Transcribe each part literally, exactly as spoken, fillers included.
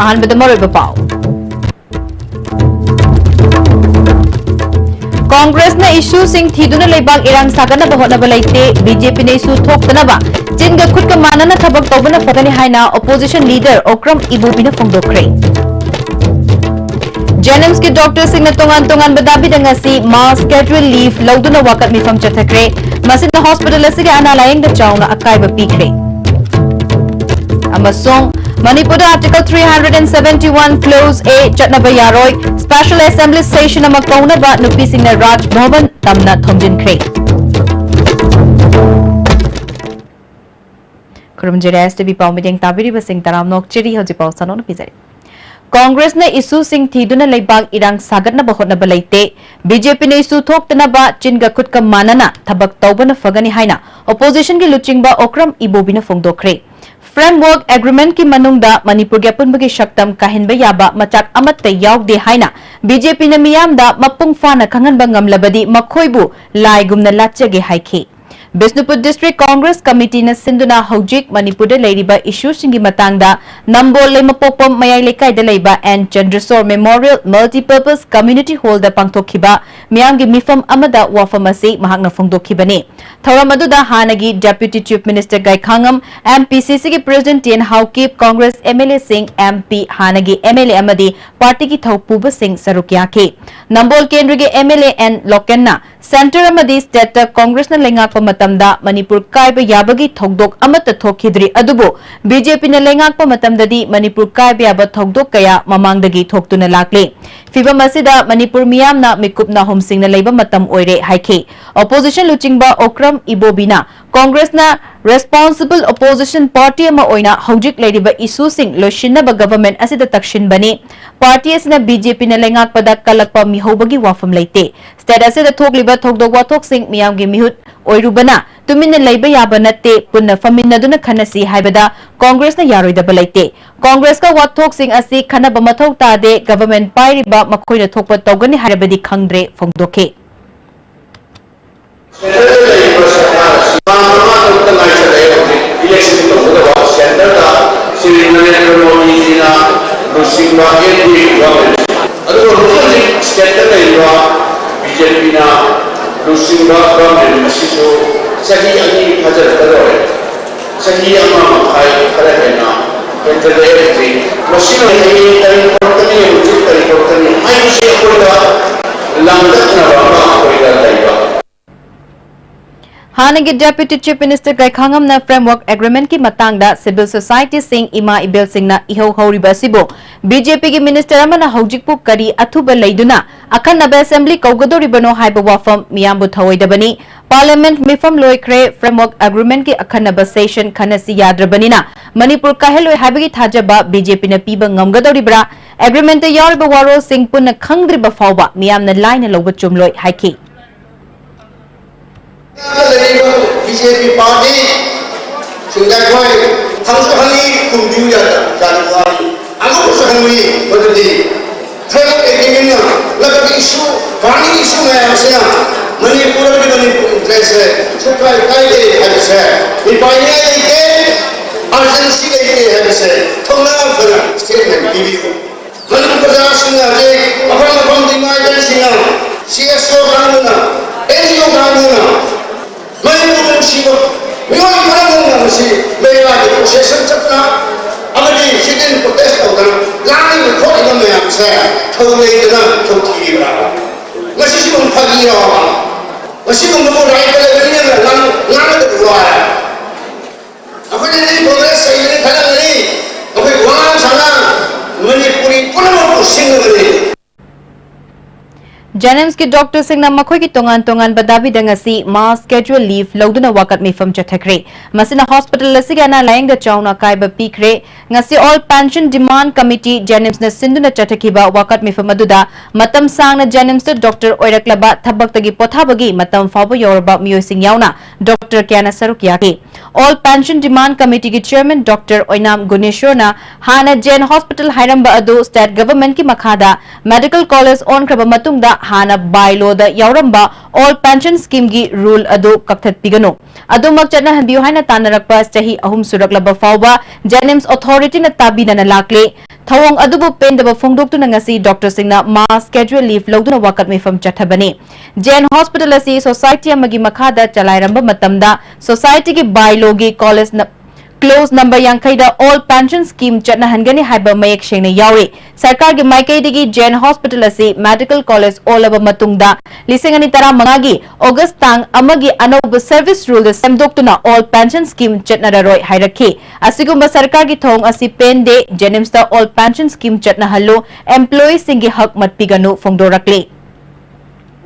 ꯑꯍꯥꯟꯕꯗ ꯃꯔꯨꯑꯣꯏꯕ ꯄꯥꯎ꯫ ꯀꯣꯡꯒ꯭ꯔꯦꯁꯅ ꯏꯁꯨꯁꯤꯡ ꯊꯤꯗꯨꯅ ꯂꯩꯕꯥꯛ ꯏꯔꯥꯡ ꯁꯥꯒꯠꯅꯕ ꯍꯣꯠꯅꯕ ꯂꯩꯇꯦ, ꯕꯤ ꯖꯦ ꯄꯤꯅ ꯏꯁꯨ ꯊꯣꯛꯇꯅꯕ ꯆꯤꯟꯒ ꯈꯨꯠꯀ ꯃꯥꯟꯅꯅ ꯊꯕꯛ ꯇꯧꯕꯅ ꯐꯒꯅꯤ ꯍꯥꯏꯅ ꯑꯣꯄꯣꯖꯤꯁꯟ ꯂꯤꯗꯔ ꯑꯣꯀ꯭ꯔꯝ ꯏꯕꯣꯕꯤꯅ ꯐꯣꯡꯗꯣꯛꯈ꯭ꯔꯦ꯫ ꯖꯦꯅꯤꯝꯁꯀꯤ ꯗꯣꯛꯇꯔꯁꯤꯡꯅ ꯇꯣꯉꯥꯟ ꯇꯣꯉꯥꯟꯕ ꯗꯥꯕꯤꯗ ꯉꯁꯤ ꯃꯥꯁ ꯀꯦꯖꯨꯋꯦꯜ ꯂꯤꯚ ꯂꯧꯗꯨꯅ ꯋꯥꯀꯠ ꯃꯤꯐꯝ ꯆꯠꯊꯈ꯭ꯔꯦ꯫ ꯃꯁꯤꯅ ꯍꯣꯁꯄꯤꯇꯥꯜ ꯑꯁꯤꯒꯤ ꯑꯅꯥ ꯂꯥꯌꯦꯡꯗ ꯆꯥꯎꯅ ꯑꯀꯥꯏꯕ ꯄꯤꯈ꯭ꯔꯦ꯫ ꯑꯃꯁꯨꯡ ꯃꯅꯤꯄꯨꯔꯗ Article three hundred and seventy one Clause A ꯆꯠꯅꯕ ꯌꯥꯔꯣꯏ, Special Assembly Session ꯑꯃ ꯀꯧꯅꯕ ꯅꯨꯄꯤꯁꯤꯡꯅ ꯔꯥꯖ ꯚꯕꯟ ꯇꯝꯅ ꯊꯣꯝꯖꯤꯟꯈ꯭ꯔꯦ꯫ ꯈꯨꯔꯨꯝꯖꯔꯤ, ꯑꯦꯁ ꯇꯤ ꯚꯤ ꯄꯥꯎ ꯃꯤꯠꯌꯦꯡ ꯇꯥꯕꯤꯔꯤꯕꯁꯤꯡ ꯇꯔꯥꯝꯅ ꯑꯣꯛꯆꯔꯤ꯫ ꯍꯧꯖꯤꯛ ꯄꯥꯎ ꯁꯟꯗꯣꯛꯅ ꯄꯤꯖꯔꯤ꯫ ꯀꯣꯡꯒ꯭ꯔꯦꯁꯅ ꯏꯁꯨꯁꯤꯡ ꯊꯤꯗꯨꯅ ꯂꯩꯕꯥꯛ ꯏꯔꯥꯡ ꯁꯥꯒꯠꯅꯕ ꯍꯣꯠꯅꯕ ꯂꯩꯇꯦ, ꯕꯤ ꯖꯦ ꯄꯤꯅ ꯏꯁꯨ ꯊꯣꯛꯇꯅꯕ ꯆꯤꯟꯒ ꯈꯨꯠꯀ ꯃꯥꯟꯅꯅ ꯊꯕꯛ ꯇꯧꯕꯅ ꯐꯒꯅꯤ ꯍꯥꯏꯅ ꯑꯣꯄꯣꯖꯤꯁꯟꯒꯤ ꯂꯨꯆꯤꯡꯕ ꯑꯣꯀ꯭ꯔꯝ ꯏꯕꯣꯕꯤꯅ ꯐꯣꯡꯗꯣꯛꯈ꯭ꯔꯦ꯫ ꯐ꯭ꯔꯦꯝꯋꯔꯛ ꯑꯦꯒ꯭ꯔꯤꯃꯦꯟꯠꯀꯤ ꯃꯅꯨꯡꯗ ꯃꯅꯤꯄꯨꯔꯒꯤ ꯑꯄꯨꯟꯕꯒꯤ ꯁꯛꯇꯝ ꯀꯥꯏꯍꯟꯕ ꯌꯥꯕ ꯃꯆꯥꯛ ꯑꯃꯠꯇ ꯌꯥꯎꯗꯦ ꯍꯥꯏꯅ ꯕꯤ ꯖꯦ ꯄꯤꯅ ꯃꯤꯌꯥꯝꯗ ꯃꯄꯨꯡ ꯐꯥꯅ ꯈꯪꯍꯟꯕ ꯉꯝꯂꯕꯗꯤ ꯃꯈꯣꯏꯕꯨ ꯂꯥꯏꯒꯨꯝꯅ ꯂꯥꯠꯆꯒꯦ ꯍꯥꯏꯈꯤ꯫ ꯕꯤꯁꯅꯨꯄꯨꯔ ꯗꯤꯁꯇ꯭ꯔꯤꯛ ꯀꯣꯡꯒ꯭ꯔꯦꯁ ꯀꯃꯤꯇꯤꯅ ꯁꯤꯟꯗꯨꯅ ꯍꯧꯖꯤꯛ ꯃꯅꯤꯄꯨꯔꯗ ꯂꯩꯔꯤꯕ ꯏꯁꯨꯁꯤꯡꯒꯤ ꯃꯇꯥꯡꯗ ꯅꯝꯕꯣꯜ ꯂꯩꯃꯄꯣꯛꯄꯝ ꯃꯌꯥꯏ ꯂꯩꯀꯥꯏꯗ ꯂꯩꯕ ꯑꯦꯟ ꯆꯟꯗ꯭ꯔꯁꯣꯔ ꯃꯦꯃꯣꯔꯤꯌꯦꯜ ꯃꯜꯇꯤꯄꯔꯄꯁ ꯀꯝꯃ꯭ꯌꯨꯅꯤꯇꯤ ꯍꯣꯜꯗ ꯄꯥꯡꯊꯣꯛꯈꯤꯕ ꯃꯤꯌꯥꯝꯒꯤ ꯃꯤꯐꯝ ꯑꯃꯗ ꯋꯥꯐꯝ ꯑꯁꯤ ꯃꯍꯥꯛꯅ ꯐꯣꯡꯗꯣꯛꯈꯤꯕꯅꯤ꯫ ꯊꯧꯔꯝ ꯑꯗꯨꯗ ꯍꯥꯟꯅꯒꯤ deputy chief minister Gaikhangam, M P C ꯁꯤꯒꯤ president T N Haokip, Congress M L ꯑꯦꯁꯤꯡ, ꯑꯦꯝ ꯄꯤ, ꯍꯥꯟꯅꯒꯤ ꯑꯦꯝ ꯑꯦꯜ ꯑꯦ ꯑꯃꯗꯤ ꯄꯥꯔꯇꯤꯒꯤ ꯊꯧꯄꯨꯕꯁꯤꯡ ꯁꯔꯨꯛ ꯌꯥꯈꯤ꯫ ꯅꯝꯕꯣꯜ ꯀꯦꯟꯗ꯭ꯔꯒꯤ ꯑꯦꯝ ꯑꯦꯜ ꯑꯦ ꯑꯦꯟ ꯂꯣꯀꯦꯟꯅ ꯁꯦꯟꯇꯔ ꯑꯃꯗꯤ ꯁ꯭ꯇꯦꯠꯇ ꯀꯣꯡꯒ꯭ꯔꯦꯁꯅ ꯂꯩꯉꯥꯛꯄ ꯃꯇꯝꯗ ꯃꯅꯤꯄꯨꯔ ꯀꯥꯏꯕ ꯌꯥꯕꯒꯤ ꯊꯧꯗꯣꯛ ꯑꯃꯠꯇ ꯊꯣꯛꯈꯤꯗ꯭ꯔꯤ, ꯑꯗꯨꯕꯨ ꯕꯤ ꯖꯦ ꯄꯤꯅ ꯂꯩꯉꯥꯛꯄ ꯃꯇꯝꯗꯗꯤ ꯃꯅꯤꯄꯨꯔ ꯀꯥꯏꯕ ꯌꯥꯕ ꯊꯧꯗꯣꯛ ꯀꯌꯥ ꯃꯃꯥꯡꯗꯒꯤ ꯊꯣꯛꯇꯨꯅ ꯂꯥꯛꯂꯤ꯫ ꯐꯤꯚꯝ ꯑꯁꯤꯗ ꯃꯅꯤꯄꯨꯔ ꯃꯤꯌꯥꯝꯅ ꯃꯤꯀꯨꯞ ꯅꯥꯍꯨꯝꯁꯤꯡꯅ ꯂꯩꯕ ꯃꯇꯝ ꯑꯣꯏꯔꯦ ꯍꯥꯏꯈꯤ꯫ ꯑꯣꯄꯣꯖꯤꯁꯟ ꯂꯨꯆꯤꯡꯕ ꯑꯣꯀ꯭ꯔꯝ ꯏꯕꯣꯕꯤꯅ ꯀꯣꯡꯒ꯭ꯔꯦꯁꯅ Responsible opposition party ꯑꯃ ꯑꯣꯏꯅ ꯍꯧꯖꯤꯛ ꯂꯩꯔꯤꯕ issueꯁꯤꯡ ꯂꯣꯏꯁꯤꯟꯅꯕ government ꯑꯁꯤꯗ ꯇꯛꯁꯤꯟꯕꯅꯤ꯫ Party ꯑꯁꯤꯅ BJPꯅ ꯂꯩꯉꯥꯛꯄꯗ ꯀꯜꯂꯛꯄ ꯃꯤꯍꯧꯕꯒꯤ ꯋꯥꯐꯝ ꯂꯩꯇꯦ꯫ State ꯑꯁꯤꯗ ꯊꯣꯛꯂꯤꯕ ꯊꯧꯗꯣꯛ ꯋꯥꯊꯣꯛꯁꯤꯡ ꯃꯤꯌꯥꯝꯒꯤ ꯃꯤꯍꯨꯠ ꯑꯣꯏꯔꯨꯕꯅ ꯇꯨꯃꯤꯟꯅ ꯂꯩꯕ ꯌꯥꯕ ꯅꯠꯇꯦ, ꯄꯨꯟꯅ ꯐꯝꯃꯤꯟꯅꯗꯨꯅ ꯈꯟꯅꯁꯤ ꯍꯥꯏꯕꯗ Congressꯅ ꯌꯥꯔꯣꯏꯗꯕ ꯂꯩꯇꯦ꯫ Congressꯀ ꯋꯥꯊꯣꯛꯁꯤꯡ ꯑꯁꯤ ꯈꯟꯅꯕ ꯃꯊꯧ ꯇꯥꯗꯦ, government ꯄꯥꯏꯔꯤꯕ ꯃꯈꯣꯏꯅ ꯊꯣꯛꯄ ꯇꯧꯒꯅꯤ ꯍꯥꯏꯔꯕꯗꯤ ꯈꯪꯗ꯭ꯔꯦ ꯐꯣꯡꯗꯣꯛꯈꯤ꯫ Centreꯗ ꯂꯩꯔꯤꯕ ꯁꯔꯀꯥꯔ ꯑꯁꯤ ꯊꯥ ꯃꯉꯥ ꯇꯔꯨꯛꯇ ꯉꯥꯏꯁꯜꯂꯛꯑꯦ꯫ ꯍꯧꯖꯤꯛ election ꯇꯧꯒꯗꯕ centreꯗ ꯁ꯭ꯔꯤ ꯅꯔꯦꯟꯗ꯭ꯔ ꯃꯣꯗꯤꯖꯤꯅ ꯂꯨꯆꯤꯡꯕ NDA government, ꯑꯗꯨꯒ ꯍꯧꯖꯤꯛ ꯍꯧꯖꯤꯛ stateꯇ ꯂꯩꯔꯤꯕ BJPꯅ ꯂꯨꯆꯤꯡꯕ government ꯑꯁꯤꯁꯨ ꯆꯍꯤ ꯑꯅꯤ ꯐꯥꯖꯤꯜꯂꯛꯀꯗꯧꯔꯦ꯫ ꯆꯍꯤ ꯑꯃ ꯃꯈꯥꯏ ꯈꯔ ꯍꯦꯟꯅ ꯍꯦꯟꯖꯜꯂꯛꯑꯦ꯫ ꯍꯧꯖꯤꯛ ꯃꯁꯤꯅ ꯍꯌꯦꯡ ꯀꯔꯤ ꯊꯣꯛꯂꯛꯀꯅꯤ, ꯍꯧꯖꯤꯛ ꯀꯔꯤ ꯊꯣꯛꯂꯛꯀꯅꯤ ꯍꯥꯏꯕꯁꯤ ꯑꯩꯈꯣꯏꯗ ꯂꯥꯡꯇꯛꯅꯕ ꯑꯃ ꯑꯩꯈꯣꯏꯗ ꯂꯩꯕ꯫ ꯍꯥꯟꯅꯒꯤ Deputy Chief Minister ꯒꯩꯈꯥꯉꯝꯅ Framework Agreementꯀꯤ ꯃꯇꯥꯡꯗ civil societyꯁꯤꯡ, ꯏꯃꯥ ꯏꯕꯦꯜꯁꯤꯡꯅ ꯏꯍꯧ ꯍꯧꯔꯤꯕ ꯑꯁꯤꯕꯨ BJPꯒꯤ minister ꯑꯃꯅ ꯍꯧꯖꯤꯛꯄꯨ ꯀꯔꯤ ꯑꯊꯨꯕ ꯂꯩꯗꯨꯅ ꯑꯈꯟꯅꯕ assembly ꯀꯧꯒꯗꯧꯔꯤꯕꯅꯣ ꯍꯥꯏꯕ ꯋꯥꯐꯝ ꯃꯤꯌꯥꯝꯕꯨ ꯊꯧꯑꯣꯏꯗꯕꯅꯤ꯫ Parliament ꯃꯤꯐꯝ ꯂꯣꯏꯈ꯭ꯔꯦ, Framework Agreementꯀꯤ ꯑꯈꯟꯅꯕ session ꯈꯟꯅꯁꯤ ꯌꯥꯗ꯭ꯔꯕꯅꯤꯅ ꯃꯅꯤꯄꯨꯔ ꯀꯥꯏꯍꯜꯂꯣꯏ ꯍꯥꯏꯕꯒꯤ ꯊꯥꯖꯕ BJPꯅ ꯄꯤꯕ ꯉꯝꯒꯗꯧꯔꯤꯕ꯭ꯔꯥ? Agreementꯇ ꯌꯥꯎꯔꯤꯕ ꯋꯥꯔꯣꯜꯁꯤꯡ ꯄꯨꯟꯅ ꯈꯪꯗ꯭ꯔꯤꯕ ꯐꯥꯎꯕ ꯃꯤꯌꯥꯝꯅ ꯂꯥꯏꯅ ꯂꯧꯕ ꯆꯨꯝꯂꯣꯏ ꯍꯥꯏꯈꯤ꯫ ꯂꯩꯔꯤꯕ BJP party ꯁꯤꯡꯗ ꯑꯩꯈꯣꯏ ꯍꯪꯁꯨ ꯍꯪꯉꯤ, ꯈꯨꯝꯕꯤꯌꯨ ꯌꯥꯗ-, ꯌꯥꯗꯕ ꯋꯥꯔꯤ ꯑꯃꯈꯛꯁꯨ ꯍꯪꯉꯤ, ꯃꯗꯨꯗꯤ Framework Agreementꯅ ꯂꯩꯕꯥꯛꯀꯤ issue, burning issue ꯃꯌꯥꯝ ꯑꯁꯤꯅ ꯃꯅꯤꯄꯨꯔꯒꯤ, ꯃꯅꯤꯄꯨꯔ interestꯁꯦ ꯁꯨꯛꯀꯥꯏ ꯀꯥꯏꯗꯦ ꯍꯥꯏꯕꯁꯦ, ꯃꯤꯄꯥꯏꯅꯤꯡꯉꯥꯏ ꯂꯩꯇꯦ, urgency ꯂꯩꯇꯦ ꯍꯥꯏꯕꯁꯦ ꯊꯧꯅꯥ ꯐꯅ statement ꯄꯤꯕꯤꯌꯨ꯫ ꯃꯅꯤꯄꯨꯔ ꯄ꯭ꯔꯖꯥꯁꯤꯡꯅ ꯍꯧꯖꯤꯛ ꯃꯐꯝ ꯃꯐꯝꯗ ꯏꯃꯥ ꯏꯕꯦꯟꯁꯤꯡꯅ, CSO ꯀꯥꯡꯕꯨꯅ, NGO ꯀꯥꯡꯕꯨꯅ, ꯃꯅꯤꯄꯨꯔ ꯅꯨꯡꯁꯤꯕ ꯃꯤꯑꯣꯏ ꯄꯨꯝꯅꯃꯛꯅ ꯃꯁꯤ ꯃꯦꯔꯥꯒꯤ procession ꯆꯠꯇꯅ ꯑꯃꯗꯤ sit-in protest ꯇꯧꯗꯅ ꯂꯥꯡꯂꯤꯕ ꯈꯣꯠꯂꯤꯕ ꯃꯌꯥꯝꯁꯦ ꯊꯧ ꯂꯩꯗꯅ ꯊꯧꯊꯤꯔꯤꯕ꯭ꯔꯥ? ꯃꯁꯤꯁꯤꯕꯨ ꯐꯥꯒꯤꯔꯣ? ꯃꯁꯤꯒꯨꯝꯕꯕꯨ right ꯂꯩꯕꯅꯤꯅ ꯉꯥꯡ-, ꯉꯥꯡꯒꯗꯕ ꯋꯥꯔꯦ꯫ ꯑꯩꯈꯣꯏꯅꯗꯤ Congress ꯆꯩꯒꯅꯤ ꯈꯜꯂꯝꯒꯅꯤ꯫ ꯑꯩꯈꯣꯏ ꯋꯥꯉꯥꯡ ꯁꯉꯥꯡ ꯃꯅꯤꯄꯨꯔꯤ ꯄꯨꯝꯅꯃꯛꯄꯨ ꯁꯤꯡꯅꯕꯅꯤ꯫ JNIMSꯀꯤ doctorꯁꯤꯡꯅ ꯃꯈꯣꯏꯒꯤ ꯇꯣꯉꯥꯟ ꯇꯣꯉꯥꯟꯕ ꯗꯥꯕꯤꯗ ꯉꯁꯤ mass casual leave ꯂꯧꯗꯨꯅ ꯋꯥꯀꯠ ꯃꯤꯐꯝ ꯆꯠꯊꯈ꯭ꯔꯦ꯫ ꯃꯁꯤꯅ hospital ꯑꯁꯤꯒꯤ ꯑꯅꯥ ꯂꯥꯌꯦꯡꯗ ꯆꯥꯎꯅ ꯑꯀꯥꯏꯕ ꯄꯤꯈ꯭ꯔꯦ꯫ ꯉꯁꯤ All Pension Demand Committee, JNIMSꯅ ꯁꯤꯟꯗꯨꯅ ꯆꯠꯊꯈꯤꯕ ꯋꯥꯀꯠ ꯃꯤꯐꯝ ꯑꯗꯨꯗ ꯃꯇꯝ ꯁꯥꯡꯅ JNIMSꯇ doctor ꯑꯣꯏꯔꯛꯂꯕ, ꯊꯕꯛꯇꯒꯤ ꯄꯣꯊꯥꯕꯒꯤ ꯃꯇꯝ ꯐꯥꯎꯕ ꯌꯧꯔꯕ ꯃꯤꯑꯣꯏꯁꯤꯡ ꯌꯥꯎꯅ doctor ꯀꯌꯥꯅ ꯁꯔꯨꯛ ꯌꯥꯈꯤ꯫ All Pension Demand Committeeꯒꯤ chairman doctor ꯑꯣꯏꯅꯥꯝ ꯒꯨꯅꯦꯁꯣꯔꯅ ꯍꯥꯟꯅ Jain Hospital ꯍꯥꯏꯔꯝꯕ ꯑꯗꯨ state governmentꯀꯤ ꯃꯈꯥꯗ medical college ꯑꯣꯟꯈ꯭ꯔꯕ ꯃꯇꯨꯡꯗ ꯍꯥꯟꯅ bylawꯗ ꯌꯥꯎꯔꯝꯕ All Pension Schemeꯒꯤ rule ꯑꯗꯨ ꯀꯛꯊꯠꯄꯤꯒꯅꯨ, ꯑꯗꯨꯃꯛ ꯆꯠꯅꯍꯟꯕꯤꯌꯨ ꯍꯥꯏꯅ ꯇꯥꯟꯅꯔꯛꯄ ꯆꯍꯤ ꯑꯍꯨꯝ ꯁꯨꯔꯛꯂꯕ ꯐꯥꯎꯕ JNIMS authorityꯅ ꯇꯥꯕꯤꯗꯅ ꯂꯥꯛꯂꯦ꯫ ꯊꯧꯑꯣꯡ ꯑꯗꯨꯕꯨ ꯄꯦꯟꯗꯕ ꯐꯣꯡꯗꯣꯛꯇꯨꯅ ꯉꯁꯤ doctorꯁꯤꯡꯅ mass casual leave ꯂꯧꯗꯨꯅ ꯋꯥꯀꯠ ꯃꯤꯐꯝ ꯆꯠꯊꯕꯅꯤ꯫ Jain Hospital ꯑꯁꯤ society ꯑꯃꯒꯤ ꯃꯈꯥꯗ ꯆꯂꯥꯏꯔꯝꯕ ꯃꯇꯝꯗ societyꯒꯤ bylawꯒꯤ college ꯅ-, clause number ꯌꯥꯡꯈꯩꯗ All Pension Scheme ꯆꯠꯅꯍꯟꯒꯅꯤ ꯍꯥꯏꯕ ꯃꯌꯦꯛ ꯁꯦꯡꯅ ꯌꯥꯎꯔꯤ꯫ ꯁꯔꯀꯥꯔꯒꯤ ꯃꯥꯏꯀꯩꯗꯒꯤ Jain Hospital ꯑꯁꯤ medical college ꯑꯣꯜꯂꯕ ꯃꯇꯨꯡꯗ ꯂꯤꯁꯤꯡ ꯑꯅꯤ ꯇꯔꯥꯃꯉꯥꯒꯤ August ꯇꯥꯡ ꯑꯃꯒꯤ ꯑꯅꯧꯕ service ruleꯗ ꯁꯦꯝꯗꯣꯛꯇꯨꯅ All Pension Scheme ꯆꯠꯅꯔꯔꯣꯏ ꯍꯥꯏꯔꯛꯈꯤ꯫ ꯑꯁꯤꯒꯨꯝꯕ ꯁꯔꯀꯥꯔꯒꯤ ꯊꯧꯑꯣꯡ ꯑꯁꯤ ꯄꯦꯟꯗꯦ, JNIMSꯇ All Pension Scheme ꯆꯠꯅꯍꯜꯂꯨ, employeeꯁꯤꯡꯒꯤ ꯍꯛ ꯃꯠꯄꯤꯒꯅꯨ ꯐꯣꯡꯗꯣꯔꯛꯂꯤ꯫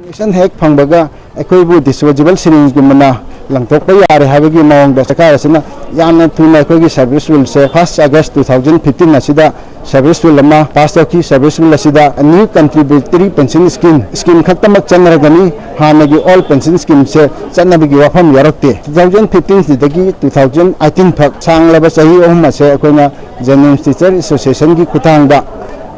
Pension ꯍꯦꯛ ꯐꯪꯕꯒ ꯑꯩꯈꯣꯏꯕꯨ disposable syringeꯒꯨꯝꯕꯅ ꯂꯪꯊꯣꯛꯄ ꯌꯥꯔꯦ ꯍꯥꯏꯕꯒꯤ ꯃꯑꯣꯡꯗ ꯁꯔꯀꯥꯔ ꯑꯁꯤꯅ ꯌꯥꯝꯅ ꯊꯨꯅ ꯑꯩꯈꯣꯏꯒꯤ service ruleꯁꯦ first August two thousand fifteen ꯑꯁꯤꯗ service rule ꯑꯃ pass ꯇꯧꯈꯤ꯫ Service rule ꯑꯁꯤꯗ new contributory pension scheme, scheme ꯈꯛꯇꯃꯛ ꯆꯠꯅꯔꯒꯅꯤ, ꯍꯥꯟꯅꯒꯤ All Pension Schemeꯁꯦ ꯆꯠꯅꯕꯒꯤ ꯋꯥꯐꯝ ꯌꯥꯎꯔꯛꯇꯦ꯫ Two thousand fifteenꯁꯤꯗꯒꯤ two thousand eighteen ꯐꯥꯎ ꯁꯥꯡꯂꯕ ꯆꯍꯤ ꯑꯍꯨꯝ ꯑꯁꯦ ꯑꯩꯈꯣꯏꯅ JNIMS Teacher Associationꯒꯤ ꯈꯨꯠꯊꯥꯡꯗ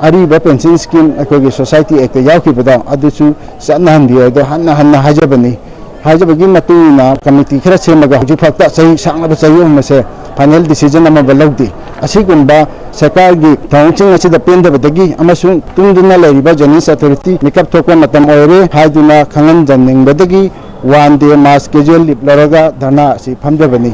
ꯑꯔꯤꯕ pension scheme ꯑꯩꯈꯣꯏꯒꯤ Society Actꯇ ꯌꯥꯎꯈꯤꯕꯗꯣ ꯑꯗꯨꯁꯨ ꯆꯠꯅꯍꯟꯕꯤꯌꯨ ꯍꯥꯏꯗꯣ ꯍꯟꯅ ꯍꯟꯅ ꯍꯥꯏꯖꯕꯅꯤ꯫ ꯍꯥꯏꯖꯕꯒꯤ ꯃꯇꯨꯡ ꯏꯟꯅ committee ꯈꯔ ꯁꯦꯝꯃꯒ ꯍꯧꯖꯤꯛ ꯐꯥꯎꯗ ꯆꯍꯤ ꯁꯥꯡꯂꯕ ꯆꯍꯤ ꯑꯍꯨꯝ ꯑꯁꯦ final decision ꯑꯃꯐꯥꯎ ꯂꯧꯗꯦ꯫ ꯑꯁꯤꯒꯨꯝꯕ ꯁꯔꯀꯥꯔꯒꯤ ꯊꯧꯑꯣꯡꯁꯤꯡ ꯑꯁꯤꯗ ꯄꯦꯟꯗꯕꯗꯒꯤ ꯑꯃꯁꯨꯡ ꯇꯨꯝꯗꯨꯅ ꯂꯩꯔꯤꯕ JNIMS authority ꯃꯤꯀꯞ ꯊꯣꯛꯄ ꯃꯇꯝ ꯑꯣꯏꯔꯦ ꯍꯥꯏꯗꯨꯅ ꯈꯪꯍꯟꯖꯅꯤꯡꯕꯗꯒꯤ one day mass casual leave ꯂꯧꯔꯒ ꯙꯔꯅꯥ ꯑꯁꯤ ꯐꯝꯖꯕꯅꯤ꯫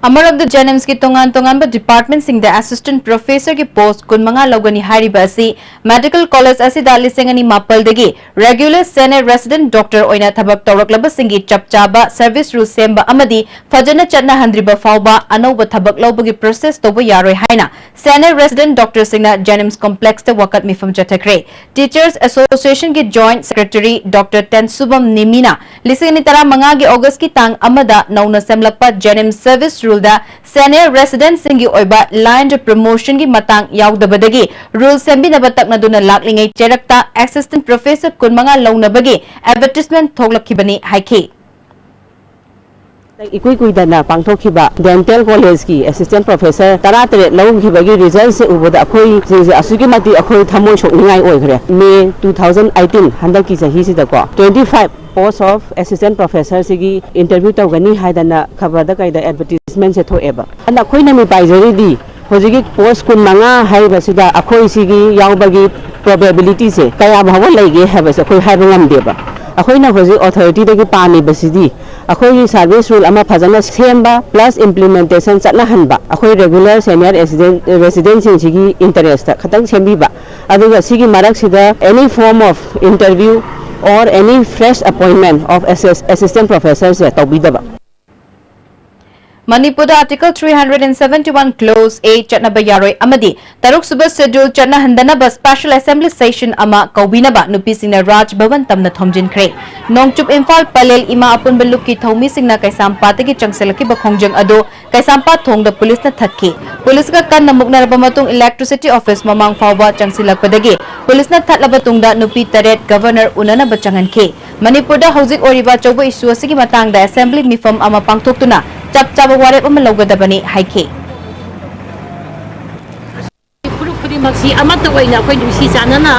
ꯑꯃꯔꯣꯝꯗ, JNIMSꯀꯤ ꯇꯣꯉꯥꯟ ꯇꯣꯉꯥꯟꯕ departmentꯁꯤꯡꯗ assistant professorꯒꯤ post ꯀꯨꯟꯃꯉꯥ ꯂꯧꯒꯅꯤ ꯍꯥꯏꯔꯤꯕ ꯑꯁꯤ medical college ꯑꯁꯤꯗ ꯂꯤꯁꯤꯡ ꯑꯅꯤ ꯃꯥꯄꯜꯗꯒꯤ regular senior resident doctor ꯑꯣꯏꯅ ꯊꯕꯛ ꯇꯧꯔꯛꯂꯕꯁꯤꯡꯒꯤ ꯆꯞ ꯆꯥꯕ service rule ꯁꯦꯝꯕ ꯑꯃꯗꯤ ꯐꯖꯅ ꯆꯠꯅꯍꯟꯗ꯭ꯔꯤꯕ ꯐꯥꯎꯕ ꯑꯅꯧꯕ ꯊꯕꯛ ꯂꯧꯕꯒꯤ process ꯇꯧꯕ ꯌꯥꯔꯣꯏ ꯍꯥꯏꯅ senior resident doctorꯁꯤꯡꯅ JNIMS complexꯇ ꯋꯥꯀꯠ ꯃꯤꯐꯝ ꯆꯠꯊꯈ꯭ꯔꯦ꯫ Teachers Associationꯒꯤ joint secretary Doctor ꯇꯦꯟꯁꯨꯕꯝ ꯅꯤꯃꯤꯅ ꯂꯤꯁꯤꯡ ꯑꯅꯤ ꯇꯔꯥꯃꯉꯥꯒꯤ Augustꯀꯤ ꯇꯥꯡ ꯑꯃꯗ ꯅꯧꯅ ꯁꯦꯝꯂꯛꯄ JNIMS service ruleꯗ senior residentꯁꯤꯡꯒꯤ ꯑꯣꯏꯕ line promotionꯒꯤ ꯃꯇꯥꯡ ꯌꯥꯎꯗꯕꯗꯒꯤ rule ꯁꯦꯝꯕꯤꯅꯕ ꯇꯛꯅꯗꯨꯅ ꯂꯥꯛꯂꯤꯉꯩ ꯆꯩꯔꯛꯇ assistant professor ꯀꯨꯟꯃꯉꯥ ꯂꯧꯅꯕꯒꯤ advertisement ꯊꯣꯛꯂꯛꯈꯤꯕꯅꯤ ꯍꯥꯏꯈꯤ꯫ ꯏꯀꯨꯏ ꯀꯨꯏꯗꯅ ꯄꯥꯡꯊꯣꯛꯈꯤꯕ dental collegeꯀꯤ assistant professor ꯇꯔꯥꯇꯔꯦꯠ ꯂꯧꯈꯤꯕꯒꯤ resultꯁꯦ ꯎꯕꯗ ꯑꯩꯈꯣꯏꯁꯤꯡꯁꯦ ꯑꯁꯨꯛꯀꯤ ꯃꯇꯤꯛ ꯑꯩꯈꯣꯏ ꯊꯃꯣꯏ ꯁꯣꯛꯅꯤꯡꯉꯥꯏ ꯑꯣꯏꯈ꯭ꯔꯦ꯫ May two thousand eighteen, ꯍꯟꯗꯛꯀꯤ ꯆꯍꯤꯁꯤꯗꯀꯣ, twenty five post of assistant professorꯁꯤꯒꯤ interview ꯇꯧꯒꯅꯤ ꯍꯥꯏꯗꯅ ꯈꯕꯔꯗ ꯀꯩꯗ advertisementꯁꯦ ꯊꯣꯛꯑꯦꯕ꯫ ꯑꯗ ꯑꯩꯈꯣꯏꯅ ꯃꯤꯄꯥꯏꯖꯔꯤꯗꯤ ꯍꯧꯖꯤꯛꯀꯤ post ꯀꯨꯟꯃꯉꯥ ꯍꯥꯏꯔꯤꯕꯁꯤꯗ ꯑꯩꯈꯣꯏ ꯁꯤꯒꯤ ꯌꯥꯎꯕꯒꯤ probabilityꯁꯦ ꯀꯌꯥ ꯐꯥꯎꯕ ꯂꯩꯒꯦ ꯍꯥꯏꯕꯁꯦ ꯑꯩꯈꯣꯏ ꯍꯥꯏꯕ ꯉꯝꯗꯦꯕ꯫ ꯑꯩꯈꯣꯏꯅ ꯍꯧꯖꯤꯛ authorityꯗꯒꯤ ꯄꯥꯝꯃꯤꯕꯁꯤꯗꯤ ꯑꯩꯈꯣꯏꯒꯤ service rule ꯑꯃ ꯐꯖꯅ ꯁꯦꯝꯕ plus implementation ꯆꯠꯅꯍꯟꯕ, ꯑꯩꯈꯣꯏ regular senior resident residentꯁꯤꯡꯁꯤꯒꯤ interestꯇ ꯈꯇꯪ ꯁꯦꯝꯕꯤꯕ, ꯑꯗꯨꯒ ꯁꯤꯒꯤ ꯃꯔꯛꯁꯤꯗ any form of interview or any fresh appointment of assist- assistant professorꯁꯦ ꯇꯧꯕꯤꯗꯕ꯫ ꯃꯅꯤꯄꯨꯔꯗ Article three hundred and seventy one Clause A ꯆꯠꯅꯕ ꯌꯥꯔꯣꯏ ꯑꯃꯗꯤ ꯇꯔꯨꯛꯁꯨꯕ schedule ꯆꯠꯅꯍꯟꯗꯅꯕ special assembly session ꯑꯃ ꯀꯧꯕꯤꯅꯕ ꯅꯨꯄꯤꯁꯤꯡꯅ ꯔꯥꯖ ꯚꯕꯟ ꯇꯝꯅ ꯊꯣꯝꯖꯤꯟꯈ꯭ꯔꯦ꯫ ꯅꯣꯡꯆꯨꯞ ꯏꯝꯐꯥꯜ ꯄꯂꯦꯜ ꯏꯃꯥ ꯑꯄꯨꯟꯕ ꯂꯨꯞꯀꯤ ꯊꯧꯃꯤꯁꯤꯡꯅ ꯀꯩꯁꯥꯝꯄꯥꯠꯇꯒꯤ ꯆꯪꯁꯤꯜꯂꯛꯈꯤꯕ ꯈꯣꯡꯖꯪ ꯑꯗꯨ ꯀꯩꯁꯥꯝꯄꯥꯠ ꯊꯣꯡꯗ ꯄꯨꯂꯤꯁꯅ ꯊꯠꯈꯤ꯫ ꯄꯨꯂꯤꯁꯀ ꯀꯟꯅ ꯃꯨꯛꯅꯔꯕ ꯃꯇꯨꯡ electricity office ꯃꯃꯥꯡ ꯐꯥꯎꯕ ꯆꯪꯁꯤꯜꯂꯛꯄꯗꯒꯤ ꯄꯨꯂꯤꯁꯅ ꯊꯠꯂꯕ ꯇꯨꯡꯗ ꯅꯨꯄꯤ ꯇꯔꯦꯠ ꯒꯚꯔꯅꯔ ꯎꯅꯅꯕ ꯆꯪꯍꯟꯈꯤ꯫ ꯃꯅꯤꯄꯨꯔꯗ ꯍꯧꯖꯤꯛ ꯑꯣꯏꯔꯤꯕ ꯑꯆꯧꯕ issue ꯑꯁꯤꯒꯤ ꯃꯇꯥꯡꯗ assembly ꯃꯤꯐꯝ ꯑꯃ ꯄꯥꯡꯊꯣꯛꯇꯨꯅ ꯆꯞ ꯆꯥꯕ ꯋꯥꯔꯦꯞ ꯑꯃ ꯂꯧꯒꯗꯕꯅꯤ ꯍꯥꯏꯈꯤ꯫ ꯐꯨꯔꯨꯞ ꯈꯨꯗꯤꯡꯃꯛꯁꯤ ꯑꯃꯠꯇ ꯑꯣꯏꯅ ꯑꯩꯈꯣꯏ ꯅꯨꯡꯁꯤ ꯆꯥꯟꯅꯅ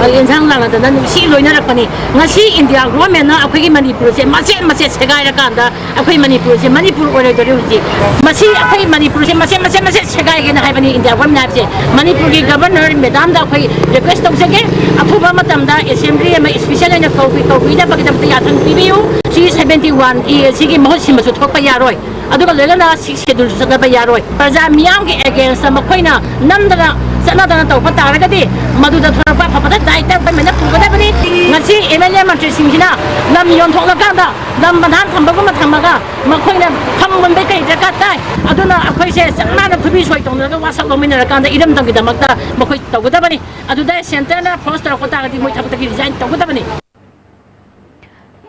ꯑꯦꯟꯁꯥꯡ ꯂꯥꯡꯅꯗꯅ ꯅꯨꯡꯁꯤ ꯂꯣꯏꯅꯔꯛꯄꯅꯤ꯫ ꯉꯁꯤ ꯏꯟꯗꯤꯌꯥ ꯒꯣꯔꯃꯦꯟꯅ ꯑꯩꯈꯣꯏꯒꯤ ꯃꯅꯤꯄꯨꯔꯁꯦ ꯃꯆꯦꯠ ꯃꯆꯦꯠ ꯁꯦꯒꯥꯏꯔꯀꯥꯟꯗ ꯑꯩꯈꯣꯏ ꯃꯅꯤꯄꯨꯔꯁꯦ ꯃꯅꯤꯄꯨꯔ ꯑꯣꯏꯔꯣꯏꯗꯧꯔꯤ ꯍꯧꯖꯤꯛ꯫ ꯃꯁꯤ ꯑꯩꯈꯣꯏ ꯃꯅꯤꯄꯨꯔꯁꯦ ꯃꯆꯦꯠ ꯃꯆꯦꯠ ꯃꯆꯦꯠ ꯁꯦꯒꯥꯏꯒꯦꯅ ꯍꯥꯏꯕꯅꯤ ꯏꯟꯗꯤꯌꯥ ꯒꯣꯔꯃꯦꯟ ꯍꯥꯏꯕꯁꯦ꯫ ꯃꯅꯤꯄꯨꯔꯒꯤ ꯒꯕꯔꯅꯔ ꯃꯦꯗꯥꯝꯗ ꯑꯩꯈꯣꯏ ꯔꯤꯀ꯭ꯋꯦꯁ ꯇꯧꯖꯒꯦ, ꯑꯊꯨꯕ ꯃꯇꯝꯗ ꯑꯦꯁꯦꯝꯕ꯭ꯂꯤ ꯑꯃ ꯏꯁꯄꯤꯁꯦꯜ ꯑꯣꯏꯅ ꯀꯧꯕꯤ ꯀꯧꯕꯤꯅꯕꯒꯤꯗꯃꯛꯇ ꯌꯥꯊꯪ ꯄꯤꯕꯤꯌꯨ꯫ ꯁꯤ seventy one A ꯁꯤꯒꯤ ꯃꯍꯨꯠ ꯁꯤꯟꯕꯁꯨ ꯊꯣꯛꯄ ꯌꯥꯔꯣꯏ꯫ ꯑꯗꯨꯒ ꯂꯣꯏꯅꯅ ꯁꯤ ꯁꯦꯗꯨꯜ ꯆꯠꯅꯕ ꯌꯥꯔꯣꯏ꯫ ꯄ꯭ꯔꯖꯥ ꯃꯤꯌꯥꯝꯒꯤ ꯑꯦꯒꯦꯟꯁꯇ ꯃꯈꯣꯏꯅ ꯅꯝꯗꯅ ꯆꯠꯅꯗꯅ ꯇꯧꯕ ꯇꯥꯔꯒꯗꯤ ꯃꯗꯨꯗ ꯊꯣꯔꯛꯄ ꯑꯐꯕꯗ ꯗꯥꯏꯇ ꯑꯩꯈꯣꯏ ꯃꯌꯥꯝꯅ ꯄꯨꯒꯗꯕꯅꯤ꯫ ꯉꯁꯤ ꯑꯦꯝ ꯑꯦꯜ ꯑꯦ ꯃꯟꯇ꯭ꯔꯤꯁꯤꯡꯁꯤꯅ ꯂꯝ ꯌꯣꯟꯊꯣꯛꯂꯀꯥꯟꯗ ꯂꯝ ꯃꯅꯥꯟ ꯊꯝꯕꯒꯨꯝꯕ ꯊꯝꯃꯒ ꯃꯈꯣꯏꯅ ꯐꯝ ꯃꯨꯟꯕꯩ ꯀꯔꯤ ꯗꯔꯀꯥꯔ ꯇꯥꯏ? ꯑꯗꯨꯅ ꯑꯩꯈꯣꯏꯁꯦ ꯆꯞ ꯃꯥꯟꯅ ꯈꯨꯕꯤ ꯁꯣꯏ ꯇꯧꯅꯔꯒ ꯋꯥꯁꯛ ꯂꯧꯃꯤꯟꯅꯔꯀꯥꯟꯗ ꯏꯔꯝꯗꯝꯒꯤꯗꯃꯛꯇ ꯃꯈꯣꯏ ꯇꯧꯒꯗꯕꯅꯤ꯫ ꯑꯗꯨꯗ ꯁꯦꯟꯇꯔꯅ ꯐꯣꯔꯁ ꯇꯧꯔꯛꯄ ꯇꯥꯔꯒꯗꯤ ꯃꯣꯏ ꯊꯕꯛꯇꯒꯤ ꯔꯤꯖꯥꯏꯟ ꯇꯧꯒꯗꯕꯅꯤ꯫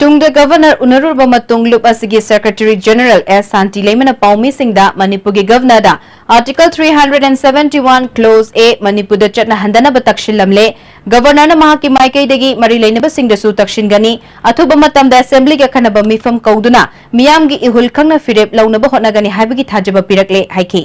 ꯇꯨꯡꯗ ꯒꯚꯔꯅꯔ ꯎꯅꯔꯨꯔꯕ ꯃꯇꯨꯡ ꯂꯨꯞ ꯑꯁꯤꯒꯤ ꯁꯦꯀ꯭ꯔꯦꯇꯔꯤ ꯖꯦꯅꯔꯦꯜ ꯑꯦꯁ ꯁꯥꯟꯇꯤ ꯂꯩꯃꯅ ꯄꯥꯎꯃꯤꯁꯤꯡꯗ ꯃꯅꯤꯄꯨꯔꯒꯤ ꯒꯚꯔꯅꯔꯗ Article three hundred and seventy one Clause A ꯃꯅꯤꯄꯨꯔꯗ ꯆꯠꯅꯍꯟꯗꯅꯕ ꯇꯛꯁꯤꯜꯂꯝꯂꯦ꯫ ꯒꯚꯔꯅꯔꯅ ꯃꯍꯥꯛꯀꯤ ꯃꯥꯏꯀꯩꯗꯒꯤ ꯃꯔꯤ ꯂꯩꯅꯕꯁꯤꯡꯗꯁꯨ ꯇꯛꯁꯤꯟꯒꯅꯤ꯫ ꯑꯊꯨꯕ ꯃꯇꯝꯗ ꯑꯦꯁꯦꯝꯕ꯭ꯂꯤꯒꯤ ꯑꯈꯟꯅꯕ ꯃꯤꯐꯝ ꯀꯧꯗꯨꯅ ꯃꯤꯌꯥꯝꯒꯤ ꯏꯍꯨꯜ ꯈꯪꯅ ꯐꯤꯔꯦꯞ ꯂꯧꯅꯕ ꯍꯣꯠꯅꯒꯅꯤ ꯍꯥꯏꯕꯒꯤ ꯊꯥꯖꯕ ꯄꯤꯔꯛꯂꯦ ꯍꯥꯏꯈꯤ꯫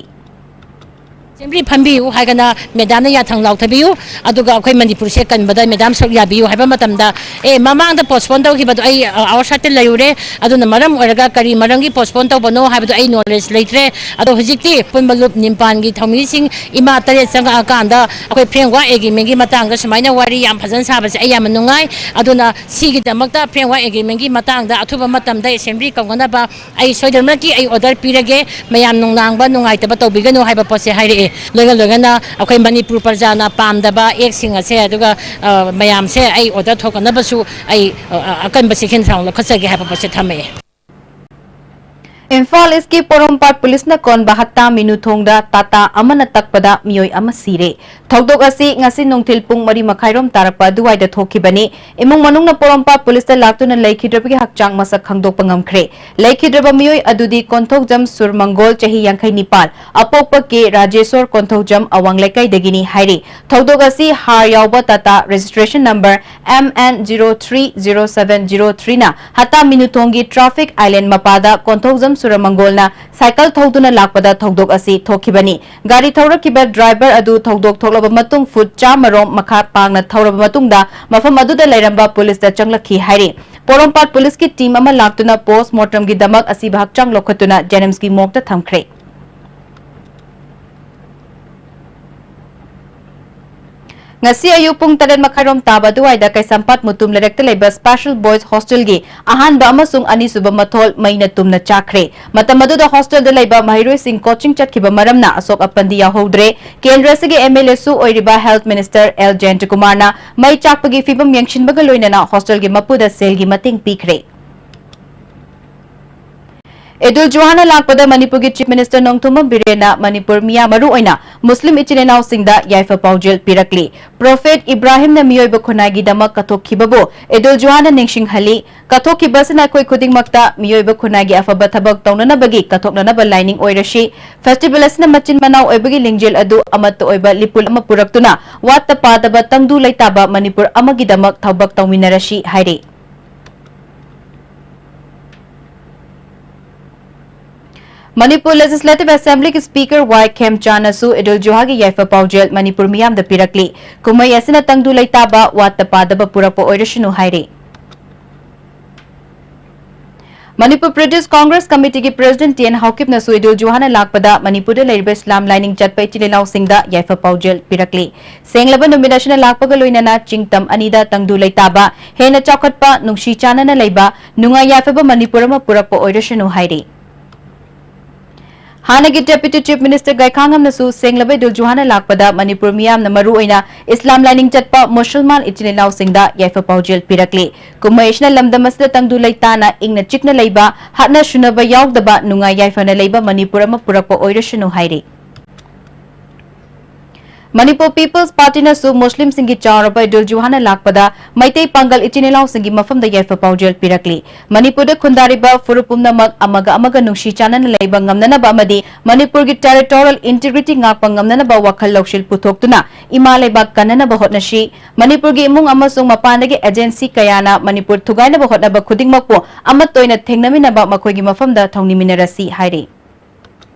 ꯑꯦꯁꯦꯝꯕ꯭ꯂꯤ ꯐꯝꯕꯤꯌꯨ ꯍꯥꯏꯒꯅ ꯃꯦꯗꯥꯝꯅ ꯌꯥꯊꯪ ꯂꯥꯎꯊꯕꯤꯌꯨ, ꯑꯗꯨꯒ ꯑꯩꯈꯣꯏ ꯃꯅꯤꯄꯨꯔꯁꯦ ꯀꯟꯕꯗ ꯃꯦꯗꯥꯝ ꯁꯔꯨꯛ ꯌꯥꯕꯤꯌꯨ ꯍꯥꯏꯕ ꯃꯇꯝꯗ, "ꯑꯦ, ꯃꯃꯥꯡꯗ ꯄꯣꯁꯄꯣꯟ ꯇꯧꯈꯤꯕꯗꯣ ꯑꯩ ꯑꯥꯎꯠꯁꯥꯏꯗꯇ ꯂꯩꯔꯨꯔꯦ, ꯑꯗꯨꯅ ꯃꯔꯝ ꯑꯣꯏꯔꯒ ꯀꯔꯤ ꯃꯔꯝꯒꯤ ꯄꯣꯁꯄꯣꯟ ꯇꯧꯕꯅꯣ ꯍꯥꯏꯕꯗꯣ ꯑꯩ ꯅꯣꯂꯦꯖ ꯂꯩꯇ꯭ꯔꯦ꯫ ꯑꯗꯣ ꯍꯧꯖꯤꯛꯇꯤ ꯑꯄꯨꯟꯕ ꯂꯨꯞ ꯅꯤꯄꯥꯟꯒꯤ ꯊꯧꯃꯤꯁꯤꯡ ꯏꯃꯥ ꯇꯔꯦꯠ ꯆꯪꯉꯛꯑꯀꯥꯟꯗ ꯑꯩꯈꯣꯏ ꯐ꯭ꯔꯦꯝꯋꯥꯔꯛ ꯑꯦꯒ꯭ꯔꯤꯃꯦꯟꯒꯤ ꯃꯇꯥꯡꯗ ꯁꯨꯃꯥꯏꯅ ꯋꯥꯔꯤ ꯌꯥꯝ ꯐꯖꯅ ꯁꯥꯕꯁꯦ ꯑꯩ ꯌꯥꯝꯅ ꯅꯨꯡꯉꯥꯏ꯫ ꯑꯗꯨꯅ ꯁꯤꯒꯤꯗꯃꯛꯇ ꯐ꯭ꯔꯦꯝꯋꯥꯔꯛ ꯑꯦꯒ꯭ꯔꯤꯃꯦꯟꯒꯤ ꯃꯇꯥꯡꯗ ꯑꯊꯨꯕ ꯃꯇꯝꯗ ꯑꯦꯁꯦꯝꯕ꯭ꯂꯤ ꯀꯧꯅꯅꯕ ꯑꯩ ꯁꯣꯏꯗꯅꯃꯛꯀꯤ ꯑꯩ ꯑꯣꯔꯗꯔ ꯄꯤꯔꯒꯦ, ꯃꯌꯥꯝ ꯅꯨꯡꯅꯥꯡꯕ ꯅꯨꯡꯉꯥꯏꯇꯕ ꯇꯧꯕꯤꯒꯅꯨ" ꯍꯥꯏꯕ ꯄꯣꯠꯁꯦ ꯍꯥꯏꯔꯛꯑꯦ꯫ ꯂꯣꯏꯅ ꯂꯣꯏꯅꯅ ꯑꯩꯈꯣꯏ ꯃꯅꯤꯄꯨꯔ ꯄ꯭ꯔꯖꯥꯅ ꯄꯥꯝꯗꯕ ꯑꯦꯛꯁꯤꯡ ꯑꯁꯦ, ꯑꯗꯨꯒ, ꯑ, ꯃꯌꯥꯝꯁꯦ ꯑꯩ ꯑꯣꯔꯗꯔ ꯊꯣꯛꯅꯅꯕꯁꯨ ꯑꯩ, ꯑ, ꯑ, ꯑꯀꯟꯕ ꯆꯦꯛꯁꯤꯟ ꯊꯧꯔꯥꯡ ꯂꯧꯈꯠꯆꯒꯦ ꯍꯥꯏꯕ ꯄꯣꯠꯁꯦ ꯊꯝꯃꯛꯑꯦ꯫ ꯏꯝꯐꯥꯜ ꯏꯁꯀꯤ ꯄꯣꯔꯣꯝꯄꯥꯠ ꯄꯨꯂꯤꯁꯅ ꯀꯣꯟꯕ ꯍꯠꯇꯥ ꯃꯤꯅꯨ ꯊꯣꯡꯗ ꯇꯥꯇꯥ ꯑꯃꯅ ꯇꯛꯄꯗ ꯃꯤꯑꯣꯏ ꯑꯃ ꯁꯤꯔꯦ꯫ ꯊꯧꯗꯣꯛ ꯑꯁꯤ ꯉꯁꯤ ꯅꯨꯡꯊꯤꯜ ꯄꯨꯡ ꯃꯔꯤ ꯃꯈꯥꯏꯔꯣꯝ ꯇꯥꯔꯛꯄ ꯑꯗꯨꯋꯥꯏꯗ ꯊꯣꯛꯈꯤꯕꯅꯤ꯫ ꯏꯃꯨꯡ ꯃꯅꯨꯡꯅ ꯄꯣꯔꯣꯝꯄꯥꯠ ꯄꯨꯂꯤꯁꯇ ꯂꯥꯛꯇꯨꯅ ꯂꯩꯈꯤꯗ꯭ꯔꯕꯒꯤ ꯍꯛꯆꯥꯡ ꯃꯁꯛ ꯈꯪꯗꯣꯛꯄ ꯉꯝꯈ꯭ꯔꯦ꯫ ꯂꯩꯈꯤꯗ꯭ꯔꯕ ꯃꯤꯑꯣꯏ ꯑꯗꯨꯗꯤ ꯀꯣꯟꯊꯧꯖꯝ ꯁꯨꯔꯃꯪꯒꯣꯜ, ꯆꯍꯤ ꯌꯥꯡꯈꯩ ꯅꯤꯄꯥꯜ, ꯑꯄꯣꯛꯄ ꯀꯦ ꯔꯥꯖꯦꯁꯣꯔ, ꯀꯣꯟꯊꯧꯖꯝ ꯑꯋꯥꯡ ꯂꯩꯀꯥꯏꯗꯒꯤꯅꯤ ꯍꯥꯏꯔꯤ꯫ ꯊꯧꯗꯣꯛ ꯑꯁꯤ ꯍꯥꯔ ꯌꯥꯎꯕ Tata registration number M N zero three zero seven zero three ꯅ ꯍꯠꯇꯥ ꯃꯤꯅꯨꯊꯣꯡꯒꯤ traffic island ꯃꯄꯥꯗ ꯀꯣꯟꯊꯧꯖꯝ ꯁꯨꯔꯃꯪꯒꯣꯜꯅ ꯁꯥꯏꯀꯜ ꯊꯧꯗꯨꯅ ꯂꯥꯛꯄꯗ ꯊꯧꯗꯣꯛ ꯑꯁꯤ ꯊꯣꯛꯈꯤꯕꯅꯤ꯫ ꯒꯥꯔꯤ ꯊꯧꯔꯛꯈꯤꯕ ꯗ꯭ꯔꯥꯏꯚꯔ ꯑꯗꯨ ꯊꯧꯗꯣꯛ ꯊꯣꯛꯂꯕ ꯃꯇꯨꯡ ꯐꯨꯠ ꯆꯥꯝꯃ ꯔꯣꯝ ꯃꯈꯥ ꯄꯥꯡꯅ ꯊꯧꯔꯕ ꯃꯇꯨꯡꯗ ꯃꯐꯝ ꯑꯗꯨꯗ ꯂꯩꯔꯝꯕ ꯄꯨꯂꯤꯁꯇ ꯆꯪꯂꯛꯈꯤ ꯍꯥꯏꯔꯤ꯫ ꯄꯣꯔꯣꯝꯄꯥꯠ ꯄꯨꯂꯤꯁꯀꯤ ꯇꯤꯝ ꯑꯃ ꯂꯥꯛꯇꯨꯅ ꯄꯣꯁꯃꯣꯔꯇꯝꯒꯤꯗꯃꯛ ꯑꯁꯤꯕ ꯍꯛꯆꯥꯡ ꯂꯧꯈꯠꯇꯨꯅ ꯖꯦꯅꯤꯝꯁꯀꯤ ꯃꯣꯔꯒꯇ ꯊꯝꯈ꯭ꯔꯦ꯫ ꯉꯁꯤ ꯑꯌꯨꯛ ꯄꯨꯡ ꯇꯔꯦꯠ ꯃꯈꯥꯏꯔꯣꯝ ꯇꯥꯕ ꯑꯗꯨꯋꯥꯏꯗ ꯀꯩꯁꯥꯝꯄꯥꯠ ꯃꯨꯇꯨꯝ ꯂꯩꯔꯛꯇ ꯂꯩꯕ Special Boys Hostelꯒꯤ ꯑꯍꯥꯟꯕ ꯑꯃꯁꯨꯡ ꯑꯅꯤꯁꯨꯕ ꯃꯊꯣꯜ ꯃꯩꯅ ꯇꯨꯝꯅ ꯆꯥꯛꯈ꯭ꯔꯦ꯫ ꯃꯇꯝ ꯑꯗꯨꯗ hostelꯗ ꯂꯩꯕ ꯃꯍꯩꯔꯣꯏꯁꯤꯡ coaching ꯆꯠꯈꯤꯕ ꯃꯔꯝꯅ ꯑꯁꯣꯛ ꯑꯄꯟꯗꯤ ꯌꯥꯎꯍꯧꯗ꯭ꯔꯦ꯫ ꯀꯦꯟꯗ꯭ꯔ ꯑꯁꯤꯒꯤ MLAꯁꯨ ꯑꯣꯏꯔꯤꯕ Health Minister L ꯖꯌꯟꯇꯀꯨꯃꯥꯔꯅ ꯃꯩ ꯆꯥꯛꯄꯒꯤ ꯐꯤꯕꯝ ꯌꯦꯡꯁꯤꯟꯕꯒ ꯂꯣꯏꯅꯅ hostelꯒꯤ ꯃꯄꯨꯗ ꯁꯦꯜꯒꯤ ꯃꯇꯦꯡ ꯄꯤꯈ꯭ꯔꯦ꯫ ꯏꯗꯨꯜ ꯖꯨꯍꯥꯅ ꯂꯥꯛꯄꯗ ꯃꯅꯤꯄꯨꯔꯒꯤ Chief Minister ꯅꯣꯡꯊꯣꯝꯕꯝ ꯕꯤꯔꯦꯟꯅ ꯃꯅꯤꯄꯨꯔ ꯃꯤꯌꯥꯝ, ꯃꯔꯨꯑꯣꯏꯅ ꯃꯨꯁꯂꯤꯝ ꯏꯆꯤꯜ ꯏꯅꯥꯎꯁꯤꯡꯗ ꯌꯥꯏꯐ ꯄꯥꯎꯖꯦꯜ ꯄꯤꯔꯛꯂꯤ꯫ Prophet ꯏꯕ꯭ꯔꯥꯍꯤꯝꯅ ꯃꯤꯑꯣꯏꯕ ꯈꯨꯟꯅꯥꯏꯒꯤꯗꯃꯛ ꯀꯠꯊꯣꯛꯈꯤꯕꯕꯨ ꯏꯗꯨꯜ ꯖꯨꯍꯥꯅ ꯅꯤꯡꯁꯤꯡꯍꯜꯂꯤ꯫ ꯀꯠꯊꯣꯛꯈꯤꯕ ꯑꯁꯤꯅ ꯑꯩꯈꯣꯏ ꯈꯨꯗꯤꯡꯃꯛꯇ ꯃꯤꯑꯣꯏꯕ ꯈꯨꯟꯅꯥꯏꯒꯤ ꯑꯐꯕ ꯊꯕꯛ ꯇꯧꯅꯅꯕꯒꯤ ꯀꯠꯊꯣꯛꯅꯅꯕ ꯂꯥꯏꯅꯤꯡ ꯑꯣꯏꯔꯁꯤ꯫ Festival ꯑꯁꯤꯅ ꯃꯆꯤꯟ ꯃꯅꯥꯎ ꯑꯣꯏꯕꯒꯤ ꯂꯤꯡꯖꯦꯜ ꯑꯗꯨ ꯑꯃꯠꯇ ꯑꯣꯏꯕ ꯂꯤꯄꯨꯟ ꯑꯃ ꯄꯨꯔꯛꯇꯨꯅ ꯋꯥꯠꯇ ꯄꯥꯗꯕ ꯇꯪꯗꯨ ꯂꯩꯇꯥꯕ ꯃꯅꯤꯄꯨꯔ ꯑꯃꯒꯤꯗꯃꯛ ꯊꯕꯛ ꯇꯧꯃꯤꯟꯅꯔꯁꯤ ꯍꯥꯏꯔꯤ꯫ ꯃꯅꯤꯄꯨꯔ Legislative Assemblyꯒꯤ Speaker ꯋꯥꯏ ꯈꯦꯝꯆꯥꯟꯅꯁꯨ ꯏꯗꯨꯜ ꯖꯨꯍꯥꯒꯤ ꯌꯥꯏꯐ ꯄꯥꯎꯖꯦꯜ ꯃꯅꯤꯄꯨꯔ ꯃꯤꯌꯥꯝꯗ ꯄꯤꯔꯛꯂꯤ꯫ ꯀꯨꯝꯍꯩ ꯑꯁꯤꯅ ꯇꯪꯗꯨ ꯂꯩꯇꯥꯕ, ꯋꯥꯠꯇ ꯄꯥꯗꯕ ꯄꯨꯔꯛꯄ ꯑꯣꯏꯔꯁꯅꯨ ꯍꯥꯏꯔꯤ꯫ ꯃꯅꯤꯄꯨꯔ Pradesh Congress Committeeꯒꯤ President ꯇꯤ ꯑꯦꯟ ꯍꯥꯎꯀꯤꯞꯅꯁꯨ ꯏꯗꯨꯜ ꯖꯨꯍꯥꯅ ꯂꯥꯛꯄꯗ ꯃꯅꯤꯄꯨꯔꯗ ꯂꯩꯔꯤꯕ ꯏꯁꯂꯥꯝ ꯂꯥꯏꯅꯤꯡ ꯆꯠꯄ ꯏꯆꯤꯜ ꯏꯅꯥꯎꯁꯤꯡꯗ ꯌꯥꯏꯐ ꯄꯥꯎꯖꯦꯜ ꯄꯤꯔꯛꯂꯤ꯫ ꯁꯦꯡꯂꯕ ꯅꯨꯃꯤꯠ ꯑꯁꯤꯅ ꯂꯥꯛꯄꯒ ꯂꯣꯏꯅꯅ ꯆꯤꯡꯇꯝ ꯑꯅꯤꯗ ꯇꯪꯗꯨ ꯂꯩꯇꯥꯕ, ꯍꯦꯟꯅ ꯆꯥꯎꯈꯠꯄ, ꯅꯨꯡꯁꯤ ꯆꯥꯟꯅꯅ ꯂꯩꯕ, ꯅꯨꯡꯉꯥꯏ ꯌꯥꯏꯐꯕ ꯃꯅꯤꯄꯨꯔ ꯑꯃ ꯄꯨꯔꯛꯄ ꯑꯣꯏꯔꯁꯅꯨ ꯍꯥꯏꯔꯤ꯫ ꯍꯥꯟꯅꯒꯤ Deputy Chief Minister ꯒꯥꯏꯈꯥꯉꯝꯅꯁꯨ ꯁꯦꯡꯂꯕ ꯏꯗꯨꯜ ꯖꯨꯍꯥꯅ ꯂꯥꯛꯄꯗ ꯃꯅꯤꯄꯨꯔ ꯃꯤꯌꯥꯝꯅ ꯃꯔꯨꯑꯣꯏꯅ ꯏꯁꯂꯥꯝ ꯂꯥꯏꯅꯤꯡ ꯆꯠꯄ ꯃꯨꯁꯜꯃꯥꯟ ꯏꯆꯤꯜ ꯏꯅꯥꯎꯁꯤꯡꯗ ꯌꯥꯏꯐ ꯄꯥꯎꯖꯦꯜ ꯄꯤꯔꯛꯂꯤ꯫ ꯀꯨꯝꯍꯩ ꯑꯁꯤꯅ ꯂꯝꯗꯝ ꯑꯁꯤꯗ ꯇꯪꯗꯨ ꯂꯩꯇꯥꯅ, ꯏꯪꯅ ꯆꯤꯛꯅ ꯂꯩꯕ, ꯍꯥꯠꯅ ꯁꯨꯅꯕ ꯌꯥꯎꯗꯕ, ꯅꯨꯡꯉꯥꯏ ꯌꯥꯏꯐꯅ ꯂꯩꯕ ꯃꯅꯤꯄꯨꯔ ꯑꯃ ꯄꯨꯔꯛꯄ ꯑꯣꯏꯔꯁꯅꯨ ꯍꯥꯏꯔꯤ꯫ ꯃꯅꯤꯄꯨꯔ People's Partyꯅꯁꯨ ꯃꯨꯁꯂꯤꯝꯁꯤꯡꯒꯤ ꯆꯥꯎꯔꯕ ꯏꯗꯨꯜ ꯖꯨꯍꯥꯅ ꯂꯥꯛꯄꯗ ꯃꯩꯇꯩ ꯄꯥꯡꯒꯜ ꯏꯆꯤꯟ ꯏꯅꯥꯎꯁꯤꯡꯒꯤ ꯃꯐꯝꯗ ꯌꯥꯏꯐ ꯄꯥꯎꯖꯦꯜ ꯄꯤꯔꯛꯂꯤ꯫ ꯃꯅꯤꯄꯨꯔꯗ ꯈꯨꯟꯗꯥꯔꯤꯕ ꯐꯨꯔꯨꯞ ꯄꯨꯝꯅꯃꯛ ꯑꯃꯒ ꯑꯃꯒ ꯅꯨꯡꯁꯤ ꯆꯥꯟꯅꯅ ꯂꯩꯕ ꯉꯝꯅꯅꯕ ꯑꯃꯗꯤ ꯃꯅꯤꯄꯨꯔꯒꯤ territorial integrity ꯉꯥꯛꯄ ꯉꯝꯅꯅꯕ ꯋꯥꯈꯜ ꯂꯧꯁꯤꯡ ꯄꯨꯊꯣꯛꯇꯨꯅ ꯏꯃꯥ ꯂꯩꯕꯥꯛ ꯀꯟꯅꯅꯕ ꯍꯣꯠꯅꯁꯤ꯫ ꯃꯅꯤꯄꯨꯔꯒꯤ ꯏꯃꯨꯡ ꯑꯃꯁꯨꯡ ꯃꯄꯥꯟꯗꯒꯤ agency ꯀꯌꯥꯅ ꯃꯅꯤꯄꯨꯔ ꯊꯨꯒꯥꯏꯅꯕ ꯍꯣꯠꯅꯕ ꯈꯨꯗꯤꯡꯃꯛꯄꯨ ꯑꯃꯠꯇ ꯑꯣꯏꯅ ꯊꯦꯡꯅꯃꯤꯟꯅꯕ ꯃꯈꯣꯏꯒꯤ ꯃꯐꯝꯗ ꯊꯧꯅꯤꯃꯤꯟꯅꯔꯁꯤ ꯍꯥꯏꯔꯤ꯫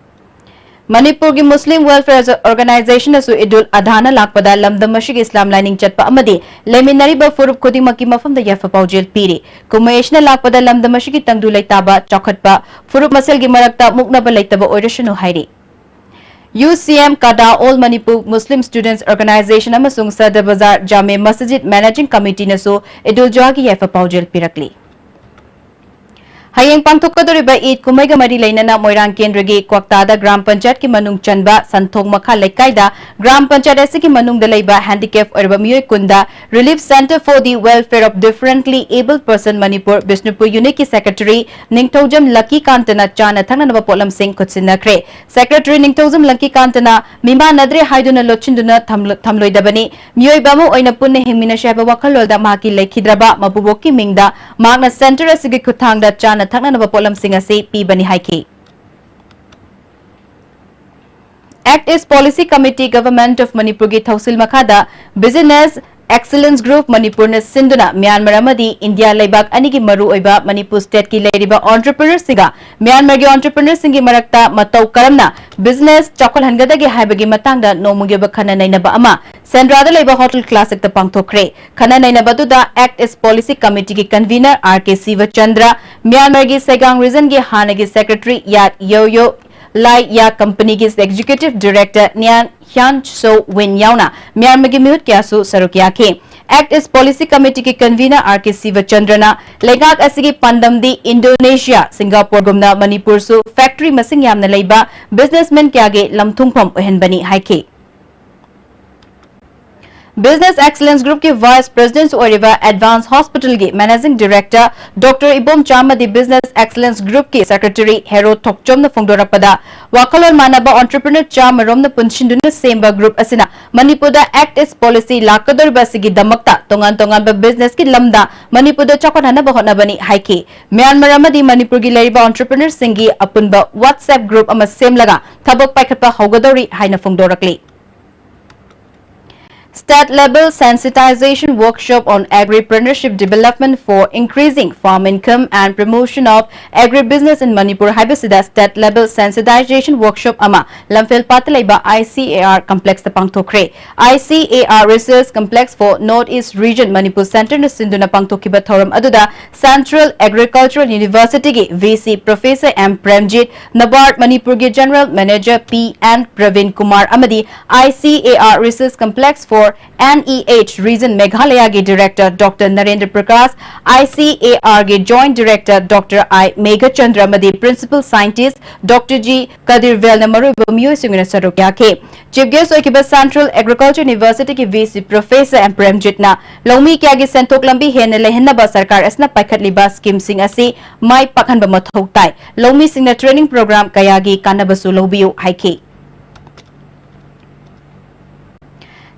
ꯃꯅꯤꯄꯨꯔꯒꯤ Muslim Welfare Organizationꯅꯁꯨ ꯏꯗꯨꯜ ꯑꯙꯥꯅ ꯂꯥꯛꯄꯗ ꯂꯝꯗꯝ ꯑꯁꯤꯒꯤ ꯏꯁꯂꯥꯝ ꯂꯥꯏꯅꯤꯡ ꯆꯠꯄ ꯑꯃꯗꯤ ꯂꯩꯃꯤꯟꯅꯔꯤꯕ ꯐꯨꯔꯨꯞ ꯈꯨꯗꯤꯡꯃꯛꯀꯤ ꯃꯐꯝꯗ ꯌꯥꯏꯐ ꯄꯥꯎꯖꯦꯜ ꯄꯤꯔꯤ꯫ ꯀꯨꯝꯍꯩ ꯑꯁꯤꯅ ꯂꯥꯛꯄꯗ ꯂꯝꯗꯝ ꯑꯁꯤꯒꯤ ꯇꯪꯗꯨ ꯂꯩꯇꯥꯕ, ꯆꯥꯎꯈꯠꯄ, ꯐꯨꯔꯨꯞ ꯃꯁꯦꯜꯒꯤ ꯃꯔꯛꯇ ꯃꯨꯛꯅꯕ ꯂꯩꯇꯕ ꯑꯣꯏꯔꯁꯅꯨ ꯍꯥꯏꯔꯤ꯫ ꯌꯨ ꯁꯤ ꯑꯦꯝ ꯀꯥꯗꯥ, ꯑꯣꯜ ꯃꯅꯤꯄꯨꯔ ꯃꯨꯁꯂꯤꯝ ꯁ꯭ꯇꯨꯗꯦꯟꯠꯁ ꯑꯣꯔꯒꯅꯥꯏꯖꯦꯁꯟ ꯑꯃꯁꯨꯡ ꯁꯗꯔ ꯕꯖꯥꯔ ꯖꯥꯃꯦ ꯃꯁꯖꯤꯗ ꯃꯦꯅꯦꯖꯤꯡ ꯀꯃꯤꯇꯤꯅꯁꯨ ꯏꯗꯨꯜ ꯖꯨꯍꯥꯒꯤ ꯌꯥꯏꯐ ꯄꯥꯎꯖꯦꯜ ꯄꯤꯔꯛꯂꯤ꯫ ꯍꯌꯦꯡ ꯄꯥꯡꯊꯣꯛꯀꯗꯧꯔꯤꯕ ꯏꯗ ꯀꯨꯝꯍꯩꯒ ꯃꯔꯤ ꯂꯩꯅꯅ ꯃꯣꯏꯔꯥꯡ ꯀꯦꯟꯗ꯭ꯔꯒꯤ ꯀ꯭ꯋꯥꯛꯇꯥꯗ ꯒ꯭ꯔꯥꯝ ꯄꯟꯆꯥꯌꯠꯀꯤ ꯃꯅꯨꯡ ꯆꯟꯕ ꯁꯟꯊꯣꯡ ꯃꯈꯥ ꯂꯩꯀꯥꯏꯗ ꯒ꯭ꯔꯥꯝ ꯄꯟꯆꯥꯌꯠ ꯑꯁꯤꯒꯤ ꯃꯅꯨꯡꯗ ꯂꯩꯕ ꯍꯦꯟꯗꯤꯀꯦꯞ ꯑꯣꯏꯔꯕ ꯃꯤꯑꯣꯏ ꯀꯨꯟꯗ Relief Centre for the Welfare of Differently Abled Person Manipur Bishnupur ꯌꯨꯅꯤꯠꯀꯤ ꯁꯦꯀ꯭ꯔꯦꯇꯔꯤ ꯅꯤꯡꯊꯧꯖꯝ ꯂꯛꯀꯤ ꯀꯥꯟꯇꯅ ꯆꯥꯅ ꯊꯛꯅꯅꯕ ꯄꯣꯠꯂꯝꯁꯤꯡ ꯈꯨꯠꯁꯤꯟꯅꯈ꯭ꯔꯦ꯫ ꯁꯦꯀ꯭ꯔꯦꯇꯔꯤ ꯅꯤꯡꯊꯧꯖꯝ ꯂꯛꯀꯤ ꯀꯥꯟꯇꯅ ꯃꯤꯃꯥꯟꯅꯗ꯭ꯔꯦ ꯍꯥꯏꯗꯨꯅ ꯂꯣꯠꯁꯤꯟꯗꯨꯅ ꯊꯝꯂ-, ꯊꯝꯂꯣꯏꯗꯕꯅꯤ꯫ ꯃꯤꯑꯣꯏꯕ ꯑꯃ ꯑꯣꯏꯅ ꯄꯨꯟꯅ ꯍꯤꯡꯃꯤꯟꯅꯁꯤ ꯍꯥꯏꯕ ꯋꯥꯈꯜꯂꯣꯟꯗ ꯃꯍꯥꯛꯀꯤ ꯂꯩꯈꯤꯗ꯭ꯔꯕ ꯃꯄꯨꯕꯣꯛꯀꯤ ꯃꯤꯡꯗ ꯃꯍꯥꯛꯅ ꯁꯦꯟꯇꯔ ꯑꯁꯤꯒꯤ ꯈꯨꯠꯊꯥꯡꯗ ꯆꯥꯅ ꯊꯛꯅꯅꯕ ꯄꯣꯠꯂꯝꯁꯤꯡ ꯑꯁꯤ ꯄꯤꯕꯅꯤ ꯍꯥꯏꯈꯤ꯫ Act East Policy Committee, Government of ꯃꯅꯤꯄꯨꯔꯒꯤ ꯊꯧꯁꯤꯜ ꯃꯈꯥꯗ Business Excellence Group ꯃꯅꯤꯄꯨꯔꯅ ꯁꯤꯟꯗꯨꯅ ꯃ꯭ꯌꯥꯟꯃꯥꯔ ꯑꯃꯗꯤ ꯏꯟꯗꯤꯌꯥ ꯂꯩꯕꯥꯛ ꯑꯅꯤꯒꯤ ꯃꯔꯨꯑꯣꯏꯕ ꯃꯅꯤꯄꯨꯔ ꯁ꯭ꯇꯦꯠꯀꯤ ꯂꯩꯔꯤꯕ ꯑꯣꯟꯇꯔꯄ꯭ꯔꯤꯅꯔꯁꯤꯡꯒ ꯃ꯭ꯌꯥꯟꯃꯥꯔꯒꯤ ꯑꯣꯟꯇꯔꯄ꯭ꯔꯤꯅꯔꯁꯤꯡꯒꯤ ꯃꯔꯛꯇ ꯃꯇꯧ ꯀꯔꯝꯅ ꯕꯤꯖꯤꯅꯦꯁ ꯆꯥꯎꯈꯠꯍꯟꯒꯗꯒꯦ ꯍꯥꯏꯕꯒꯤ ꯃꯇꯥꯡꯗ ꯅꯣꯡꯃꯒꯤ ꯑꯣꯏꯕ ꯈꯟꯅ ꯅꯩꯅꯕ ꯑꯃ ꯁꯦꯟꯗ꯭ꯔꯥꯗ ꯂꯩꯕ ꯍꯣꯇꯦꯜ ꯀ꯭ꯂꯥꯁꯤꯛꯇ ꯄꯥꯡꯊꯣꯛꯈ꯭ꯔꯦ꯫ ꯈꯟꯅ ꯅꯩꯅꯕ ꯑꯗꯨꯗ Act East Policy Committeeꯒꯤ convener ꯑꯥꯔ ꯀꯦ ꯁꯤꯕꯆꯟꯗ꯭ꯔ, ꯃ꯭ꯌꯥꯟꯃꯥꯔꯒꯤ ꯁꯦꯒꯥꯡ ꯔꯤꯖꯟꯒꯤ ꯍꯥꯟꯅꯒꯤ ꯁꯦꯀ꯭ꯔꯦꯇꯔꯤ ꯌꯥꯠ ꯌꯣ ꯌꯣ, ꯂꯥꯏ ꯌꯥ ꯀꯝꯄꯅꯤꯒꯤ ꯑꯦꯛꯖꯤꯀ꯭ꯌꯨꯇꯤꯚ ꯗꯤꯔꯦꯛꯇꯔ ꯅ꯭ꯌꯥꯟ ꯍ꯭ꯌꯥꯟ ꯁꯣ ꯋꯤꯟ ꯌꯥꯎꯅ ꯃ꯭ꯌꯥꯟꯃꯥꯔꯒꯤ ꯃꯤꯍꯨꯠ ꯀꯌꯥꯁꯨ ꯁꯔꯨꯛ ꯌꯥꯈꯤ꯫ Act East Policy Committeeꯒꯤ convener ꯑꯥꯔ ꯀꯦ ꯁꯤꯕꯆꯟꯗ꯭ꯔꯅ ꯂꯩꯉꯥꯛ ꯑꯁꯤꯒꯤ ꯄꯥꯟꯗꯝꯗꯤ ꯏꯟꯗꯣꯅꯦꯁꯤꯌꯥ, ꯁꯤꯡꯒꯥꯄꯨꯔꯒꯨꯝꯅ ꯃꯅꯤꯄꯨꯔꯁꯨ ꯐꯦꯛꯇꯔꯤ ꯃꯁꯤꯡ ꯌꯥꯝꯅ ꯂꯩꯕ ꯕꯤꯖꯤꯅꯦꯁꯃꯦꯟ ꯀꯌꯥꯒꯤ ꯂꯝꯊꯨꯡꯐꯝ ꯑꯣꯏꯍꯟꯕꯅꯤ ꯍꯥꯏꯈꯤ꯫ Business Excellence Groupꯀꯤ Vice President ꯑꯣꯏꯔꯤꯕ Advance Hospitalꯒꯤ Managing Director Doctor Ibomcha ꯑꯃꯗꯤ Business Excellence Groupꯀꯤ Secretary ꯍꯦꯔꯣ ꯊꯣꯛꯆꯣꯝꯅ ꯐꯣꯡꯗꯣꯔꯛꯄꯗ, ꯋꯥꯈꯜꯂꯣꯟ ꯃꯥꯟꯅꯕ entrepreneur ꯆꯥꯃꯔꯣꯝꯅ ꯄꯨꯟꯁꯤꯟꯗꯨꯅ ꯁꯦꯝꯕ group ꯑꯁꯤꯅ ꯃꯅꯤꯄꯨꯔꯗ Act East Policy ꯂꯥꯛꯀꯗꯧꯔꯤꯕ ꯑꯁꯤꯒꯤꯗꯃꯛꯇ ꯇꯣꯉꯥꯟ ꯇꯣꯉꯥꯟꯕ businessꯀꯤ ꯂꯝꯗ ꯃꯅꯤꯄꯨꯔꯗ ꯆꯥꯎꯈꯠꯍꯟꯅꯕ ꯍꯣꯠꯅꯕꯅꯤ ꯍꯥꯏꯈꯤ꯫ ꯃ꯭ꯌꯥꯟꯃꯥꯔ ꯑꯃꯗꯤ ꯃꯅꯤꯄꯨꯔꯒꯤ ꯂꯩꯔꯤꯕ entrepreneurꯁꯤꯡꯒꯤ ꯑꯄꯨꯟꯕ WhatsApp group ꯑꯃ ꯁꯦꯝꯂꯒ ꯊꯕꯛ ꯄꯥꯏꯈꯠꯄ ꯍꯧꯒꯗꯧꯔꯤ ꯍꯥꯏꯅ ꯐꯣꯡꯗꯣꯔꯛꯂꯤ꯫ State Level Sensitization Workshop on Agripreneurship Development for Increasing Farm Income and Promotion of Agribusiness in Manipur ꯍꯥꯏꯕꯁꯤꯗ State Level Sensitization Workshop ꯑꯃ ꯂꯝꯐꯦꯜ ꯄꯥꯠꯇ ꯂꯩꯕ I C A R Complexꯇ ꯄꯥꯡꯊꯣꯛꯈ꯭ꯔꯦ꯫ I C A R Research Complex for North East Region Manipur Centreꯅ ꯁꯤꯟꯗꯨꯅ ꯄꯥꯡꯊꯣꯛꯈꯤꯕ ꯊꯧꯔꯝ ꯑꯗꯨꯗ Central Agricultural Universityꯒꯤ V C Professor M Premjit, NABARD ꯃꯅꯤꯄꯨꯔꯒꯤ General Manager P N Praveen Kumar ꯑꯃꯗꯤ I C A R Research Complex for N E H Region Meghalayagi Director Doctor Narendra Prakash, I C A Rꯒꯤ Joint Director Doctor I Meghachandra ꯑꯃꯗꯤ Principal Scientist Doctor G Kadir ꯚꯦꯜꯅ ꯃꯔꯨꯑꯣꯏꯕ ꯃꯤꯑꯣꯏꯁꯤꯡ ꯑꯣꯏꯅ ꯁꯔꯨꯛ ꯌꯥꯈꯤ꯫ Chief Guest ꯑꯣꯏꯈꯤꯕ Central Agriculture Universityꯒꯤ V C Professor M Premjitꯅ ꯂꯧꯃꯤ ꯀꯌꯥꯒꯤ ꯁꯦꯟꯊꯣꯛ ꯂꯝꯕꯤ ꯍꯦꯟꯅ ꯂꯩꯍꯟꯅꯕ ꯁꯔꯀꯥꯔ ꯑꯁꯤꯅ ꯄꯥꯏꯈꯠꯂꯤꯕ schemeꯁꯤꯡ ꯑꯁꯤ ꯃꯥꯏ ꯄꯥꯛꯍꯟꯕ ꯃꯊꯧ ꯇꯥꯏ꯫ ꯂꯧꯃꯤꯁꯤꯡꯅ training program ꯀꯌꯥꯒꯤ ꯀꯥꯟꯅꯕꯁꯨ ꯂꯧꯕꯤꯌꯨ ꯍꯥꯏꯈꯤ꯫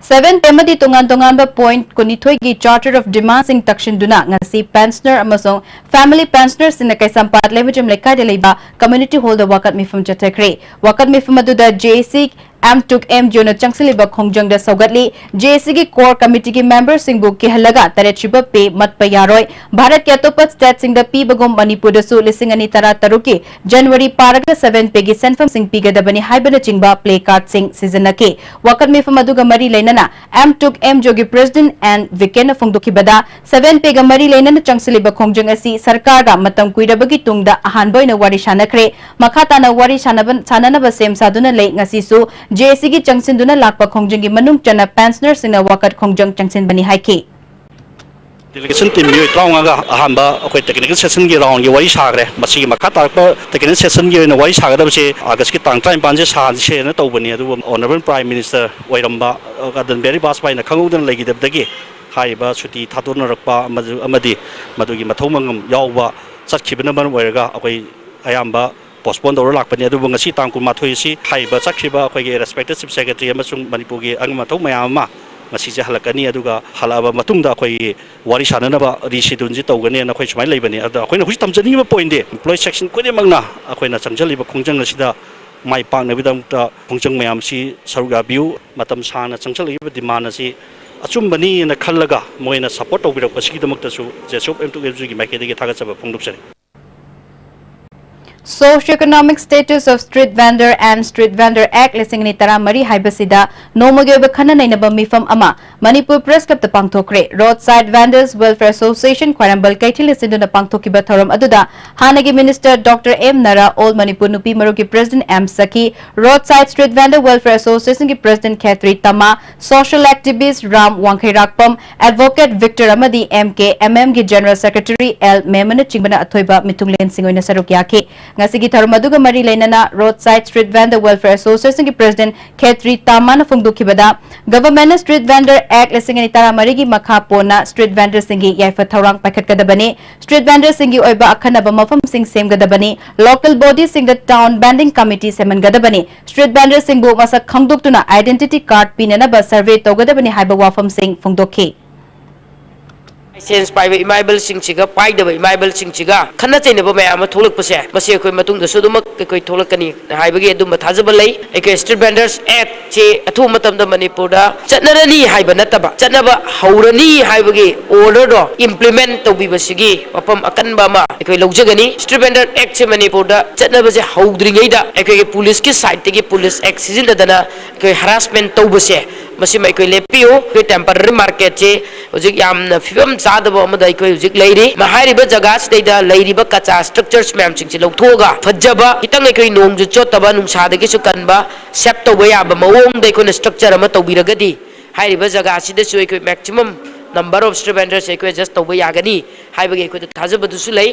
Seven Pay ꯑꯃꯗꯤ ꯇꯣꯉꯥꯟ ꯇꯣꯉꯥꯟꯕ point ꯀꯨꯟꯅꯤꯊꯣꯏꯒꯤ Charter of Demandꯁꯤꯡ ꯇꯛꯁꯤꯟꯗꯨꯅ ꯉꯁꯤ pensioner ꯑꯃꯁꯨꯡ family pensionerꯁꯤꯡꯅ ꯀꯩꯁꯥꯝꯄꯥꯠ ꯂꯩꯃꯖꯝ ꯂꯩꯀꯥꯏꯗ ꯂꯩꯕ Community Hallꯗ ꯋꯥꯀꯠ ꯃꯤꯐꯝ ꯆꯠꯊꯈ꯭ꯔꯦ꯫ ꯋꯥꯀꯠ ꯃꯤꯐꯝ ꯑꯗꯨꯗ J A C M ꯇꯨꯛ M G Oꯅ ꯆꯪꯁꯤꯜꯂꯤꯕ ꯈꯣꯡꯖꯪꯗ ꯁꯧꯒꯠꯂꯤ꯫ J A Cꯒꯤ core committeeꯒꯤ memberꯁꯤꯡꯕꯨ ꯀꯤꯍꯜꯂꯒ ꯇꯔꯦꯠ ꯁꯨꯕ pay ꯃꯠꯄ ꯌꯥꯔꯣꯏ꯫ ꯚꯥꯔꯠꯀꯤ ꯑꯇꯣꯞꯄ stateꯁꯤꯡꯗ ꯄꯤꯕꯒꯨꯝ ꯃꯅꯤꯄꯨꯔꯗꯁꯨ ꯂꯤꯁꯤꯡ ꯑꯅꯤ ꯇꯔꯥ ꯇꯔꯨꯛꯀꯤ January ꯄꯥꯔꯒ seven Payꯒꯤ ꯁꯦꯟꯐꯝꯁꯤꯡ ꯄꯤꯒꯗꯕꯅꯤ ꯍꯥꯏꯕꯅꯆꯤꯡꯕ placardꯁꯤꯡ ꯁꯤꯖꯤꯟꯅꯈꯤ꯫ ꯋꯥꯀꯠ ꯃꯤꯐꯝ ꯑꯗꯨꯒ ꯃꯔꯤ ꯂꯩꯅꯅ M ꯇꯨꯛ M G Oꯒꯤ President N Vikenꯅ ꯐꯣꯡꯗꯣꯛꯈꯤꯕꯗ, seven Payꯒ ꯃꯔꯤ ꯂꯩꯅꯅ ꯆꯪꯁꯤꯜꯂꯤꯕ ꯈꯣꯡꯖꯪ ꯑꯁꯤ ꯁꯔꯀꯥꯔꯒ ꯃꯇꯝ ꯀꯨꯏꯔꯕꯒꯤ ꯇꯨꯡꯗ ꯑꯍꯥꯟꯕ ꯑꯣꯏꯅ ꯋꯥꯔꯤ ꯁꯥꯟꯅꯈ꯭ꯔꯦ꯫ ꯃꯈꯥ ꯇꯥꯅ ꯋꯥꯔꯤ ꯁꯥꯟꯅꯕ-, ꯁꯥꯟꯅꯅꯕ ꯁꯦꯝ ꯁꯥꯗꯨꯅ ꯂꯩ꯫ ꯉꯁꯤꯁꯨ J A Cꯒꯤ ꯆꯪꯁꯤꯟꯗꯨꯅ ꯂꯥꯛꯄ ꯈꯣꯡꯖꯪꯒꯤ ꯃꯅꯨꯡ ꯆꯟꯅ pensionerꯁꯤꯡꯅ ꯋꯥꯀꯠ ꯈꯣꯡꯖꯪ ꯆꯪꯁꯤꯟꯕꯅꯤ ꯍꯥꯏꯈꯤ꯫ Delegation team ꯃꯤꯑꯣꯏ ꯇꯔꯥꯃꯉꯥꯒ ꯑꯍꯥꯟꯕ ꯑꯩꯈꯣꯏ technical sessionꯒꯤ roundꯒꯤ ꯋꯥꯔꯤ ꯁꯥꯈ꯭ꯔꯦ꯫ ꯃꯁꯤꯒꯤ ꯃꯈꯥ ꯇꯥꯔꯛꯄ technical sessionꯒꯤ ꯑꯣꯏꯅ ꯋꯥꯔꯤ ꯁꯥꯒꯗꯕꯁꯦ Augustꯀꯤ ꯇꯥꯡ ꯇꯔꯥꯅꯤꯄꯥꯟꯁꯦ ꯁꯥꯁꯦꯅ ꯇꯧꯕꯅꯤ꯫ ꯑꯗꯨꯕꯨ Honourable Prime Minister ꯑꯣꯏꯔꯝꯕ ꯑꯇꯜ ꯕꯤꯍꯥꯔꯤ ꯕꯥꯖꯄꯥꯏꯅ ꯈꯪꯍꯧꯗꯅ ꯂꯩꯈꯤꯗꯕꯗꯒꯤ ꯍꯥꯏꯔꯤꯕ ꯁꯨꯇꯤ ꯊꯥꯗꯣꯛꯅꯔꯛꯄ ꯑꯃꯁꯨ-, ꯑꯃꯗꯤ ꯃꯗꯨꯒꯤ ꯃꯊꯧ ꯃꯉꯝ ꯌꯥꯎꯕ ꯆꯠꯈꯤꯕꯅ ꯃꯔꯝ ꯑꯣꯏꯔꯒ ꯑꯩꯈꯣꯏ ꯑꯌꯥꯝꯕ postpone ꯇꯧꯔ ꯂꯥꯛꯄꯅꯤ꯫ ꯑꯗꯨꯕꯨ ꯉꯁꯤ ꯇꯥꯡ ꯀꯨꯟꯃꯥꯊꯣꯏ ꯑꯁꯤ ꯍꯥꯏꯔꯤꯕ ꯆꯠꯈ꯭ꯔꯤꯕ ꯑꯩꯈꯣꯏꯒꯤ respected Chief Secretary ꯑꯃꯁꯨꯡ ꯃꯅꯤꯄꯨꯔꯒꯤ ꯑꯉꯝ ꯑꯊꯧ ꯃꯌꯥꯝ ꯑꯃ ꯉꯁꯤꯁꯦ ꯍꯜꯂꯛꯀꯅꯤ꯫ ꯑꯗꯨꯒ ꯍꯜꯂꯛꯑꯕ ꯃꯇꯨꯡꯗ ꯑꯩꯈꯣꯏꯒꯤ ꯋꯥꯔꯤ ꯁꯥꯟꯅꯅꯕ rescheduleꯁꯤ ꯇꯧꯒꯅꯤꯅ ꯑꯩꯈꯣꯏ ꯁꯨꯃꯥꯏꯅ ꯂꯩꯕꯅꯤ꯫ ꯑꯗ ꯑꯩꯈꯣꯏꯅ ꯍꯧꯖꯤꯛ ꯇꯝꯖꯅꯤꯡꯉꯤꯕ pointꯗꯤ employee section ꯈꯨꯗꯤꯡꯃꯛꯅ ꯑꯩꯈꯣꯏꯅ ꯆꯪꯁꯤꯜꯂꯤꯕ ꯈꯣꯡꯖꯪ ꯑꯁꯤꯗ ꯃꯥꯏ ꯄꯥꯛꯅꯕꯒꯤꯗꯃꯛꯇ ꯈꯣꯡꯖꯪ ꯃꯌꯥꯝꯁꯤ ꯁꯔꯨꯛ ꯌꯥꯕꯤꯌꯨ꯫ ꯃꯇꯝ ꯁꯥꯡꯅ ꯆꯪꯁꯤꯜꯂꯛꯂꯤꯕ demand ꯑꯁꯤ ꯑꯆꯨꯝꯕꯅꯤ ꯍꯥꯏꯅ ꯈꯜꯂꯒ ꯃꯣꯏꯅ support ꯇꯧꯕꯤꯔꯛꯄꯁꯤꯒꯤꯗꯃꯛꯇꯁꯨ JSOP M two F Gꯒꯤ ꯃꯥꯏꯀꯩꯗꯒꯤ ꯊꯥꯒꯠꯆꯕ ꯐꯣꯡꯗꯣꯛꯆꯔꯤ꯫ Socio-Economic Status of Street Vendor and Street Vendor Act ꯂꯤꯁꯤꯡ ꯑꯅꯤ ꯇꯔꯥꯃꯔꯤ ꯍꯥꯏꯕꯁꯤꯗ ꯅꯣꯡꯃꯒꯤ ꯑꯣꯏꯕ ꯈꯟꯅ ꯅꯩꯅꯕ ꯃꯤꯐꯝ ꯑꯃ Manipur Press Clubꯇ ꯄꯥꯡꯊꯣꯛꯈ꯭ꯔꯦ꯫ Roadside Vendors Welfare Association ꯈ꯭ꯋꯥꯏꯔꯝꯕꯟ ꯀꯩꯊꯦꯜꯅ ꯁꯤꯟꯗꯨꯅ ꯄꯥꯡꯊꯣꯛꯈꯤꯕ ꯊꯧꯔꯝ ꯑꯗꯨꯗ ꯍꯥꯟꯅꯒꯤ Minister Doctor M ꯅꯔꯥ, All Manipur ꯅꯨꯄꯤ ꯃꯔꯨꯞꯀꯤ President M ꯁꯈꯤ, Roadside Street Vendor Welfare Associationꯒꯤ President ꯈꯦꯇ꯭ꯔꯤ ꯇꯃꯥ, Social Activist Ram ꯋꯥꯡꯈꯩꯔꯥꯛꯄꯝ, Advocate Victor ꯑꯃꯗꯤ M K M M ꯒꯤ General Secretary L ꯃꯦꯃꯟꯅꯆꯤꯡꯕꯅ ꯑꯊꯣꯏꯕ ꯃꯤꯊꯨꯡꯂꯦꯟꯁꯤꯡ ꯑꯣꯏꯅ ꯁꯔꯨꯛ ꯌꯥꯈꯤ꯫ ꯉꯁꯤꯒꯤ ꯊꯧꯔꯝ ꯑꯗꯨꯒ ꯃꯔꯤ ꯂꯩꯅꯅ Roadside Street Vendor Welfare Associationꯒꯤ President ꯈꯦꯇ꯭ꯔꯤ ꯇꯥꯃꯥꯅ ꯐꯣꯡꯗꯣꯛꯈꯤꯕꯗ, Governmentꯅ Street Vendor Act ꯂꯤꯁꯤꯡ ꯑꯅꯤ ꯇꯔꯥꯃꯔꯤꯒꯤ ꯃꯈꯥ ꯄꯣꯟꯅ street vendorꯁꯤꯡꯒꯤ ꯌꯥꯏꯐ ꯊꯧꯔꯥꯡ ꯄꯥꯏꯈꯠꯀꯗꯕꯅꯤ꯫ Street vendorꯁꯤꯡꯒꯤ ꯑꯣꯏꯕ ꯑꯈꯟꯅꯕ ꯃꯐꯝꯁꯤꯡ ꯁꯦꯝꯒꯗꯕꯅꯤ꯫ Local bodyꯁꯤꯡꯗ Town Vending Committee ꯁꯦꯝꯍꯟꯒꯗꯕꯅꯤ꯫ Street vendorꯁꯤꯡꯕꯨ ꯃꯁꯛ ꯈꯪꯗꯣꯛꯇꯨꯅ identity card ꯄꯤꯅꯅꯕ survey ꯇꯧꯒꯗꯕꯅꯤ ꯍꯥꯏꯕ ꯋꯥꯐꯝꯁꯤꯡ ꯐꯣꯡꯗꯣꯛꯈꯤ꯫ License ꯄꯥꯏꯕ ꯏꯃꯥ ꯏꯕꯜꯁꯤꯡꯁꯤꯒ ꯄꯥꯏꯗꯕ ꯏꯃꯥ ꯏꯕꯜꯁꯤꯡꯁꯤꯒ ꯈꯠꯅ ꯆꯩꯅꯕ ꯃꯌꯥꯝ ꯑꯃ ꯊꯣꯛꯂꯛꯄꯁꯦ, ꯃꯁꯤ ꯑꯩꯈꯣꯏ ꯃꯇꯨꯡꯗꯁꯨ ꯑꯗꯨꯃꯛ ꯑꯩꯈꯣꯏ ꯊꯣꯛꯂꯛꯀꯅꯤ ꯍꯥꯏꯕꯒꯤ ꯑꯗꯨꯝꯕ ꯊꯥꯖꯕ ꯂꯩ꯫ ꯑꯩꯈꯣꯏ Street Vendors Actꯁꯤ ꯑꯊꯨꯕ ꯃꯇꯝꯗ ꯃꯅꯤꯄꯨꯔꯗ ꯆꯠꯅꯔꯅꯤ ꯍꯥꯏꯕ ꯅꯠꯇꯕ, ꯆꯠꯅꯕ ꯍꯧꯔꯅꯤ ꯍꯥꯏꯕꯒꯤ orderꯗꯣ implement ꯇꯧꯕꯤꯕꯁꯤꯒꯤ ꯋꯥꯐꯝ ꯑꯀꯟꯕ ꯑꯃ ꯑꯩꯈꯣꯏ ꯂꯧꯖꯒꯅꯤ꯫ Street Vendor Actꯁꯦ ꯃꯅꯤꯄꯨꯔꯗ ꯆꯠꯅꯕꯁꯦ ꯍꯧꯗ꯭ꯔꯤꯉꯩꯗ ꯑꯩꯈꯣꯏꯒꯤ policeꯀꯤ sideꯇꯒꯤ police act ꯁꯤꯖꯤꯟꯅꯗꯅ ꯑꯩꯈꯣꯏ harassment ꯇꯧꯕꯁꯦ, ꯃꯁꯤꯃ ꯑꯩꯈꯣꯏ ꯂꯦꯞꯄꯤꯌꯨ꯫ ꯑꯩꯈꯣꯏ temporary marketꯁꯦ ꯍꯧꯖꯤꯛ ꯌꯥꯝꯅ ꯐꯤꯕꯝ ꯆꯥꯗꯕ ꯑꯃꯗ ꯑꯩꯈꯣꯏ ꯍꯧꯖꯤꯛ ꯂꯩꯔꯤ꯫ ꯍꯥꯏꯔꯤꯕ ꯖꯒꯥꯁꯤꯗꯩꯗ ꯂꯩꯔꯤꯕ ꯀꯆꯥ structures ꯃꯌꯥꯝꯁꯤꯡꯁꯦ ꯂꯧꯊꯣꯛꯑꯒ, ꯐꯖꯕ, ꯈꯤꯇꯪ ꯑꯩꯈꯣꯏ ꯅꯣꯡꯁꯨ ꯆꯣꯠꯇꯕ, ꯅꯨꯡꯁꯥꯗꯒꯤꯁꯨ ꯀꯟꯕ, save ꯇꯧꯕ ꯌꯥꯕ ꯃꯑꯣꯡꯗ ꯑꯩꯈꯣꯏꯅ structure ꯑꯃ ꯇꯧꯕꯤꯔꯒꯗꯤ, ꯍꯥꯏꯔꯤꯕ ꯖꯒꯥꯁꯤꯗꯁꯨ ꯑꯩꯈꯣꯏ maximum number of street vendors ꯑꯩꯈꯣꯏ adjust ꯇꯧꯕ ꯌꯥꯒꯅꯤ ꯍꯥꯏꯕꯒꯤ ꯑꯩꯈꯣꯏꯗ ꯊꯥꯖꯕꯗꯨꯁꯨ ꯂꯩ꯫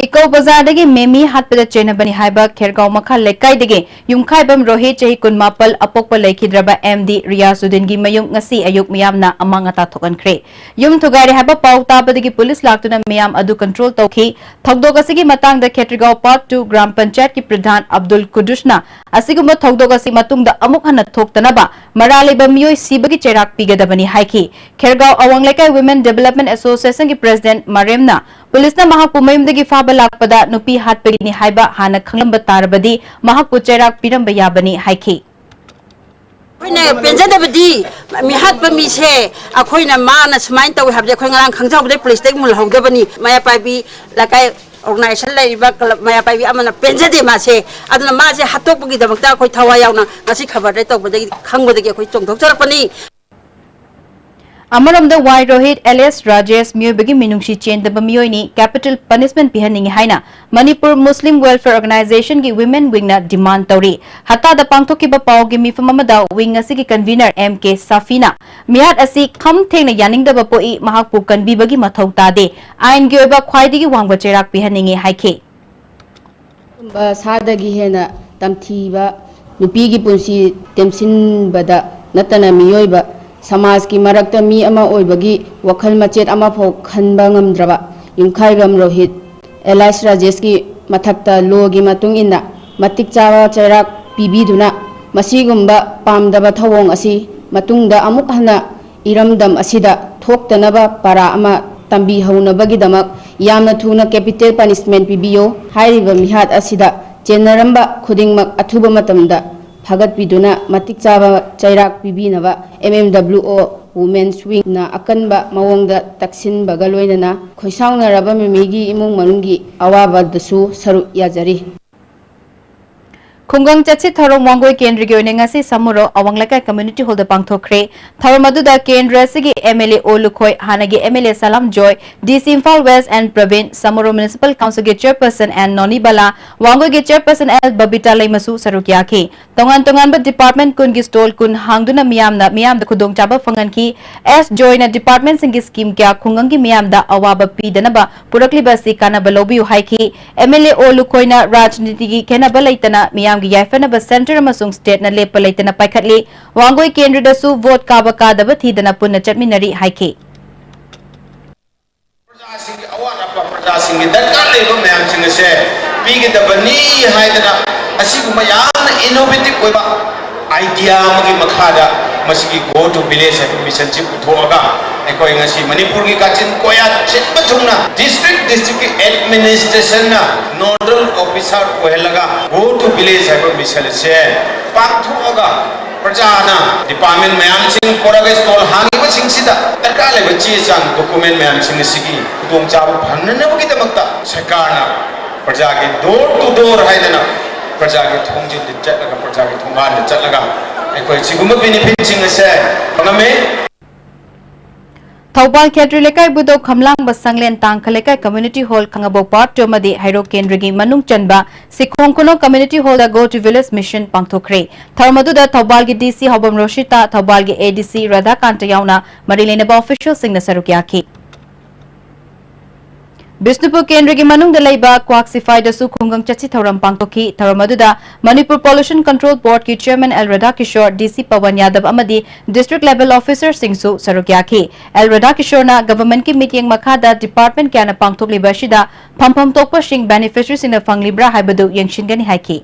ꯏꯀꯧ ꯕꯖꯥꯔꯗꯒꯤ ꯃꯦꯃꯤ ꯍꯥꯠꯄꯗ ꯆꯦꯟꯅꯕꯅꯤ ꯍꯥꯏꯕ ꯈꯦꯔꯒꯥꯎ ꯃꯈꯥ ꯂꯩꯀꯥꯏꯗꯒꯤ ꯌꯨꯝꯈꯥꯏꯕꯝ ꯔꯣꯍꯤꯠ, ꯆꯍꯤ ꯀꯨꯟꯃꯥꯄꯜ, ꯑꯄꯣꯛꯄ ꯂꯩꯈꯤꯗ꯭ꯔꯕ ꯑꯦꯝ ꯗꯤ ꯔꯤꯌꯥꯖꯨꯗꯤꯟꯒꯤ ꯃꯌꯨꯝ ꯉꯁꯤ ꯑꯌꯨꯛ ꯃꯤꯌꯥꯝꯅ ꯑꯃꯥꯡ ꯑꯇꯥ ꯊꯣꯛꯍꯟꯈ꯭ꯔꯦ꯫ ꯌꯨꯝ ꯊꯨꯒꯥꯏꯔꯦ ꯍꯥꯏꯕ ꯄꯥꯎ ꯇꯥꯕꯗꯒꯤ ꯄꯨꯂꯤꯁ ꯂꯥꯛꯇꯨꯅ ꯃꯤꯌꯥꯝ ꯑꯗꯨ control ꯇꯧꯈꯤ꯫ ꯊꯧꯗꯣꯛ ꯑꯁꯤꯒꯤ ꯃꯇꯥꯡꯗ ꯈꯦꯇ꯭ꯔꯤꯒꯥꯎ Part two ꯒ꯭ꯔꯥꯝ ꯄꯟꯆꯥꯌꯠꯀꯤ ꯄ꯭ꯔꯙꯥꯟ ꯑꯕꯗꯨꯜ ꯀꯨꯗꯨꯁꯅ ꯑꯁꯤꯒꯨꯝꯕ ꯊꯧꯗꯣꯛ ꯑꯁꯤ ꯃꯇꯨꯡꯗ ꯑꯃꯨꯛ ꯍꯟꯅ ꯊꯣꯛꯇꯅꯕ ꯃꯔꯥꯜ ꯂꯩꯕ ꯃꯤꯑꯣꯏ ꯁꯤꯕꯒꯤ ꯆꯩꯔꯥꯛ ꯄꯤꯒꯗꯕꯅꯤ ꯍꯥꯏꯈꯤ꯫ ꯈꯦꯔꯒꯥꯎ ꯑꯋꯥꯡ ꯂꯩꯀꯥꯏ Women Development Associationꯒꯤ President ꯃꯔꯦꯝꯅ ꯄꯨꯂꯤꯁꯅ ꯃꯍꯥꯛꯄꯨ ꯃꯌꯨꯝꯗꯒꯤ ꯐꯥꯕ ꯂꯥꯛꯄꯗ ꯅꯨꯄꯤ ꯍꯥꯠꯄꯒꯤꯅꯤ ꯍꯥꯏꯕ ꯍꯥꯟꯅ ꯈꯪꯂꯝꯕ ꯇꯥꯔꯕꯗꯤ ꯃꯍꯥꯛꯄꯨ ꯆꯩꯔꯥꯛ ꯄꯤꯔꯝꯕ ꯌꯥꯕꯅꯤ ꯍꯥꯏꯈꯤ꯫ ꯑꯩꯈꯣꯏꯅ ꯄꯦꯟꯖꯗꯕꯗꯤ ꯃꯤꯍꯥꯠꯄ ꯃꯤꯁꯦ ꯑꯩꯈꯣꯏꯅ ꯃꯥꯅ ꯁꯨꯃꯥꯏꯅ ꯇꯧꯏ ꯍꯥꯏꯕꯁꯦ ꯑꯩꯈꯣꯏ ꯉꯔꯥꯡ ꯈꯪꯖꯍꯧꯕꯗꯩ ꯄꯨꯂꯤꯁꯇꯒꯤ ꯃꯨꯜꯍꯧꯗꯕꯅꯤ꯫ ꯃꯩꯔꯥ ꯄꯥꯏꯕꯤ ꯂꯩꯀꯥꯏ organization ꯂꯩꯔꯤꯕ club ꯃꯩꯔꯥ ꯄꯥꯏꯕꯤ ꯑꯃꯅ ꯄꯦꯟꯖꯗꯦ ꯃꯥꯁꯦ꯫ ꯑꯗꯨꯅ ꯃꯥꯁꯦ ꯍꯥꯠꯇꯣꯛꯄꯒꯤꯗꯃꯛꯇ ꯑꯩꯈꯣꯏ ꯊꯋꯥꯏ ꯌꯥꯎꯅ ꯉꯁꯤ ꯈꯕꯔꯗ ꯇꯧꯕꯗꯒꯤ ꯈꯪꯕꯗꯒꯤ ꯑꯩꯈꯣꯏ ꯆꯣꯡꯊꯣꯛꯆꯔꯛꯄꯅꯤ꯫ ꯑꯃꯔꯣꯝꯗ ꯋꯥꯏ ꯔꯣꯍꯤꯠ alias ꯔꯥꯖꯦꯁ ꯃꯤꯑꯣꯏꯕꯒꯤ ꯃꯤꯅꯨꯡꯁꯤ ꯆꯦꯟꯗꯕ ꯃꯤꯑꯣꯏꯅꯤ, capital punishment ꯄꯤꯍꯟꯅꯤꯡꯏ ꯍꯥꯏꯅ ꯃꯅꯤꯄꯨꯔ ꯃꯨꯁꯂꯤꯝ welfare organization ꯒꯤ women wing ꯅ demand ꯇꯧꯔꯤ꯫ ꯍꯠꯇꯥꯗ ꯄꯥꯡꯊꯣꯛꯈꯤꯕ ꯄꯥꯎꯒꯤ ꯃꯤꯐꯝ ꯑꯃꯗ wing ꯑꯁꯤꯒꯤ convener ꯑꯦꯝ ꯀꯦ ꯁꯥꯐꯤꯅ ꯃꯤꯍꯥꯠ ꯑꯁꯤ ꯈꯝ ꯊꯦꯡꯅ ꯌꯥꯅꯤꯡꯗꯕ ꯄꯣꯛꯏ, ꯃꯍꯥꯛꯄꯨ ꯀꯟꯕꯤꯕꯒꯤ ꯃꯊꯧ ꯇꯥꯗꯦ, ꯑꯥꯏꯟꯒꯤ ꯑꯣꯏꯕ ꯈ꯭ꯋꯥꯏꯗꯒꯤ ꯋꯥꯡꯕ ꯆꯩꯔꯥꯛ ꯄꯤꯍꯟꯅꯤꯡꯏ ꯍꯥꯏꯈꯤ꯫ ꯒꯨꯝꯕ ꯁꯥꯗꯒꯤ ꯍꯦꯟꯅ ꯇꯝꯊꯤꯕ, ꯅꯨꯄꯤꯒꯤ ꯄꯨꯟꯁꯤ ꯇꯦꯝꯁꯤꯟꯕꯗ ꯅꯠꯇꯅ ꯃꯤꯑꯣꯏꯕ ꯁꯃꯥꯖꯀꯤ ꯃꯔꯛꯇ ꯃꯤ ꯑꯃ ꯑꯣꯏꯕꯒꯤ ꯋꯥꯈꯜ ꯃꯆꯦꯠ ꯑꯃꯐꯥꯎ ꯈꯟꯕ ꯉꯝꯗ꯭ꯔꯕ ꯌꯨꯝꯈꯥꯏꯕꯝ ꯔꯣꯍꯤꯠ alias ꯔꯥꯖꯦꯁꯀꯤ ꯃꯊꯛꯇ law ꯒꯤ ꯃꯇꯨꯡ ꯏꯟꯅ ꯃꯇꯤꯛ ꯆꯥꯕ ꯆꯩꯔꯥꯛ ꯄꯤꯕꯤꯗꯨꯅ ꯃꯁꯤꯒꯨꯝꯕ ꯄꯥꯝꯗꯕ ꯊꯧꯑꯣꯡ ꯑꯁꯤ ꯃꯇꯨꯡꯗ ꯑꯃꯨꯛ ꯍꯟꯅ ꯏꯔꯝꯗꯝ ꯑꯁꯤꯗ ꯊꯣꯛꯇꯅꯕ ꯄꯥꯔꯥ ꯑꯃ ꯇꯝꯕꯤꯍꯧꯅꯕꯒꯤꯗꯃꯛ ꯌꯥꯝꯅ ꯊꯨꯅ capital punishment ꯄꯤꯕꯤꯌꯨ꯫ ꯍꯥꯏꯔꯤꯕ ꯃꯤꯍꯥꯠ ꯑꯁꯤꯗ ꯆꯦꯟꯅꯔꯝꯕ ꯈꯨꯗꯤꯡꯃꯛ ꯑꯊꯨꯕ ꯃꯇꯝꯗ ꯐꯥꯒꯠꯄꯤꯗꯨꯅ ꯃꯇꯤꯛ ꯆꯥꯕ ꯆꯩꯔꯥꯛ ꯄꯤꯕꯤꯅꯕ M M W O Women's Wing ꯅ ꯑꯀꯟꯕ ꯃꯑꯣꯡꯗ ꯇꯛꯁꯤꯟꯕꯒ ꯂꯣꯏꯅꯅ ꯈꯣꯏꯁꯥꯎꯅꯔꯕ ꯃꯤꯃꯤꯒꯤ ꯏꯃꯨꯡ ꯃꯅꯨꯡꯒꯤ ꯑꯋꯥꯕꯗꯁꯨ ꯁꯔꯨꯛ ꯌꯥꯖꯔꯤ꯫ ꯈꯨꯡꯒꯪ ꯆꯠꯁꯤ ꯊꯧꯔꯝ ꯋꯥꯡꯒꯣꯏ ꯀꯦꯟꯗ꯭ꯔꯒꯤ ꯑꯣꯏꯅ ꯉꯁꯤ ꯁꯃꯨꯔꯣ ꯑꯋꯥꯡ ꯂꯩꯀꯥꯏ community hall ꯗ ꯄꯥꯡꯊꯣꯛꯈ꯭ꯔꯦ꯫ ꯊꯧꯔꯝ ꯑꯗꯨꯗ ꯀꯦꯟꯗ꯭ꯔ ꯑꯁꯤꯒꯤ M L A ꯑꯣ ꯂꯨꯈꯣꯏ, ꯍꯥꯟꯅꯒꯤ M L A Salam joy, D C Imphal West N Praveen, ꯁꯃꯨꯔꯣ Municipal Council ꯒꯤ chairperson N ꯅꯣꯅꯤꯕꯂꯥ, ꯋꯥꯡꯒꯣꯏꯒꯤ chairperson L Babita ꯂꯩꯃꯁꯨ ꯁꯔꯨꯛ ꯌꯥꯈꯤ꯫ ꯇꯣꯉꯥꯟ ꯇꯣꯉꯥꯟꯕ department ꯀꯨꯟꯒꯤ stall ꯀꯨꯟ ꯍꯥꯡꯗꯨꯅ ꯃꯤꯌꯥꯝꯅ, ꯃꯤꯌꯥꯝꯗ ꯈꯨꯗꯣꯡꯆꯥꯕ ꯐꯪꯍꯟꯈꯤ꯫ ꯑꯦꯁ ꯖꯣꯏꯅ department ꯁꯤꯡꯒꯤ scheme ꯀꯌꯥ ꯈꯨꯡꯒꯪꯒꯤ ꯃꯤꯌꯥꯝꯗ ꯑꯋꯥꯕ ꯄꯤꯗꯅꯕ ꯄꯨꯔꯛꯂꯤꯕ ꯑꯁꯤ ꯀꯥꯟꯅꯕ ꯂꯧꯕꯤꯌꯨ ꯍꯥꯏꯈꯤ꯫ M L A ꯑꯣ ꯂꯨꯈꯣꯏꯅ ꯔꯥꯖꯅꯤꯇꯤꯒꯤ ꯈꯦꯠꯅꯕ ꯂꯩꯇꯅ ꯃꯤꯌꯥꯝꯒꯤ ꯌꯥꯏꯐꯅꯕ centre ꯑꯃꯁꯨꯡ state ꯅ ꯂꯦꯞꯄ ꯂꯩꯇꯅ ꯄꯥꯏꯈꯠꯂꯤ꯫ ꯋꯥꯡꯒꯣꯏ ꯀꯦꯟꯗ꯭ꯔꯗꯁꯨ vote ꯀꯥꯕ ꯀꯥꯗꯕ ꯊꯤꯗꯅ ꯄꯨꯟꯅ ꯆꯠꯃꯤꯟꯅꯔꯤ ꯍꯥꯏꯈꯤ꯫ ꯄ꯭ꯔꯖꯥꯁꯤꯡꯒꯤ ꯑꯋꯥꯠ ꯑꯄꯥ, ꯄ꯭ꯔꯖꯥꯁꯤꯡꯒꯤ ꯗꯔꯀꯥꯔ ꯂꯩꯕ ꯃꯌꯥꯝꯁꯤꯡ ꯑꯁꯦ ꯄꯤꯒꯗꯕꯅꯤ ꯍꯥꯏꯗꯅ ꯑꯁꯤꯒꯨꯝꯕ ꯌꯥꯝꯅ innovative ꯑꯣꯏꯕ idea ꯑꯃꯒꯤ ꯃꯈꯥꯗ ꯃꯁꯤꯒꯤ Go to Village ꯍꯥꯏꯕ mission ꯁꯤ ꯄꯨꯊꯣꯛꯑꯒ ꯑꯩꯈꯣꯏ ꯉꯁꯤ ꯃꯅꯤꯄꯨꯔꯒꯤ ꯀꯥꯆꯤꯟ ꯀꯣꯌꯥ ꯁꯤꯟꯕ ꯊꯨꯡꯅ district district ꯀꯤ administration ꯅ nodal officer ꯑꯣꯏꯍꯜꯂꯒ Go to Village ꯍꯥꯏꯕ mission ꯑꯁꯦ ꯄꯥꯡꯊꯣꯛꯑꯒ ꯄ꯭ꯔꯖꯥꯅ department ꯃꯌꯥꯝꯁꯤꯡ ꯄꯨꯔꯒ stall ꯍꯥꯡꯉꯤꯕꯁꯤꯡꯁꯤꯗ ꯗꯔꯀꯥꯔ ꯂꯩꯕ ꯆꯦ ꯆꯥꯡ document ꯃꯌꯥꯝꯁꯤꯡ ꯑꯁꯤꯒꯤ ꯈꯨꯗꯣꯡꯆꯥꯕ ꯐꯪꯅꯅꯕꯒꯤꯗꯃꯛꯇ ꯁꯔꯀꯥꯔꯅ ꯄ꯭ꯔꯖꯥꯒꯤ door to door ꯍꯥꯏꯗꯅ ꯄ꯭ꯔꯖꯥꯒꯤ ꯊꯣꯡꯖꯤꯟꯗ ꯆꯠꯂꯒ ꯄ꯭ꯔꯖꯥꯒꯤ ꯊꯣꯡꯒꯥꯟꯗ ꯆꯠꯂꯒ ꯑꯩꯈꯣꯏ ꯁꯤꯒꯨꯝꯕ benefit ꯁꯤꯡ ꯑꯁꯦ ꯐꯪꯉꯝꯃꯤ꯫ ꯊꯧꯕꯥꯜ ꯈꯦꯇ꯭ꯔꯤ ꯂꯩꯀꯥꯏ ꯕꯨꯗꯧ ꯈꯝꯂꯥꯡꯕ ꯁꯪꯂꯦꯟ ꯇꯥꯡꯈ ꯂꯩꯀꯥꯏ community hall ꯈꯥꯉꯕꯣꯛ part two ꯑꯃꯗꯤ ꯍꯩꯔꯣꯛ ꯀꯦꯟꯗ꯭ꯔꯒꯤ ꯃꯅꯨꯡ ꯆꯟꯕ Sikhong ꯈꯨꯅꯧ community hall the Go to Village mission ꯄꯥꯡꯊꯣꯛꯈ꯭ꯔꯦ꯫ ꯊꯧꯔꯝ ꯑꯗꯨꯗ ꯊꯧꯕꯥꯜꯒꯤ DC ꯍꯥꯎꯕꯝ ꯔꯣꯁꯤꯇꯥ, ꯊꯧꯕꯥꯜꯒꯤ ADC ꯔꯥꯙꯥꯀꯥꯟꯇ ꯌꯥꯎꯅ ꯃꯔꯤ ꯂꯩꯅꯕ official ꯁꯤꯡꯅ ꯁꯔꯨꯛ ꯌꯥꯈꯤ꯫ ꯕꯤꯁꯅꯨꯄꯨꯔ ꯀꯦꯟꯗ꯭ꯔꯒꯤ ꯃꯅꯨꯡꯗ ꯂꯩꯕ ꯀ꯭ꯋꯥꯛ ꯁꯤꯐꯥꯏꯗꯁꯨ ꯈꯨꯡꯒꯪ ꯆꯠꯁꯤ ꯊꯧꯔꯝ ꯄꯥꯡꯊꯣꯛꯈꯤ꯫ ꯊꯧꯔꯝ ꯑꯗꯨꯗ ꯃꯅꯤꯄꯨꯔ Pollution Control Board ꯀꯤ chairman ꯑꯦꯜ ꯔꯥꯙꯥꯀꯤꯁꯣꯔ, DC ꯄꯋꯟ ꯌꯥꯗꯕ ꯑꯃꯗꯤ district level officer ꯁꯤꯡꯁꯨ ꯁꯔꯨꯛ ꯌꯥꯈꯤ꯫ ꯑꯦꯜ ꯔꯥꯙꯥꯀꯤꯁꯣꯔꯅ government ꯀꯤ ꯃꯤꯠꯌꯦꯡ ꯃꯈꯥꯗ department ꯀꯌꯥꯅ ꯄꯥꯡꯊꯣꯛꯂꯤꯕ ꯑꯁꯤꯗ ꯐꯝꯐꯝ ꯊꯣꯛꯄꯁꯤꯡ beneficiary ꯁꯤꯡꯅ ꯐꯪꯂꯤꯕ꯭ꯔꯥ ꯍꯥꯏꯕꯗꯨ ꯌꯦꯡꯁꯤꯟꯒꯅꯤ ꯍꯥꯏꯈꯤ꯫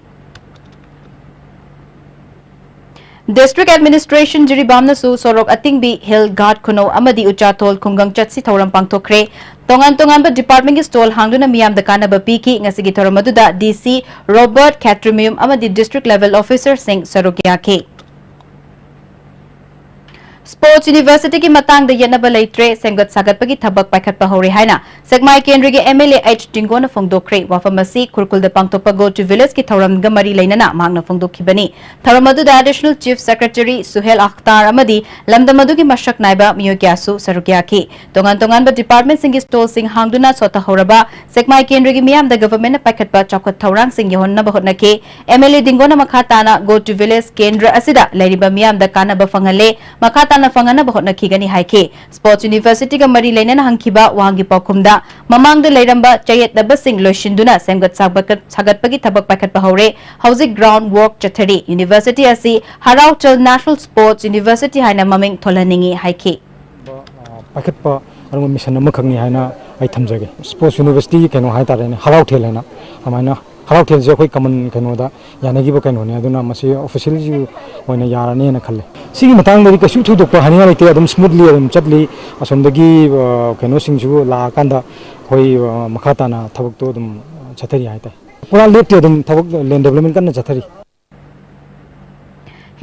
District administration ꯖꯤꯔꯤꯕꯥꯝꯅꯁꯨ ꯁꯣꯔꯣꯛ ꯑꯇꯤꯡꯕꯤ, ꯍꯤꯜ ꯘꯥꯠ ꯈꯨꯅꯧ ꯑꯃꯗꯤ ꯎꯆꯥꯊꯣꯜ ꯈꯨꯡꯒꯪ ꯆꯠꯁꯤ ꯊꯧꯔꯝ ꯄꯥꯡꯊꯣꯛꯈ꯭ꯔꯦ꯫ ꯇꯣꯉꯥꯟ ꯇꯣꯉꯥꯟꯕ department ꯀꯤ stall ꯍꯥꯡꯗꯨꯅ ꯃꯤꯌꯥꯝꯗ ꯀꯥꯟꯅꯕ ꯄꯤꯈꯤ꯫ ꯉꯁꯤꯒꯤ ꯊꯧꯔꯝ ꯑꯗꯨꯗ DC ꯔꯣꯕꯔꯠ ꯈꯦꯇ꯭ꯔꯤꯃꯌꯨꯝ ꯑꯃꯗꯤ district level officer ꯁꯤꯡ ꯁꯔꯨꯛ ꯌꯥꯈꯤ꯫ Sports University ꯒꯤ ꯃꯇꯥꯡꯗ ꯌꯦꯠꯅꯕ ꯂꯩꯇ꯭ꯔꯦ, ꯁꯦꯝꯒꯠ ꯁꯥꯒꯠꯄꯒꯤ ꯊꯕꯛ ꯄꯥꯏꯈꯠꯄ ꯍꯧꯔꯦ ꯍꯥꯏꯅ ꯁꯦꯛꯃꯥꯏ ꯀꯦꯟꯗ꯭ꯔꯒꯤ MLA ꯑꯩꯆ ꯗꯤꯡꯒꯣꯅ ꯐꯣꯡꯗꯣꯛꯈ꯭ꯔꯦ꯫ ꯋꯥꯐꯝ ꯑꯁꯤ ꯈꯨꯔꯈꯨꯜꯗ ꯄꯥꯡꯊꯣꯛꯄ Go to Village ꯀꯤ ꯊꯧꯔꯝꯒ ꯃꯔꯤ ꯂꯩꯅꯅ ꯃꯍꯥꯛꯅ ꯐꯣꯡꯗꯣꯛꯈꯤꯕꯅꯤ꯫ ꯊꯧꯔꯝ ꯑꯗꯨꯗ Additional Chief Secretary ꯁꯨꯍꯦꯜ ꯑꯈꯇꯥꯔ ꯑꯃꯗꯤ ꯂꯝꯗꯝ ꯑꯗꯨꯒꯤ ꯃꯁꯛ ꯅꯥꯏꯕ ꯃꯤꯑꯣꯏ ꯀꯌꯥꯁꯨ ꯁꯔꯨꯛ ꯌꯥꯈꯤ꯫ ꯇꯣꯉꯥꯟ ꯇꯣꯉꯥꯟꯕ department ꯁꯤꯡꯒꯤ stall ꯁꯤꯡ ꯍꯥꯡꯗꯨꯅ ꯁꯣꯠꯊꯍꯧꯔꯕ ꯁꯦꯛꯃꯥꯏ ꯀꯦꯟꯗ꯭ꯔꯒꯤ ꯃꯤꯌꯥꯝꯗ government ꯅ ꯄꯥꯏꯈꯠꯄ ꯆꯥꯎꯈꯠ ꯊꯧꯔꯥꯡꯁꯤꯡ ꯌꯧꯍꯟꯅꯕ ꯍꯣꯠꯅꯈꯤ꯫ MLA ꯗꯤꯡꯒꯣꯅ ꯃꯈꯥ ꯇꯥꯅ Go to Village ꯀꯦꯟꯗ꯭ꯔ ꯑꯁꯤꯗ ꯂꯩꯔꯤꯕ ꯃꯤꯌꯥꯝꯗ ꯀꯥꯟꯅꯕ ꯐꯪꯍꯜꯂꯦ, ꯃꯈꯥ ꯇꯥꯅ ꯐꯪꯍꯟꯅꯕ ꯍꯣꯠꯅꯈꯤꯒꯅꯤ ꯍꯥꯏꯈꯤ꯫ Sports University ꯒ ꯃꯔꯤ ꯂꯩꯅꯅ ꯍꯪꯈꯤꯕ ꯋꯥꯍꯪꯒꯤ ꯄꯥꯎꯈꯨꯝꯗ, ꯃꯃꯥꯡꯗ ꯂꯩꯔꯝꯕ ꯆꯌꯦꯠꯅꯕꯁꯤꯡ ꯂꯣꯏꯁꯤꯟꯗꯨꯅ ꯁꯦꯝꯒꯠ ꯁꯥꯒꯠꯄ-, ꯁꯥꯒꯠꯄꯒꯤ ꯊꯕꯛ ꯄꯥꯏꯈꯠꯄ ꯍꯧꯔꯦ꯫ ꯍꯧꯖꯤꯛ ground work ꯆꯠꯊꯔꯤ꯫ University ꯑꯁꯤ ꯍꯔꯥꯎꯆꯜ National Sports University ꯍꯥꯏꯅ ꯃꯃꯤꯡ ꯊꯣꯜꯍꯟꯅꯤꯡꯏ ꯍꯥꯏꯈꯤ꯫ ꯄꯥꯏꯈꯠꯄ ꯑꯗꯨꯒꯨꯝꯕ mission ꯑꯃꯈꯛꯅꯤ ꯍꯥꯏꯅ ꯑꯩ ꯊꯝꯖꯒꯦ꯫ Sports University ꯀꯩꯅꯣ ꯍꯥꯏꯇꯥꯔꯦꯅꯦ, ꯍꯔꯥꯎꯊꯦꯜ ꯍꯥꯏꯅ ꯑꯗꯨꯃꯥꯏꯅ ꯍꯔꯥꯎ ꯊꯦꯜꯁꯦ ꯑꯩꯈꯣꯏ ꯀꯃꯟ ꯀꯩꯅꯣꯗ ꯌꯥꯅꯈꯤꯕ ꯀꯩꯅꯣꯅꯦ, ꯑꯗꯨꯅ ꯃꯁꯤ ꯑꯣꯐꯤꯁꯤꯌꯦꯜꯁꯨ ꯑꯣꯏꯅ ꯌꯥꯔꯅꯦꯅ ꯈꯜꯂꯦ꯫ ꯁꯤꯒꯤ ꯃꯇꯥꯡꯗꯗꯤ ꯀꯩꯁꯨ ꯊꯣꯏꯗꯣꯛꯄ ꯍꯥꯏꯅꯤꯡꯉꯥꯏ ꯂꯩꯇꯦ, ꯑꯗꯨꯝ ꯁ꯭ꯃꯨꯠꯂꯤ ꯑꯗꯨꯝ ꯆꯠꯂꯤ꯫ ꯑꯁꯣꯝꯗꯒꯤ ꯑ, ꯀꯩꯅꯣꯁꯤꯡꯁꯨ ꯂꯥꯛꯑꯀꯥꯟꯗ ꯑꯩꯈꯣꯏ ꯑ, ꯃꯈꯥ ꯇꯥꯅ ꯊꯕꯛꯇꯣ ꯑꯗꯨꯝ ꯆꯠꯊꯔꯤ ꯍꯥꯏꯇꯥꯔꯦ꯫ ꯄꯨꯔꯥ ꯂꯦꯞꯇꯦ, ꯑꯗꯨꯝ ꯊꯕꯛ ꯂꯦꯟ ꯗꯦꯕꯂꯞꯃꯦꯟ ꯀꯟꯅ ꯆꯠꯊꯔꯤ꯫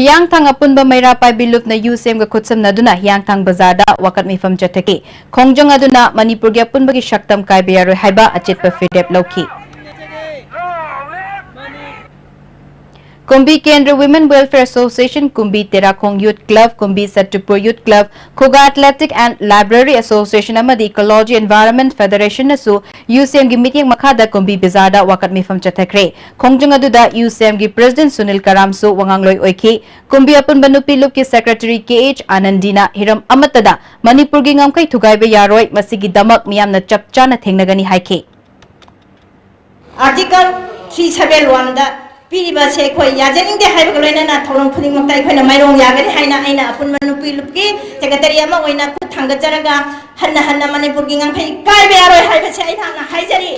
ꯍꯤꯌꯥꯡꯊꯥꯡ ꯑꯄꯨꯟꯕ ꯃꯩꯔꯥ ꯄꯥꯏꯕꯤ ꯂꯨꯞꯅ ꯌꯨ ꯁꯦꯝꯒ ꯈꯨꯠꯁꯝꯅꯗꯨꯅ ꯍꯤꯌꯥꯡꯊꯥꯡ ꯕꯖꯥꯔꯗ ꯋꯥꯀꯠ ꯃꯤꯐꯝ ꯆꯠꯊꯈꯤ꯫ ꯈꯣꯡꯖꯪ ꯑꯗꯨꯅ ꯃꯅꯤꯄꯨꯔꯒꯤ ꯑꯄꯨꯟꯕꯒꯤ ꯁꯛꯇꯝ ꯀꯥꯏꯕ ꯌꯥꯔꯣꯏ ꯍꯥꯏꯕ ꯑꯆꯦꯠꯄ ꯐꯤꯔꯦꯞ ꯂꯧꯈꯤ꯫ ꯀꯨꯝꯕꯤ ꯀꯦꯟꯗ꯭ꯔ Women Welfare Association, ꯀꯨꯝꯕꯤ ꯇꯦꯔꯥꯈꯣꯡ Youth Club, ꯀꯨꯝꯕꯤ ꯁꯠꯇꯨꯄꯨꯔ Youth Club, ꯈꯨꯒꯥ Athletic and Library Association ꯑꯃꯗꯤ Ecology Environment Federation ꯅꯁꯨ ꯌꯨ ꯁꯦꯝꯒꯤ ꯃꯤꯠꯌꯦꯡ ꯃꯈꯥꯗ ꯀꯨꯝꯕꯤ ꯕꯖꯥꯔꯗ ꯋꯥꯀꯠ ꯃꯤꯐꯝ ꯆꯠꯊꯈ꯭ꯔꯦ꯫ ꯈꯣꯡꯖꯪ ꯑꯗꯨꯗ ꯌꯨ ꯁꯦꯝꯒꯤ President ꯁꯨꯅꯤꯜ ꯀꯔꯥꯝꯁꯨ ꯋꯥꯉꯥꯡꯂꯣꯏ ꯑꯣꯏꯈꯤ꯫ ꯀꯨꯝꯕꯤ ꯑꯄꯨꯟꯕ ꯅꯨꯄꯤ ꯂꯨꯞꯀꯤ Secretary ꯀꯦ ꯑꯩꯆ ꯑꯥꯅꯟꯗꯤꯅ ꯍꯤꯔꯝ ꯑꯃꯠꯇꯗ ꯃꯅꯤꯄꯨꯔꯒꯤ ꯉꯝꯈꯩ ꯊꯨꯒꯥꯏꯕ ꯌꯥꯔꯣꯏ, ꯃꯁꯤꯒꯤꯗꯃꯛ ꯃꯤꯌꯥꯝꯅ ꯆꯞ ꯆꯥꯅ ꯊꯦꯡꯅꯒꯅꯤ ꯍꯥꯏꯈꯤ꯫ Article three seven one ꯗ ꯄꯤꯔꯤꯕ ꯑꯁꯦ ꯑꯩꯈꯣꯏ ꯌꯥꯖꯅꯤꯡꯗꯦ ꯍꯥꯏꯕꯒ ꯂꯣꯏꯅꯅ ꯊꯧꯔꯝ ꯈꯨꯗꯤꯡꯃꯛꯇ ꯑꯩꯈꯣꯏꯅ ꯃꯥꯏꯔꯣꯡ ꯌꯥꯒꯅꯤ ꯍꯥꯏꯅ ꯑꯩꯅ ꯑꯄꯨꯟꯕ ꯅꯨꯄꯤ ꯂꯨꯞꯀꯤ Secretary ꯑꯃ ꯑꯣꯏꯅ ꯈꯨꯠ ꯊꯥꯡꯒꯠꯆꯔꯒ ꯍꯟꯅ ꯍꯟꯅ ꯃꯅꯤꯄꯨꯔꯒꯤ ꯉꯝꯈꯩ ꯀꯥꯏꯕ ꯌꯥꯔꯣꯏ ꯍꯥꯏꯕꯁꯦ ꯑꯩꯍꯥꯛꯅ ꯍꯥꯏꯖꯔꯤ꯫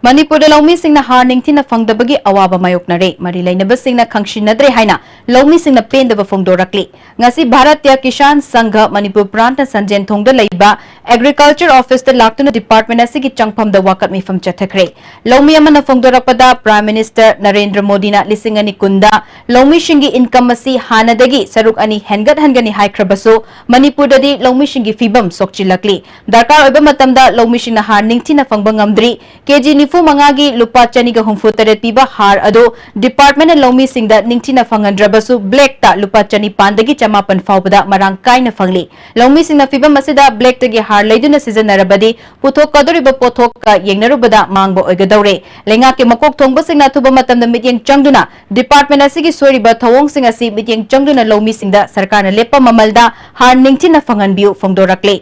ꯃꯅꯤꯄꯨꯔꯗ ꯂꯧꯃꯤꯁꯤꯡꯅ ꯍꯥꯔ ꯅꯤꯡꯊꯤꯅ ꯐꯪꯗꯕꯒꯤ ꯑꯋꯥꯕ ꯃꯥꯌꯣꯛꯅꯔꯦ꯫ ꯃꯔꯤ ꯂꯩꯅꯕꯁꯤꯡꯅ ꯈꯪꯁꯤꯟꯅꯗ꯭ꯔꯦ ꯍꯥꯏꯅ ꯂꯧꯃꯤꯁꯤꯡꯅ ꯄꯦꯟꯗꯕ ꯐꯣꯡꯗꯣꯔꯛꯂꯤ꯫ ꯉꯁꯤ ꯚꯥꯔꯇꯤꯌꯥ ꯀꯤꯁꯥꯟ ꯁꯪꯘ ꯃꯅꯤꯄꯨꯔ ꯄ꯭ꯔꯥꯟꯠꯅ ꯁꯟꯖꯦꯟꯊꯣꯡꯗ ꯂꯩꯕ Agriculture Office ꯇ ꯂꯥꯛꯇꯨꯅ department ꯑꯁꯤꯒꯤ ꯆꯪꯐꯝꯗ ꯋꯥꯀꯠ ꯃꯤꯐꯝ ꯆꯠꯊꯈ꯭ꯔꯦ꯫ ꯂꯧꯃꯤ ꯑꯃꯅ ꯐꯣꯡꯗꯣꯔꯛꯄꯗ, Prime Minister ꯅꯔꯦꯟꯗ꯭ꯔ ꯃꯣꯗꯤꯅ ꯂꯤꯁꯤꯡ ꯑꯅꯤ ꯀꯨꯟꯗ ꯂꯧꯃꯤꯁꯤꯡꯒꯤ income ꯑꯁꯤ ꯍꯥꯟꯅꯗꯒꯤ ꯁꯔꯨꯛ ꯑꯅꯤ ꯍꯦꯟꯒꯠꯍꯟꯒꯅꯤ ꯍꯥꯏꯈ꯭ꯔꯕꯁꯨ, ꯃꯅꯤꯄꯨꯔꯗꯗꯤ ꯂꯧꯃꯤꯁꯤꯡꯒꯤ ꯐꯤꯕꯝ ꯁꯣꯛꯆꯤꯜꯂꯛꯂꯤ꯫ ꯗꯔꯀꯥꯔ ꯑꯣꯏꯕ ꯃꯇꯝꯗ ꯂꯧꯃꯤꯁꯤꯡꯅ ꯍꯥꯔ ꯅꯤꯡꯊꯤꯅ ꯐꯪꯕ ꯉꯝꯗ꯭ꯔꯤ꯫ ꯀꯦ ꯖꯤ ꯅꯤꯐꯨ ꯃꯉꯥꯒꯤ ꯂꯨꯄꯥ ꯆꯅꯤꯒ ꯍꯨꯝꯐꯨ ꯇꯔꯦꯠ ꯄꯤꯕ ꯍꯥꯔ ꯑꯗꯨ department ꯅ ꯂꯧꯃꯤꯁꯤꯡꯗ ꯅꯤꯡꯊꯤꯅ ꯐꯪꯍꯟꯗ꯭ꯔꯕꯁꯨ, black ꯇ ꯂꯨꯄꯥ ꯆꯅꯤꯄꯥꯟꯗꯒꯤ ꯆꯃꯥꯄꯟ ꯐꯥꯎꯕꯗ ꯃꯔꯥꯡ ꯀꯥꯏꯅ ꯐꯪꯂꯤ꯫ ꯂꯧꯃꯤꯁꯤꯡꯅ ꯐꯤꯕꯝ ꯑꯁꯤꯗ black ꯇꯒꯤ ꯍꯥꯔ ꯂꯩꯗꯨꯅ ꯁꯤꯖꯤꯟꯅꯔꯕꯗꯤ, ꯄꯨꯊꯣꯛꯀꯗꯧꯔꯤꯕ ꯄꯣꯠꯊꯣꯛꯀ ꯌꯦꯡꯅꯔꯨꯕꯗ ꯃꯥꯡꯕ ꯑꯣꯏꯒꯗꯧꯔꯦ꯫ ꯂꯩꯉꯥꯛꯀꯤ ꯃꯀꯣꯛ ꯊꯣꯡꯕꯁꯤꯡꯅ ꯑꯊꯨꯕ ꯃꯇꯝꯗ ꯃꯤꯠꯌꯦꯡ ꯆꯪꯗꯨꯅ department ꯑꯁꯤꯒꯤ ꯁꯣꯏꯔꯤꯕ ꯊꯧꯑꯣꯡꯁꯤꯡ ꯑꯁꯤ ꯃꯤꯠꯌꯦꯡ ꯆꯪꯗꯨꯅ ꯂꯧꯃꯤꯁꯤꯡꯗ ꯁꯔꯀꯥꯔꯅ ꯂꯦꯞꯄ ꯃꯃꯜꯗ ꯍꯥꯔ ꯅꯤꯡꯊꯤꯅ ꯐꯪꯍꯟꯕꯤꯌꯨ ꯐꯣꯡꯗꯣꯔꯛꯂꯤ꯫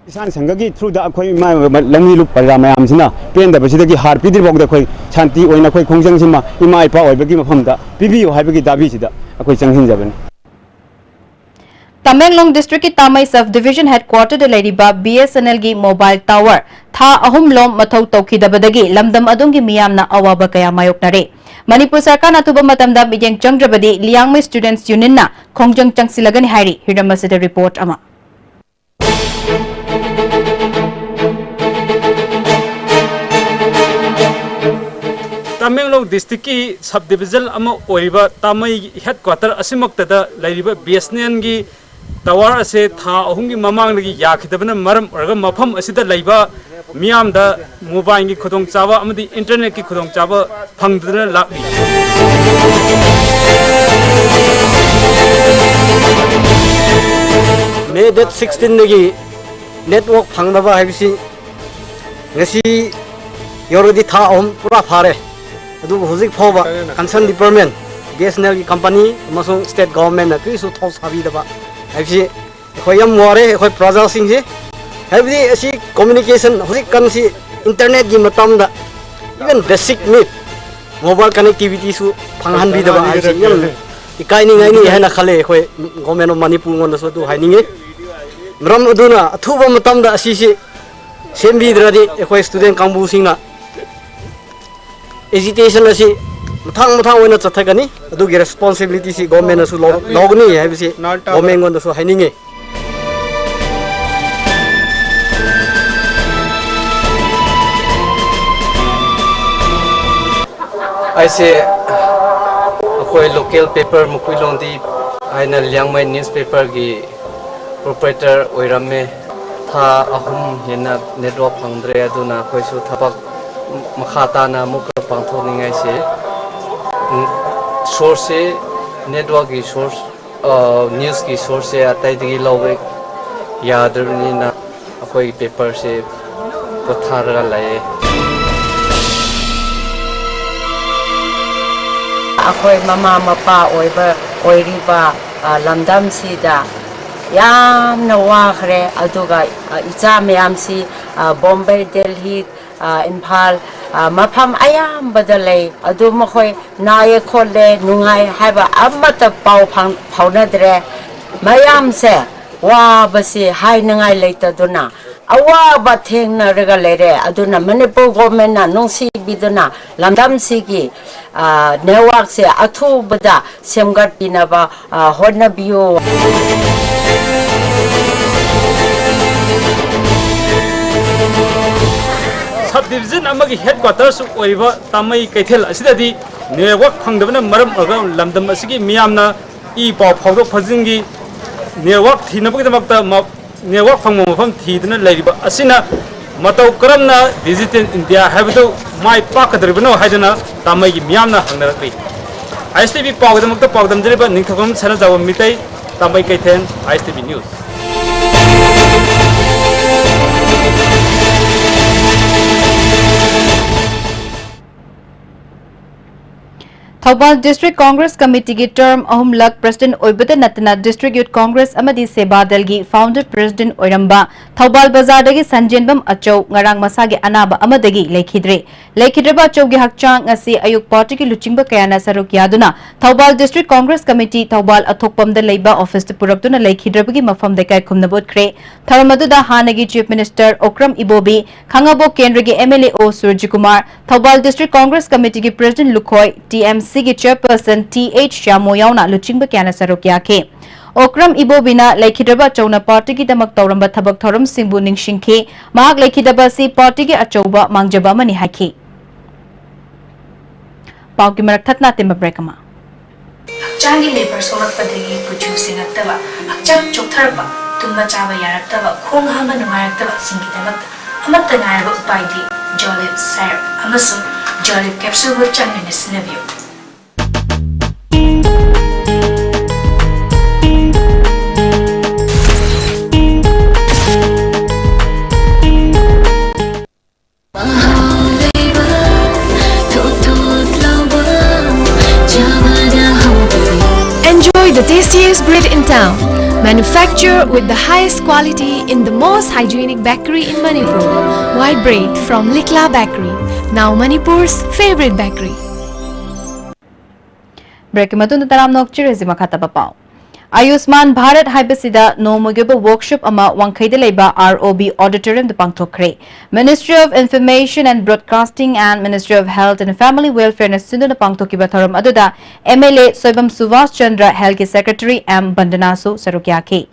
ꯀꯤꯁꯥꯟ ꯁꯪꯘꯒꯤ through ꯗ ꯑꯩꯈꯣꯏ ꯏꯃꯥ ꯂꯧꯃꯤ ꯂꯨꯞ ꯄ꯭ꯔꯖꯥ ꯃꯌꯥꯝꯁꯤꯅ ꯄꯦꯟꯗꯕꯁꯤꯗꯒꯤ ꯍꯥꯔ ꯄꯤꯗ꯭ꯔꯤꯐꯥꯎꯗ ꯑꯩꯈꯣꯏ ꯁꯥꯟꯇꯤ ꯑꯣꯏꯅ ꯑꯩꯈꯣꯏ ꯈꯣꯡꯖꯪꯁꯤꯃ ꯏꯃꯥ ꯏꯄꯥ ꯑꯣꯏꯕꯒꯤ ꯃꯐꯝꯗ ꯄꯤꯕꯤꯌꯨ ꯍꯥꯏꯕꯒꯤ ꯗꯥꯕꯤꯁꯤꯗ ꯑꯩꯈꯣꯏ ꯆꯪꯁꯤꯟꯖꯕꯅꯤ꯫ ꯇꯃꯦꯡꯂꯣꯡ ꯗꯤꯁꯇ꯭ꯔꯤꯛꯀꯤ ꯇꯥꯃꯩ ꯁꯕ ꯗꯤꯚꯤꯖꯟ ꯍꯦꯗꯀ꯭ꯋꯥꯇꯔꯗ ꯂꯩꯔꯤꯕ ꯕꯤ ꯑꯦꯁ ꯑꯦꯟ ꯑꯦꯜꯒꯤ ꯃꯣꯕꯥꯏꯜ ꯇꯥꯋꯔ ꯊꯥ ꯑꯍꯨꯝ ꯂꯣꯝ ꯃꯊꯧ ꯇꯧꯈꯤꯗꯕꯗꯒꯤ ꯂꯝꯗꯝ ꯑꯗꯨꯝꯒꯤ ꯃꯤꯌꯥꯝꯅ ꯑꯋꯥꯕ ꯀꯌꯥ ꯃꯥꯌꯣꯛꯅꯔꯦ꯫ ꯃꯅꯤꯄꯨꯔ ꯁꯔꯀꯥꯔꯅ ꯑꯊꯨꯕ ꯃꯇꯝꯗ ꯃꯤꯠꯌꯦꯡ ꯆꯪꯗ꯭ꯔꯕꯗꯤ ꯂꯤꯌꯥꯡꯃꯩ ꯁ꯭ꯇꯨꯗꯦꯟꯠꯁ ꯌꯨꯅꯤꯌꯟꯅ ꯈꯣꯡꯖꯪ ꯆꯪꯁꯤꯜꯂꯒꯅꯤ ꯍꯥꯏꯔꯤ꯫ ꯍꯤꯔꯝ ꯑꯁꯤꯗ ꯔꯤꯄꯣꯔꯠ ꯑꯃ꯫ ꯇꯃꯦꯡꯂꯣꯡ ꯗꯤꯁꯇ꯭ꯔꯤꯛꯀꯤ ꯁꯕ ꯗꯤꯚꯤꯖꯟ ꯑꯃ ꯑꯣꯏꯔꯤꯕ ꯇꯥꯃꯩ ꯍꯦꯗꯀ꯭ꯋꯥꯇꯔ ꯑꯁꯤꯃꯛꯇꯗ ꯂꯩꯔꯤꯕ ꯕꯤ ꯑꯦꯁ ꯑꯦꯟ ꯑꯦꯜꯒꯤ ꯇꯥꯋꯔ ꯑꯁꯦ ꯊꯥ ꯑꯍꯨꯝꯒꯤ ꯃꯃꯥꯡꯗꯒꯤ ꯌꯥꯈꯤꯗꯕꯅ ꯃꯔꯝ ꯑꯣꯏꯔꯒ ꯃꯐꯝ ꯑꯁꯤꯗ ꯂꯩꯕ ꯃꯤꯌꯥꯝꯗ ꯃꯣꯕꯥꯏꯜꯒꯤ ꯈꯨꯗꯣꯡꯆꯥꯕ ꯑꯃꯗꯤ ꯏꯟꯇꯔꯅꯦꯠꯀꯤ ꯈꯨꯗꯣꯡꯆꯥꯕ ꯐꯪꯗꯗꯨꯅ ꯂꯥꯛꯂꯤ꯫ ꯃꯦ ꯗꯦꯠ ꯁꯤꯛꯁꯇꯤꯟꯗꯒꯤ ꯅꯦꯠꯋꯥꯔꯛ ꯐꯪꯗꯕ ꯍꯥꯏꯕꯁꯤ ꯉꯁꯤ ꯌꯧꯔꯗꯤ ꯊꯥ ꯑꯍꯨꯝ ꯄꯨꯔꯥ ꯐꯥꯔꯦ꯫ ꯑꯗꯨꯕꯨ ꯍꯧꯖꯤꯛ ꯐꯥꯎꯕ concern department, B S N ꯑꯦꯜꯒꯤ ꯀꯝꯄꯅꯤ ꯑꯃꯁꯨꯡ ꯁ꯭ꯇꯦꯠ ꯒꯣꯚꯔꯟꯃꯦꯟꯠꯅ ꯀꯔꯤꯁꯨ ꯊꯧ ꯁꯥꯕꯤꯗꯕ ꯍꯥꯏꯕꯁꯤ ꯑꯩꯈꯣꯏ ꯌꯥꯝ ꯋꯥꯔꯦ, ꯑꯩꯈꯣꯏ ꯄ꯭ꯔꯖꯥꯁꯤꯡꯁꯤ꯫ ꯍꯥꯏꯕꯗꯤ ꯑꯁꯤ ꯀꯝꯃ꯭ꯌꯨꯅꯤꯀꯦꯁꯟ ꯍꯧꯖꯤꯛꯀꯥꯟꯁꯤ ꯏꯟꯇꯔꯅꯦꯠꯀꯤ ꯃꯇꯝꯗ even basic need mobile connectivityꯁꯨ ꯐꯪꯍꯟꯕꯤꯗꯕ ꯍꯥꯏꯕꯁꯤ ꯌꯥꯝ ꯏꯀꯥꯏꯅꯤꯡꯉꯥꯏꯅꯤ ꯍꯥꯏꯅ ꯈꯜꯂꯦ꯫ ꯑꯩꯈꯣꯏ ꯒꯣꯚꯔꯟꯃꯦꯟꯠ ꯑꯣꯐ ꯃꯅꯤꯄꯨꯔꯉꯣꯟꯗꯁꯨ ꯑꯗꯨ ꯍꯥꯏꯅꯤꯡꯉꯤ꯫ ꯃꯔꯝ ꯑꯗꯨꯅ ꯑꯊꯨꯕ ꯃꯇꯝꯗ ꯑꯁꯤꯁꯤ ꯁꯦꯝꯕꯤꯗ꯭ꯔꯗꯤ ꯑꯩꯈꯣꯏ ꯁ꯭ꯇꯨꯗꯦꯟꯠ ꯀꯥꯡꯕꯨꯁꯤꯡꯅ ꯑꯦꯖꯤꯇꯦꯁꯟ ꯑꯁꯤ ꯃꯊꯪ ꯃꯊꯪ ꯑꯣꯏꯅ ꯆꯠꯊꯒꯅꯤ꯫ ꯑꯗꯨꯒꯤ ꯔꯦꯁꯄꯣꯟꯁꯤꯕꯤꯂꯤꯇꯤꯁꯤ ꯒꯣꯚꯔꯟꯃꯦꯟꯠꯅꯁꯨ ꯂꯧ-, ꯂꯧꯒꯅꯤ ꯍꯥꯏꯕꯁꯤ ꯒꯣꯚꯔꯟꯃꯦꯟꯠꯉꯣꯟꯗꯁꯨ ꯍꯥꯏꯅꯤꯡꯉꯤ꯫ ꯑꯩꯁꯦ ꯑꯩꯈꯣꯏ ꯂꯣꯀꯦꯜ ꯄꯦꯄꯔ ꯃꯈꯨꯏꯂꯣꯡꯗꯤ ꯍꯥꯏꯅ ꯂꯤꯌꯥꯡꯃꯩ ꯅ꯭ꯌꯨꯁ ꯄꯦꯄꯔꯒꯤ ꯄ꯭ꯔꯣꯄ꯭ꯔꯥꯏꯇꯔ ꯑꯣꯏꯔꯝꯃꯦ꯫ ꯊꯥ ꯑꯍꯨꯝ ꯍꯦꯟꯅ ꯅꯦꯠꯋꯥꯔꯛ ꯐꯪꯗ꯭ꯔꯦ, ꯑꯗꯨꯅ ꯑꯩꯈꯣꯏꯁꯨ ꯊꯕꯛ ꯃꯈꯥ ꯇꯥꯅ ꯑꯃꯨꯛꯀ ꯄꯥꯡꯊꯣꯛꯅꯤꯡꯉꯥꯏꯁꯦ, ꯎꯝ, ꯁꯣꯔꯁꯁꯦ, ꯅꯦꯠꯋꯥꯔꯛꯀꯤ ꯁꯣꯔꯁ, ꯑ, ꯅ꯭ꯌꯨꯁꯀꯤ ꯁꯣꯔꯁꯁꯦ ꯑꯇꯩꯗꯒꯤ ꯂꯧꯕ ꯌꯥꯗ꯭ꯔꯕꯅꯤꯅ ꯑꯩꯈꯣꯏꯒꯤ ꯄꯦꯄꯔꯁꯦ ꯄꯣꯊꯥꯔꯒ ꯂꯩꯌꯦ꯫ ꯑꯩꯈꯣꯏ ꯃꯃꯥ ꯃꯄꯥ ꯑꯣꯏꯕ, ꯑꯣꯏꯔꯤꯕ, ꯑ, ꯂꯝꯗꯝꯁꯤꯗ ꯌꯥꯝꯅ ꯋꯥꯈ꯭ꯔꯦ꯫ ꯑꯗꯨꯒ, ꯑ, ꯏꯆꯥ ꯃꯌꯥꯝꯁꯤ, ꯑ, ꯕꯣꯝꯕꯦ, ꯗꯦꯜꯍꯤ, ꯑ, ꯏꯝꯐꯥꯜ, ꯑ, ꯃꯐꯝ ꯑꯌꯥꯝꯕꯗ ꯂꯩ꯫ ꯑꯗꯨ ꯃꯈꯣꯏ ꯅꯥꯏꯌꯦ ꯈꯣꯠꯂꯦ, ꯅꯨꯡꯉꯥꯏ ꯍꯥꯏꯕ ꯑꯃꯠꯇ ꯄꯥꯎ ꯐꯪ-, ꯐꯥꯎꯅꯗ꯭ꯔꯦ꯫ ꯃꯌꯥꯝꯁꯦ ꯋꯥꯕꯁꯤ ꯍꯥꯏꯅꯉꯥꯏ ꯂꯩꯇꯗꯨꯅ ꯑꯋꯥꯕ ꯊꯦꯡꯅꯔꯒ ꯂꯩꯔꯦ꯫ ꯑꯗꯨꯅ ꯃꯅꯤꯄꯨꯔ ꯒꯣꯔꯃꯦꯟꯅ ꯅꯨꯡꯁꯤꯕꯤꯗꯨꯅ ꯂꯝꯗꯝꯁꯤꯒꯤ, ꯑ, ꯅꯦꯠꯋꯥꯔꯛꯁꯦ ꯑꯊꯨꯕꯗ ꯁꯦꯝꯒꯠꯄꯤꯅꯕ, ꯑ, ꯍꯣꯠꯅꯕꯤꯌꯨ꯫ ꯁꯕ ꯗꯤꯕꯤꯖꯟ ꯑꯃꯒꯤ ꯍꯦꯗꯀ꯭ꯋꯥꯇꯔꯁꯨ ꯑꯣꯏꯔꯤꯕ ꯇꯥꯃꯩ ꯀꯩꯊꯦꯜ ꯑꯁꯤꯗꯗꯤ ꯅꯦꯠꯋꯥꯔꯛ ꯐꯪꯗꯕꯅ ꯃꯔꯝ ꯑꯣꯏꯔꯒ ꯂꯝꯗꯝ ꯑꯁꯤꯒꯤ ꯃꯤꯌꯥꯝꯅ ꯏ ꯄꯥꯎ ꯐꯥꯎꯗꯣꯛ ꯐꯥꯎꯖꯤꯟꯒꯤ ꯅꯦꯠꯋꯥꯔꯛ ꯊꯤꯅꯕꯒꯤꯗꯃꯛꯇ ꯃ-, ꯅꯦꯠꯋꯥꯔꯛ ꯐꯪꯕ ꯃꯐꯝ ꯊꯤꯗꯨꯅ ꯂꯩꯔꯤꯕ ꯑꯁꯤꯅ ꯃꯇꯧ ꯀꯔꯝꯅ ꯗꯤꯖꯤꯇꯦꯜ ꯏꯟꯗꯤꯌꯥ ꯍꯥꯏꯕꯗꯨ ꯃꯥꯏ ꯄꯥꯛꯀꯗꯧꯔꯤꯕꯅꯣ ꯍꯥꯏꯗꯨꯅ ꯇꯥꯃꯩꯒꯤ ꯃꯤꯌꯥꯝꯅ ꯍꯪꯅꯔꯛꯂꯤ꯫ ꯑꯥꯏ ꯑꯦꯁ ꯇꯤ ꯚꯤ ꯄꯥꯎꯒꯤꯗꯃꯛꯇ ꯄꯥꯎꯗꯝꯖꯔꯤꯕ ꯅꯤꯡꯊꯧꯖꯝ ꯁꯅꯥꯖꯥꯎꯕ ꯃꯤꯇꯩ, ꯇꯥꯃꯩ ꯀꯩꯊꯦꯜ, I S T V news. Thoubal district Congress ꯀꯃꯤꯇꯤꯒꯤ ꯇꯔꯝ ꯑꯍꯨꯝꯂꯛ ꯄ꯭ꯔꯁꯤꯗꯦꯟꯠ ꯑꯣꯏꯕꯇ ꯅꯠꯇꯅ ꯗꯤꯁꯇ꯭ꯔꯤꯛ ꯌꯨꯠ ꯀꯣꯡꯒ꯭ꯔꯦꯁ ꯑꯃꯗꯤ ꯁꯦꯕꯥ ꯗꯜꯒꯤ ꯐꯥꯎꯟꯗꯔ ꯄ꯭ꯔꯁꯤꯗꯦꯟꯠ ꯑꯣꯏꯔꯝꯕ ꯊꯧꯕꯥꯜ ꯕꯖꯥꯔꯗꯒꯤ ꯁꯟꯖꯦꯟꯕꯝ ꯑꯆꯧ ꯉꯔꯥꯡ ꯃꯁꯥꯒꯤ ꯑꯅꯥꯕ ꯑꯃꯗꯒꯤ ꯂꯩꯈꯤꯗ꯭ꯔꯦ꯫ ꯂꯩꯈꯤꯗ꯭ꯔꯕ ꯑꯆꯧꯒꯤ ꯍꯛꯆꯥꯡ ꯉꯁꯤ ꯑꯌꯨꯛ ꯄꯥꯔꯇꯤꯒꯤ ꯂꯨꯆꯤꯡꯕ ꯀꯌꯥꯅ ꯁꯔꯨꯛ ꯌꯥꯗꯨꯅ ꯊꯧꯕꯥꯜ ꯗꯤꯁꯇ꯭ꯔꯤꯛ ꯀꯣꯡꯒ꯭ꯔꯦꯁ ꯀꯃꯤꯇꯤ ꯊꯧꯕꯥꯜ ꯑꯊꯣꯛꯄꯝꯗ ꯂꯩꯕ ꯑꯣꯐꯤꯁꯇ ꯄꯨꯔꯛꯇꯨꯅ ꯂꯩꯈꯤꯗ꯭ꯔꯕꯒꯤ ꯃꯐꯝꯗ ꯏꯀꯥꯏ ꯈꯨꯝꯅꯕ ꯎꯠꯈ꯭ꯔꯦ꯫ ꯊꯧꯔꯝ ꯑꯗꯨꯗ ꯍꯥꯟꯅꯒꯤ ꯆꯤꯐ ꯃꯤꯅꯤꯁꯇꯔ ꯑꯣꯀ꯭ꯔꯝ ꯏꯕꯣꯕꯤ, ꯈꯥꯡꯉꯕꯣꯛ ꯀꯦꯟꯗ꯭ꯔꯒꯤ M L A O Surjakumar, Thoubal district Congress ꯀꯃꯤꯇꯤꯒꯤ ꯄ꯭ꯔꯁꯤꯗꯦꯟꯠ ꯂꯨꯈꯣꯏ, ꯇꯤ ꯑꯦꯝ ꯁꯤꯒꯤ ꯆꯦꯌꯔꯄꯔꯁꯟ ꯇꯤ ꯑꯩꯆ ꯌꯥꯃꯣ ꯌꯥꯎꯅ ꯂꯨꯆꯤꯡꯕ ꯀꯌꯥꯅ ꯁꯔꯨꯛ ꯌꯥꯈꯤ꯫ ꯑꯣꯀ꯭ꯔꯝ ꯏꯕꯣꯕꯤꯅ ꯂꯩꯈꯤꯗ꯭ꯔꯕ ꯑꯆꯧꯅ ꯄꯥꯔꯇꯤꯒꯤꯗꯃꯛ ꯇꯧꯔꯝꯕ ꯊꯕꯛ ꯊꯧꯔꯝꯁꯤꯡꯕꯨ ꯅꯤꯡꯁꯤꯡꯈꯤ꯫ ꯃꯍꯥꯛ ꯂꯩꯈꯤꯗꯕ ꯑꯁꯤ ꯄꯥꯔꯇꯤꯒꯤ ꯑꯆꯧꯕ ꯃꯥꯡꯖꯕ ꯑꯃꯅꯤ ꯍꯥꯏꯈꯤ꯫ ꯄꯥꯎꯒꯤ ꯃꯔꯛ ꯊꯠꯅ ꯑꯇꯦꯟꯕ ꯕ꯭ꯔꯦꯛ ꯑꯃ꯫ ꯍꯛꯆꯥꯡꯒꯤ ꯂꯦꯕꯔ ꯁꯣꯛꯂꯛꯄꯗꯒꯤ ꯀꯨꯆꯨ ꯁꯦꯡꯉꯛꯇꯕ, ꯍꯛꯆꯥꯡ ꯆꯣꯛꯊꯔꯛꯄ, ꯇꯨꯝꯕ ꯆꯥꯕ ꯌꯥꯔꯛꯇꯕ, ꯈꯣꯡ ꯍꯥꯝꯕ ꯅꯨꯡꯉꯥꯏꯔꯛꯇꯕꯁꯤꯡꯒꯤꯗꯃꯛꯇ ꯑꯃꯠꯇ ꯉꯥꯏꯔꯕ ꯎꯄꯥꯏꯗꯤ ꯖꯣꯂꯤꯞ ꯁꯥꯏꯔꯞ ꯑꯃꯁꯨꯡ ꯖꯣꯂꯤꯞ ꯀꯦꯞꯁꯨꯜꯕꯨ ꯆꯥꯡ ꯅꯥꯏꯅ ꯁꯤꯖꯤꯟꯅꯕꯤꯌꯨ꯫ Enjoy the tastiest bread in town. Manufacture with the highest quality in the most hygienic bakery in Manipur. White bread from Likla Bakery, now Manipur's favorite bakery. ꯕ꯭ꯔꯦꯛꯀꯤ ꯃꯇꯨꯡꯗ ꯇꯔꯥꯝꯅ ꯑꯣꯛꯆꯔꯁꯤ꯫ ꯃꯈꯥ ꯇꯥꯕ ꯄꯥꯎ꯫ ꯑꯌꯨꯁꯃꯥꯟ ꯚꯥꯔꯠ ꯍꯥꯏꯕꯁꯤꯗ ꯅꯣꯡꯃꯒꯤ ꯑꯣꯏꯕ ꯋꯥꯔꯛꯁꯣꯞ ꯑꯃ ꯋꯥꯡꯈꯩꯗ ꯂꯩꯕ ꯑꯥꯔ ꯑꯣ ꯕꯤ ꯑꯣꯗꯤꯇꯣꯔꯤꯌꯝꯗ ꯄꯥꯡꯊꯣꯛꯈ꯭ꯔꯦ꯫ Ministry of Information and Broadcasting and Ministry of Health and Family Welfareꯅ ꯁꯤꯟꯗꯨꯅ ꯄꯥꯡꯊꯣꯛꯈꯤꯕ ꯊꯧꯔꯝ ꯑꯗꯨꯗ M L A Soibam Subhas Chandra, ꯍꯦꯜꯊꯀꯤ ꯁꯦꯀ꯭ꯔꯦꯇꯔꯤ ꯑꯦꯝ ꯕꯟꯗꯅꯥꯁꯨ ꯁꯔꯨꯛ ꯌꯥꯈꯤ꯫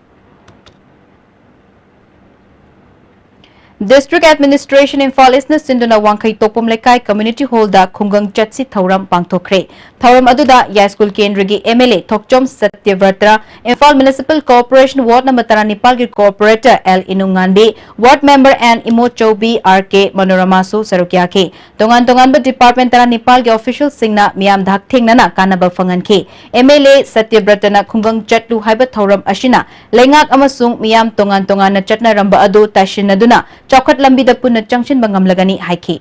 District Administration ꯏꯝꯐꯥꯜ ꯏꯁꯅ ꯁꯤꯟꯗꯨꯅ ꯋꯥꯡꯈꯩ ꯇꯣꯛꯄꯝ ꯂꯩꯀꯥꯏ ꯀꯝꯃ꯭ꯌꯨꯅꯤꯇꯤ ꯍꯣꯜꯗ ꯈꯨꯡꯒꯪ ꯆꯠꯁꯤ ꯊꯧꯔꯝ ꯄꯥꯡꯊꯣꯛꯈ꯭ꯔꯦ꯫ ꯊꯧꯔꯝ ꯑꯗꯨꯗ ꯌꯥꯏꯁ꯭ꯀꯨꯜ ꯀꯦꯟꯗ꯭ꯔꯒꯤ M L A Thokchom Satyabrata, Imphal municipal corporation ward number ꯇꯔꯥꯅꯤꯄꯥꯜꯒꯤ corporator L Inunganbi, ward member N Imochoubi, R K ꯃꯅꯣꯔꯃꯥꯁꯨ ꯁꯔꯨꯛ ꯌꯥꯈꯤ꯫ ꯇꯣꯉꯥꯟ ꯇꯣꯉꯥꯟꯕ ꯗꯤꯄꯥꯔꯠꯃꯦꯟ ꯇꯔꯥꯅꯤꯄꯥꯜꯒꯤ ꯑꯣꯐꯤꯁꯤꯌꯦꯜꯁꯤꯡꯅ ꯃꯤꯌꯥꯝꯗ ꯍꯛꯊꯦꯡꯅꯅ ꯀꯥꯟꯅꯕ ꯐꯪꯍꯟꯈꯤ꯫ ꯑꯦꯝ ꯑꯦꯜ ꯑꯦ ꯁꯇ꯭ꯌꯕ꯭ꯔꯇꯅ ꯈꯨꯡꯒꯪ ꯆꯠꯂꯨ ꯍꯥꯏꯕ ꯊꯧꯔꯝ ꯑꯁꯤꯅ ꯂꯩꯉꯥꯛ ꯑꯃꯁꯨꯡ ꯃꯤꯌꯥꯝ ꯇꯣꯉꯥꯟ ꯇꯣꯉꯥꯟꯅ ꯆꯠꯅꯔꯝꯕ ꯑꯗꯨ ꯇꯥꯁꯤꯟꯅꯗꯨꯅ ꯆꯥꯎꯈꯠ ꯂꯝꯕꯤꯗ ꯄꯨꯟꯅ ꯆꯪꯁꯤꯟꯕ ꯉꯝꯂꯒꯅꯤ ꯍꯥꯏꯈꯤ꯫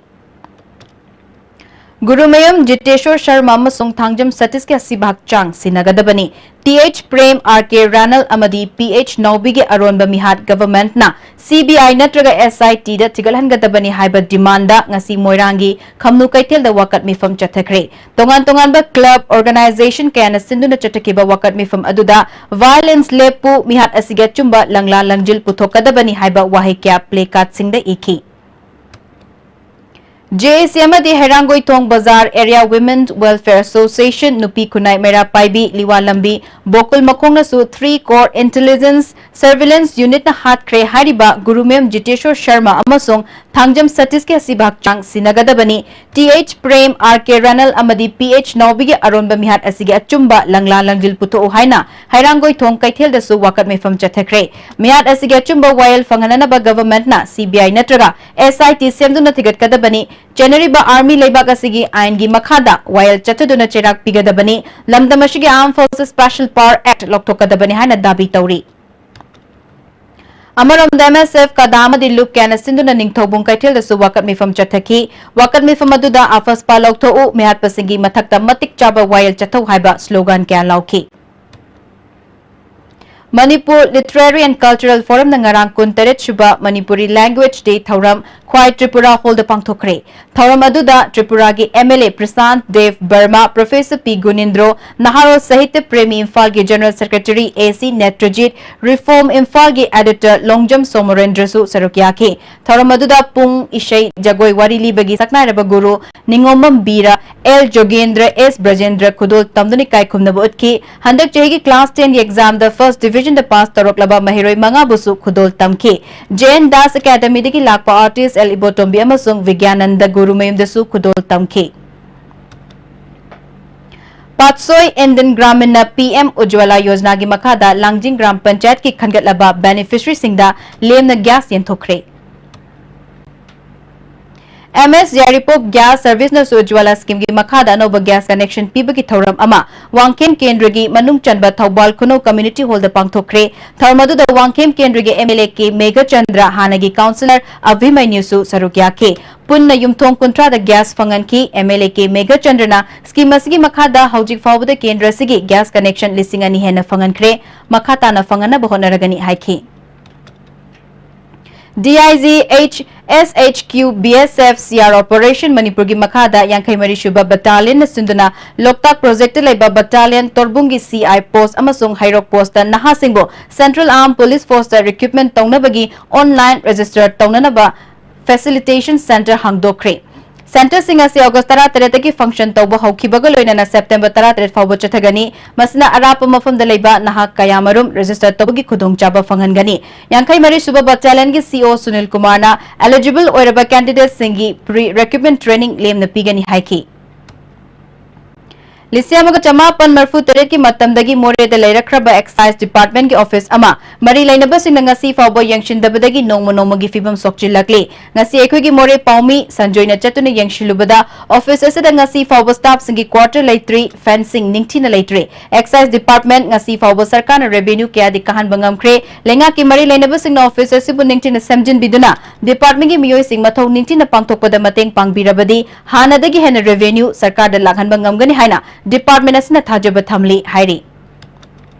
ꯒꯨꯔꯨꯃꯌꯨꯝ ꯖꯤꯇꯦꯁꯣꯔ ꯁꯔꯃ ꯑꯃꯁꯨꯡ ꯊꯥꯡꯖꯝ ꯁꯇꯤꯁꯀꯤ ꯑꯁꯤꯕ ꯍꯛꯆꯥꯡ ꯁꯤꯟꯅꯒꯗꯕꯅꯤ꯫ ꯇꯤ ꯑꯩꯆ ꯄ꯭ꯔꯦꯝ, ꯑꯥꯔ ꯀꯦ ꯔꯥꯅꯜ ꯑꯃꯗꯤ ꯄꯤ ꯑꯩꯆ ꯅꯥꯎꯕꯤꯒꯤ ꯑꯔꯣꯟꯕ ꯃꯤꯍꯥꯠ ꯒꯚꯔꯟꯃꯦꯟꯠꯅ ꯁꯤ ꯕꯤ ꯑꯥꯏ ꯅꯠꯇ꯭ꯔꯒ ꯑꯦꯁ ꯑꯥꯏ ꯇꯤꯗ ꯊꯤꯒꯠꯍꯟꯒꯗꯕꯅꯤ ꯍꯥꯏꯕ ꯗꯤꯃꯥꯟꯗ ꯉꯁꯤ ꯃꯣꯏꯔꯥꯡꯒꯤ ꯈꯝꯅꯨ ꯀꯩꯊꯦꯜꯗ ꯋꯥꯀꯠ ꯃꯤꯐꯝ ꯆꯠꯊꯈ꯭ꯔꯦ꯫ ꯇꯣꯉꯥꯟ ꯇꯣꯉꯥꯟꯕ ꯀ꯭ꯂꯕ, ꯑꯣꯔꯒꯅꯥꯏꯖꯦꯁꯟ ꯀꯌꯥꯅ ꯁꯤꯟꯗꯨꯅ ꯆꯠꯊꯈꯤꯕ ꯋꯥꯀꯠ ꯃꯤꯐꯝ ꯑꯗꯨꯗ violence ꯂꯦꯞꯄꯨ, ꯃꯤꯍꯥꯠ ꯑꯁꯤꯒꯤ ꯑꯆꯨꯝꯕ ꯂꯪꯂꯥ ꯂꯪꯖꯤꯜ ꯄꯨꯊꯣꯛꯀꯗꯕꯅꯤ ꯍꯥꯏꯕ ꯋꯥꯍꯩ ꯀꯌꯥ ꯄ꯭ꯂꯦ ꯀꯥꯔꯗꯁꯤꯡꯗ ꯏꯈꯤ꯫ ꯖꯦ ꯑꯦ ꯁꯤ ꯑꯃꯗꯤ ꯍꯩꯔꯥꯡꯒꯣꯏꯊꯣꯡ ꯕꯖꯥꯔ ꯑꯦꯔꯤꯌꯥ ꯋꯤꯃꯦꯟ ꯋꯦꯜꯐꯤꯌꯔ ꯑꯦꯁꯣꯁꯤꯌꯦꯁꯟ, ꯅꯨꯄꯤ ꯈꯨꯟꯅꯥꯏ ꯃꯩꯔꯥ ꯄꯥꯏꯕꯤ, ꯂꯤꯋꯥ ꯂꯝꯕꯤ, ꯕꯣꯀꯨꯜ ꯃꯈꯣꯡꯅꯁꯨ three Core Intelligence Surveillance Unitꯅ ꯍꯥꯠꯈ꯭ꯔꯦ ꯍꯥꯏꯔꯤꯕ ꯒꯨꯔꯨꯃꯦꯝ ꯖꯤꯇꯦꯁꯣꯔ ꯁꯔꯃ ꯑꯃꯁꯨꯡ ꯊꯥꯡꯖꯝ ꯁꯇꯤꯁꯀꯤ ꯑꯁꯤꯕ ꯍꯛꯆꯥꯡ ꯁꯤꯟꯅꯒꯗꯕꯅꯤ꯫ ꯇꯤ ꯑꯩꯆ ꯄ꯭ꯔꯦꯝ, ꯑꯥꯔ ꯀꯦ ꯔꯅꯜ ꯑꯃꯗꯤ ꯄꯤ ꯑꯩꯆ ꯅꯥꯎꯕꯤꯒꯤ ꯑꯔꯣꯟꯕ ꯃꯤꯍꯥꯠ ꯑꯁꯤꯒꯤ ꯑꯆꯨꯝꯕ ꯂꯪꯂꯥ ꯂꯪꯖꯤꯜ ꯄꯨꯊꯣꯛꯎ ꯍꯥꯏꯅ ꯍꯩꯔꯥꯡꯒꯣꯏꯊꯣꯡ ꯀꯩꯊꯦꯜꯗꯁꯨ ꯋꯥꯀꯠ ꯃꯤꯐꯝ ꯆꯠꯊꯈ꯭ꯔꯦ꯫ ꯃꯤꯍꯥꯠ ꯑꯁꯤꯒꯤ ꯑꯆꯨꯝꯕ ꯋꯥꯌꯦꯜ ꯐꯪꯍꯟꯅꯅꯕ ꯒꯚꯔꯟꯃꯦꯟꯠꯅ ꯁꯤ ꯕꯤ ꯑꯥꯏ ꯅꯠꯇ꯭ꯔꯒ ꯑꯦꯁ ꯑꯥꯏ ꯇꯤ ꯁꯦꯝꯗꯨꯅ ꯊꯤꯒꯠꯀꯗꯕꯅꯤ꯫ ꯆꯦꯟꯅꯔꯤꯕ ꯑꯥꯔꯃꯤ ꯂꯩꯕꯥꯛ ꯑꯁꯤꯒꯤ ꯑꯥꯏꯟꯒꯤ ꯃꯈꯥꯗ ꯋꯥꯌꯦꯜ ꯆꯠꯊꯗꯨꯅ ꯆꯩꯔꯥꯛ ꯄꯤꯒꯗꯕꯅꯤ꯫ ꯂꯝꯗꯝ ꯑꯁꯤꯒꯤ Armed Forces Special Power Act ꯂꯧꯊꯣꯛꯀꯗꯕꯅꯤ ꯍꯥꯏꯅ ꯗꯥꯕꯤ ꯇꯧꯔꯤ꯫ ꯑꯃꯔꯣꯝꯗ, ꯑꯦꯝ ꯑꯦꯁ ꯑꯦꯐ ꯀꯗꯥ ꯑꯃꯗꯤ ꯂꯨꯞ ꯀꯌꯥꯅ ꯁꯤꯟꯗꯨꯅ ꯅꯤꯡꯊꯧꯕꯨꯡ ꯀꯩꯊꯦꯜꯗꯁꯨ ꯋꯥꯀꯠ ꯃꯤꯐꯝ ꯆꯠꯊꯈꯤ꯫ ꯋꯥꯀꯠ ꯃꯤꯐꯝ ꯑꯗꯨꯗ ꯑꯐꯁꯄꯥ ꯂꯧꯊꯣꯛꯎ, ꯃꯤꯍꯥꯠꯄꯁꯤꯡꯒꯤ ꯃꯊꯛꯇ ꯃꯇꯤꯛ ꯆꯥꯕ ꯋꯥꯌꯦꯜ ꯆꯠꯊꯧ ꯍꯥꯏꯕ ꯁ꯭ꯂꯣꯒꯥꯟ ꯀꯌꯥ ꯂꯥꯎꯈꯤ꯫ Manipur Literary and Cultural Forumꯅ ꯉꯔꯥꯡ ꯀꯨꯟꯇꯔꯦꯠ ꯁꯨꯕ Manipuri Language Day ꯊꯧꯔꯝ ꯈ꯭ꯋꯥꯏ ꯇ꯭ꯔꯤꯄꯨꯔꯥ ꯍꯣꯜꯗ ꯄꯥꯡꯊꯣꯛꯈ꯭ꯔꯦ꯫ ꯊꯧꯔꯝ ꯑꯗꯨꯗ ꯇ꯭ꯔꯤꯄꯨꯔꯥꯒꯤ M L A Prasanta Deb Barma, professor P Gunindro, Naharol Sahitya Premi ꯏꯝꯐꯥꯜꯒꯤ ꯖꯦꯅꯔꯦꯜ ꯁꯦꯀ꯭ꯔꯦꯇꯔꯤ ꯑꯦ ꯁꯤ ꯅꯦꯇ꯭ꯔꯖꯤꯠ, ꯔꯤꯐꯣꯔꯝ ꯏꯝꯐꯥꯜꯒꯤ ꯑꯦꯗꯤꯇꯔ ꯂꯣꯡꯖꯝ ꯁꯣꯃꯣꯔꯦꯟꯗ꯭ꯔꯁꯨ ꯁꯔꯨꯛ ꯌꯥꯈꯤ꯫ ꯊꯧꯔꯝ ꯑꯗꯨꯗ ꯄꯨꯡ, ꯏꯁꯩ, ꯖꯒꯣꯏ, ꯋꯥꯔꯤ ꯂꯤꯕꯒꯤ ꯁꯛꯅꯥꯏꯔꯕ ꯒꯨꯔꯨ ꯅꯤꯉꯣꯝꯕꯝ ꯕꯤꯔ, ꯑꯦꯜ ꯖꯣꯒꯦꯟꯗ꯭ꯔ, ꯑꯦꯁ ꯕ꯭ꯔꯖꯦꯟꯗ꯭ꯔ ꯈꯨꯗꯣꯜ ꯇꯝꯗꯨꯅ ꯏꯀꯥꯏ ꯈꯨꯝꯅꯕ ꯎꯠꯈꯤ꯫ ꯍꯟꯗꯛ ꯆꯍꯤꯒꯤ class ten ꯒꯤ exam ꯗ first division ꯗ pass ꯇꯧꯔꯛꯂꯕ ꯃꯍꯩꯔꯣꯏ ꯃꯉꯥꯕꯨꯁꯨ ꯈꯨꯗꯣꯜ ꯇꯝꯈꯤ꯫ ꯖꯦ ꯑꯦꯟ ꯗꯥꯁ ꯑꯦꯀꯥꯗꯃꯤꯗꯒꯤ ꯂꯥꯛꯄ artist ꯑꯦꯜ ꯏꯕꯣꯇꯣꯝꯕꯤ ꯑꯃꯁꯨꯡ ꯕꯤꯒ꯭ꯌꯥꯅꯟꯗ ꯒꯨꯔꯨꯃꯌꯨꯝꯗꯁꯨ ꯈꯨꯗꯣꯜ ꯇꯝꯈꯤ꯫ ꯄꯥꯠꯁꯣꯏ ꯏꯟꯗꯤꯌꯟ ꯒ꯭ꯔꯥꯃꯤꯟꯅ ꯄꯤ ꯑꯦꯝ ꯎꯖ꯭ꯋꯂꯥ ꯌꯣꯖꯅꯥꯒꯤ ꯃꯈꯥꯗ ꯂꯥꯡꯖꯤꯡ ꯒ꯭ꯔꯥꯝ ꯄꯟꯆꯥꯌꯠꯀꯤ ꯈꯟꯒꯠꯂꯕ beneficiary ꯁꯤꯡꯗ ꯂꯦꯝꯅ gas ꯌꯦꯟꯊꯣꯛꯈ꯭ꯔꯦ꯫ ꯑꯦꯝ ꯑꯦꯁ ꯌꯥꯏꯔꯤꯄꯣꯛ Gas Service ꯅꯁꯨ ꯎꯖ꯭ꯋꯂꯥ scheme ꯒꯤ ꯃꯈꯥꯗ ꯑꯅꯧꯕ gas connection ꯄꯤꯕꯒꯤ ꯊꯧꯔꯝ ꯑꯃ ꯋꯥꯡꯈꯦꯝ ꯀꯦꯟꯗ꯭ꯔꯒꯤ ꯃꯅꯨꯡ ꯆꯟꯕ ꯊꯧꯕꯥꯜ ꯈꯨꯅꯧ community hall ꯗ ꯄꯥꯡꯊꯣꯛꯈ꯭ꯔꯦ꯫ ꯊꯧꯔꯝ ꯑꯗꯨꯗ ꯋꯥꯡꯈꯦꯝ ꯀꯦꯟꯗ꯭ꯔꯒꯤ M L A ꯀꯦ ꯃꯦꯘꯆꯟꯗ꯭ꯔ, ꯍꯥꯟꯅꯒꯤ councillor ꯑꯚꯤꯃꯩꯅ꯭ꯌꯨꯁꯨ ꯁꯔꯨꯛ ꯌꯥꯈꯤ꯫ ꯄꯨꯟꯅ ꯌꯨꯝꯊꯣꯡ ꯀꯨꯟꯊ꯭ꯔꯥꯗ gas ꯐꯪꯍꯟꯈꯤ꯫ M L A K ꯃꯦꯘꯆꯟꯗ꯭ꯔꯅ scheme ꯑꯁꯤꯒꯤ ꯃꯈꯥꯗ ꯍꯧꯖꯤꯛ ꯐꯥꯎꯕꯗ ꯀꯦꯟꯗ꯭ꯔ ꯑꯁꯤꯒꯤ gas connection ꯂꯤꯁꯤꯡ ꯑꯅꯤ ꯍꯦꯟꯅ ꯐꯪꯍꯟꯈ꯭ꯔꯦ꯫ ꯃꯈꯥ ꯇꯥꯅ ꯐꯪꯍꯟꯅꯕ ꯍꯣꯠꯅꯔꯒꯅꯤ ꯍꯥꯏꯈꯤ꯫ D I G H S H Q B S F C R operation ꯃꯅꯤꯄꯨꯔꯒꯤ ꯃꯈꯥꯗ ꯌꯥꯡꯈꯩ ꯃꯔꯤ ꯁꯨꯕ battalion ꯅ ꯁꯤꯟꯗꯨꯅ ꯂꯣꯛꯇꯥꯛ project ꯇ ꯂꯩꯕ battalion ꯇꯣꯔꯕꯨꯡꯒꯤ C I post ꯑꯃꯁꯨꯡ ꯍꯩꯔꯣꯛ post ꯇ ꯅꯍꯥꯁꯤꯡꯕꯨ Central Armed Police Force ꯇ recruitment ꯇꯧꯅꯕꯒꯤ online register ꯇꯧꯅꯅꯕ facilitation centre ꯍꯥꯡꯗꯣꯛꯈ꯭ꯔꯦ꯫ Centre ꯁꯤꯡ ꯑꯁꯤ August ꯇꯔꯥꯇꯔꯦꯠꯇꯒꯤ function ꯇꯧꯕ ꯍꯧꯈꯤꯕꯒ ꯂꯣꯏꯅꯅ September ꯇꯔꯥꯇꯔꯦꯠ ꯐꯥꯎꯕ ꯆꯠꯊꯒꯅꯤ꯫ ꯃꯁꯤꯅ ꯑꯔꯥꯞꯄ ꯃꯐꯝꯗ ꯂꯩꯕ ꯅꯍꯥ ꯀꯌꯥꯃꯔꯨꯝ register ꯇꯧꯕꯒꯤ ꯈꯨꯗꯣꯡꯆꯥꯕ ꯐꯪꯍꯟꯒꯅꯤ꯫ ꯌꯥꯡꯈꯩ ꯃꯔꯤ ꯁꯨꯕ battalion ꯒꯤ C O ꯁꯨꯅꯤꯜ ꯀꯨꯃꯥꯔꯅ eligible ꯑꯣꯏꯔꯕ candidate ꯁꯤꯡꯒꯤ pre recruitment training ꯂꯦꯝꯅ ꯄꯤꯒꯅꯤ ꯍꯥꯏꯈꯤ꯫ ꯂꯤꯁꯤꯡ ꯑꯃꯒ ꯆꯃꯥꯄꯟ ꯃꯔꯤꯐꯨ ꯇꯔꯦꯠꯀꯤ ꯃꯇꯝꯗꯒꯤ ꯃꯣꯔꯦꯗ ꯂꯩꯔꯛꯈ꯭ꯔꯕ Excise Department ꯀꯤ office ꯑꯃ ꯃꯔꯤ ꯂꯩꯅꯕꯁꯤꯡꯅ ꯉꯁꯤ ꯐꯥꯎꯕ ꯌꯦꯡꯁꯤꯟꯗꯕꯗꯒꯤ ꯅꯣꯡꯃ ꯅꯣꯡꯃꯒꯤ ꯐꯤꯕꯝ ꯁꯣꯛꯆꯤꯜꯂꯛꯂꯤ꯫ ꯉꯁꯤ ꯑꯩꯈꯣꯏꯒꯤ ꯃꯣꯔꯦ ꯄꯥꯎꯃꯤ ꯁꯟꯖꯣꯏꯅ ꯆꯠꯇꯨꯅ ꯌꯦꯡꯁꯤꯜꯂꯨꯕꯗ office ꯑꯁꯤꯗ ꯉꯁꯤ ꯐꯥꯎꯕ staff ꯁꯤꯡꯒꯤ quarter ꯂꯩꯇ꯭ꯔꯤ, fencing ꯅꯤꯡꯊꯤꯅ ꯂꯩꯇ꯭ꯔꯤ꯫ Excise Department ꯉꯁꯤ ꯐꯥꯎꯕ ꯁꯔꯀꯥꯔꯅ revenue ꯀꯌꯥꯗꯤ ꯀꯥꯍꯟꯕ ꯉꯝꯈ꯭ꯔꯦ꯫ ꯂꯩꯉꯥꯛꯀꯤ ꯃꯔꯤ ꯂꯩꯅꯕꯁꯤꯡꯅ office ꯑꯁꯤꯕꯨ ꯅꯤꯡꯊꯤꯅ ꯁꯦꯝꯖꯤꯟꯕꯤꯗꯨꯅ department ꯀꯤ ꯃꯤꯑꯣꯏꯁꯤꯡ ꯃꯊꯧ ꯅꯤꯡꯊꯤꯅ ꯄꯥꯡꯊꯣꯛꯄꯗ ꯃꯇꯦꯡ ꯄꯥꯡꯕꯤꯔꯕꯗꯤ ꯍꯥꯟꯅꯗꯒꯤ ꯍꯦꯟꯅ revenue ꯁꯔꯀꯥꯔꯗ ꯂꯥꯛꯍꯟꯕ ꯉꯝꯒꯅꯤ ꯍꯥꯏꯅ department ꯑꯁꯤꯅ ꯊꯥꯖꯕ ꯊꯝꯂꯤ ꯍꯥꯏꯔꯤ꯫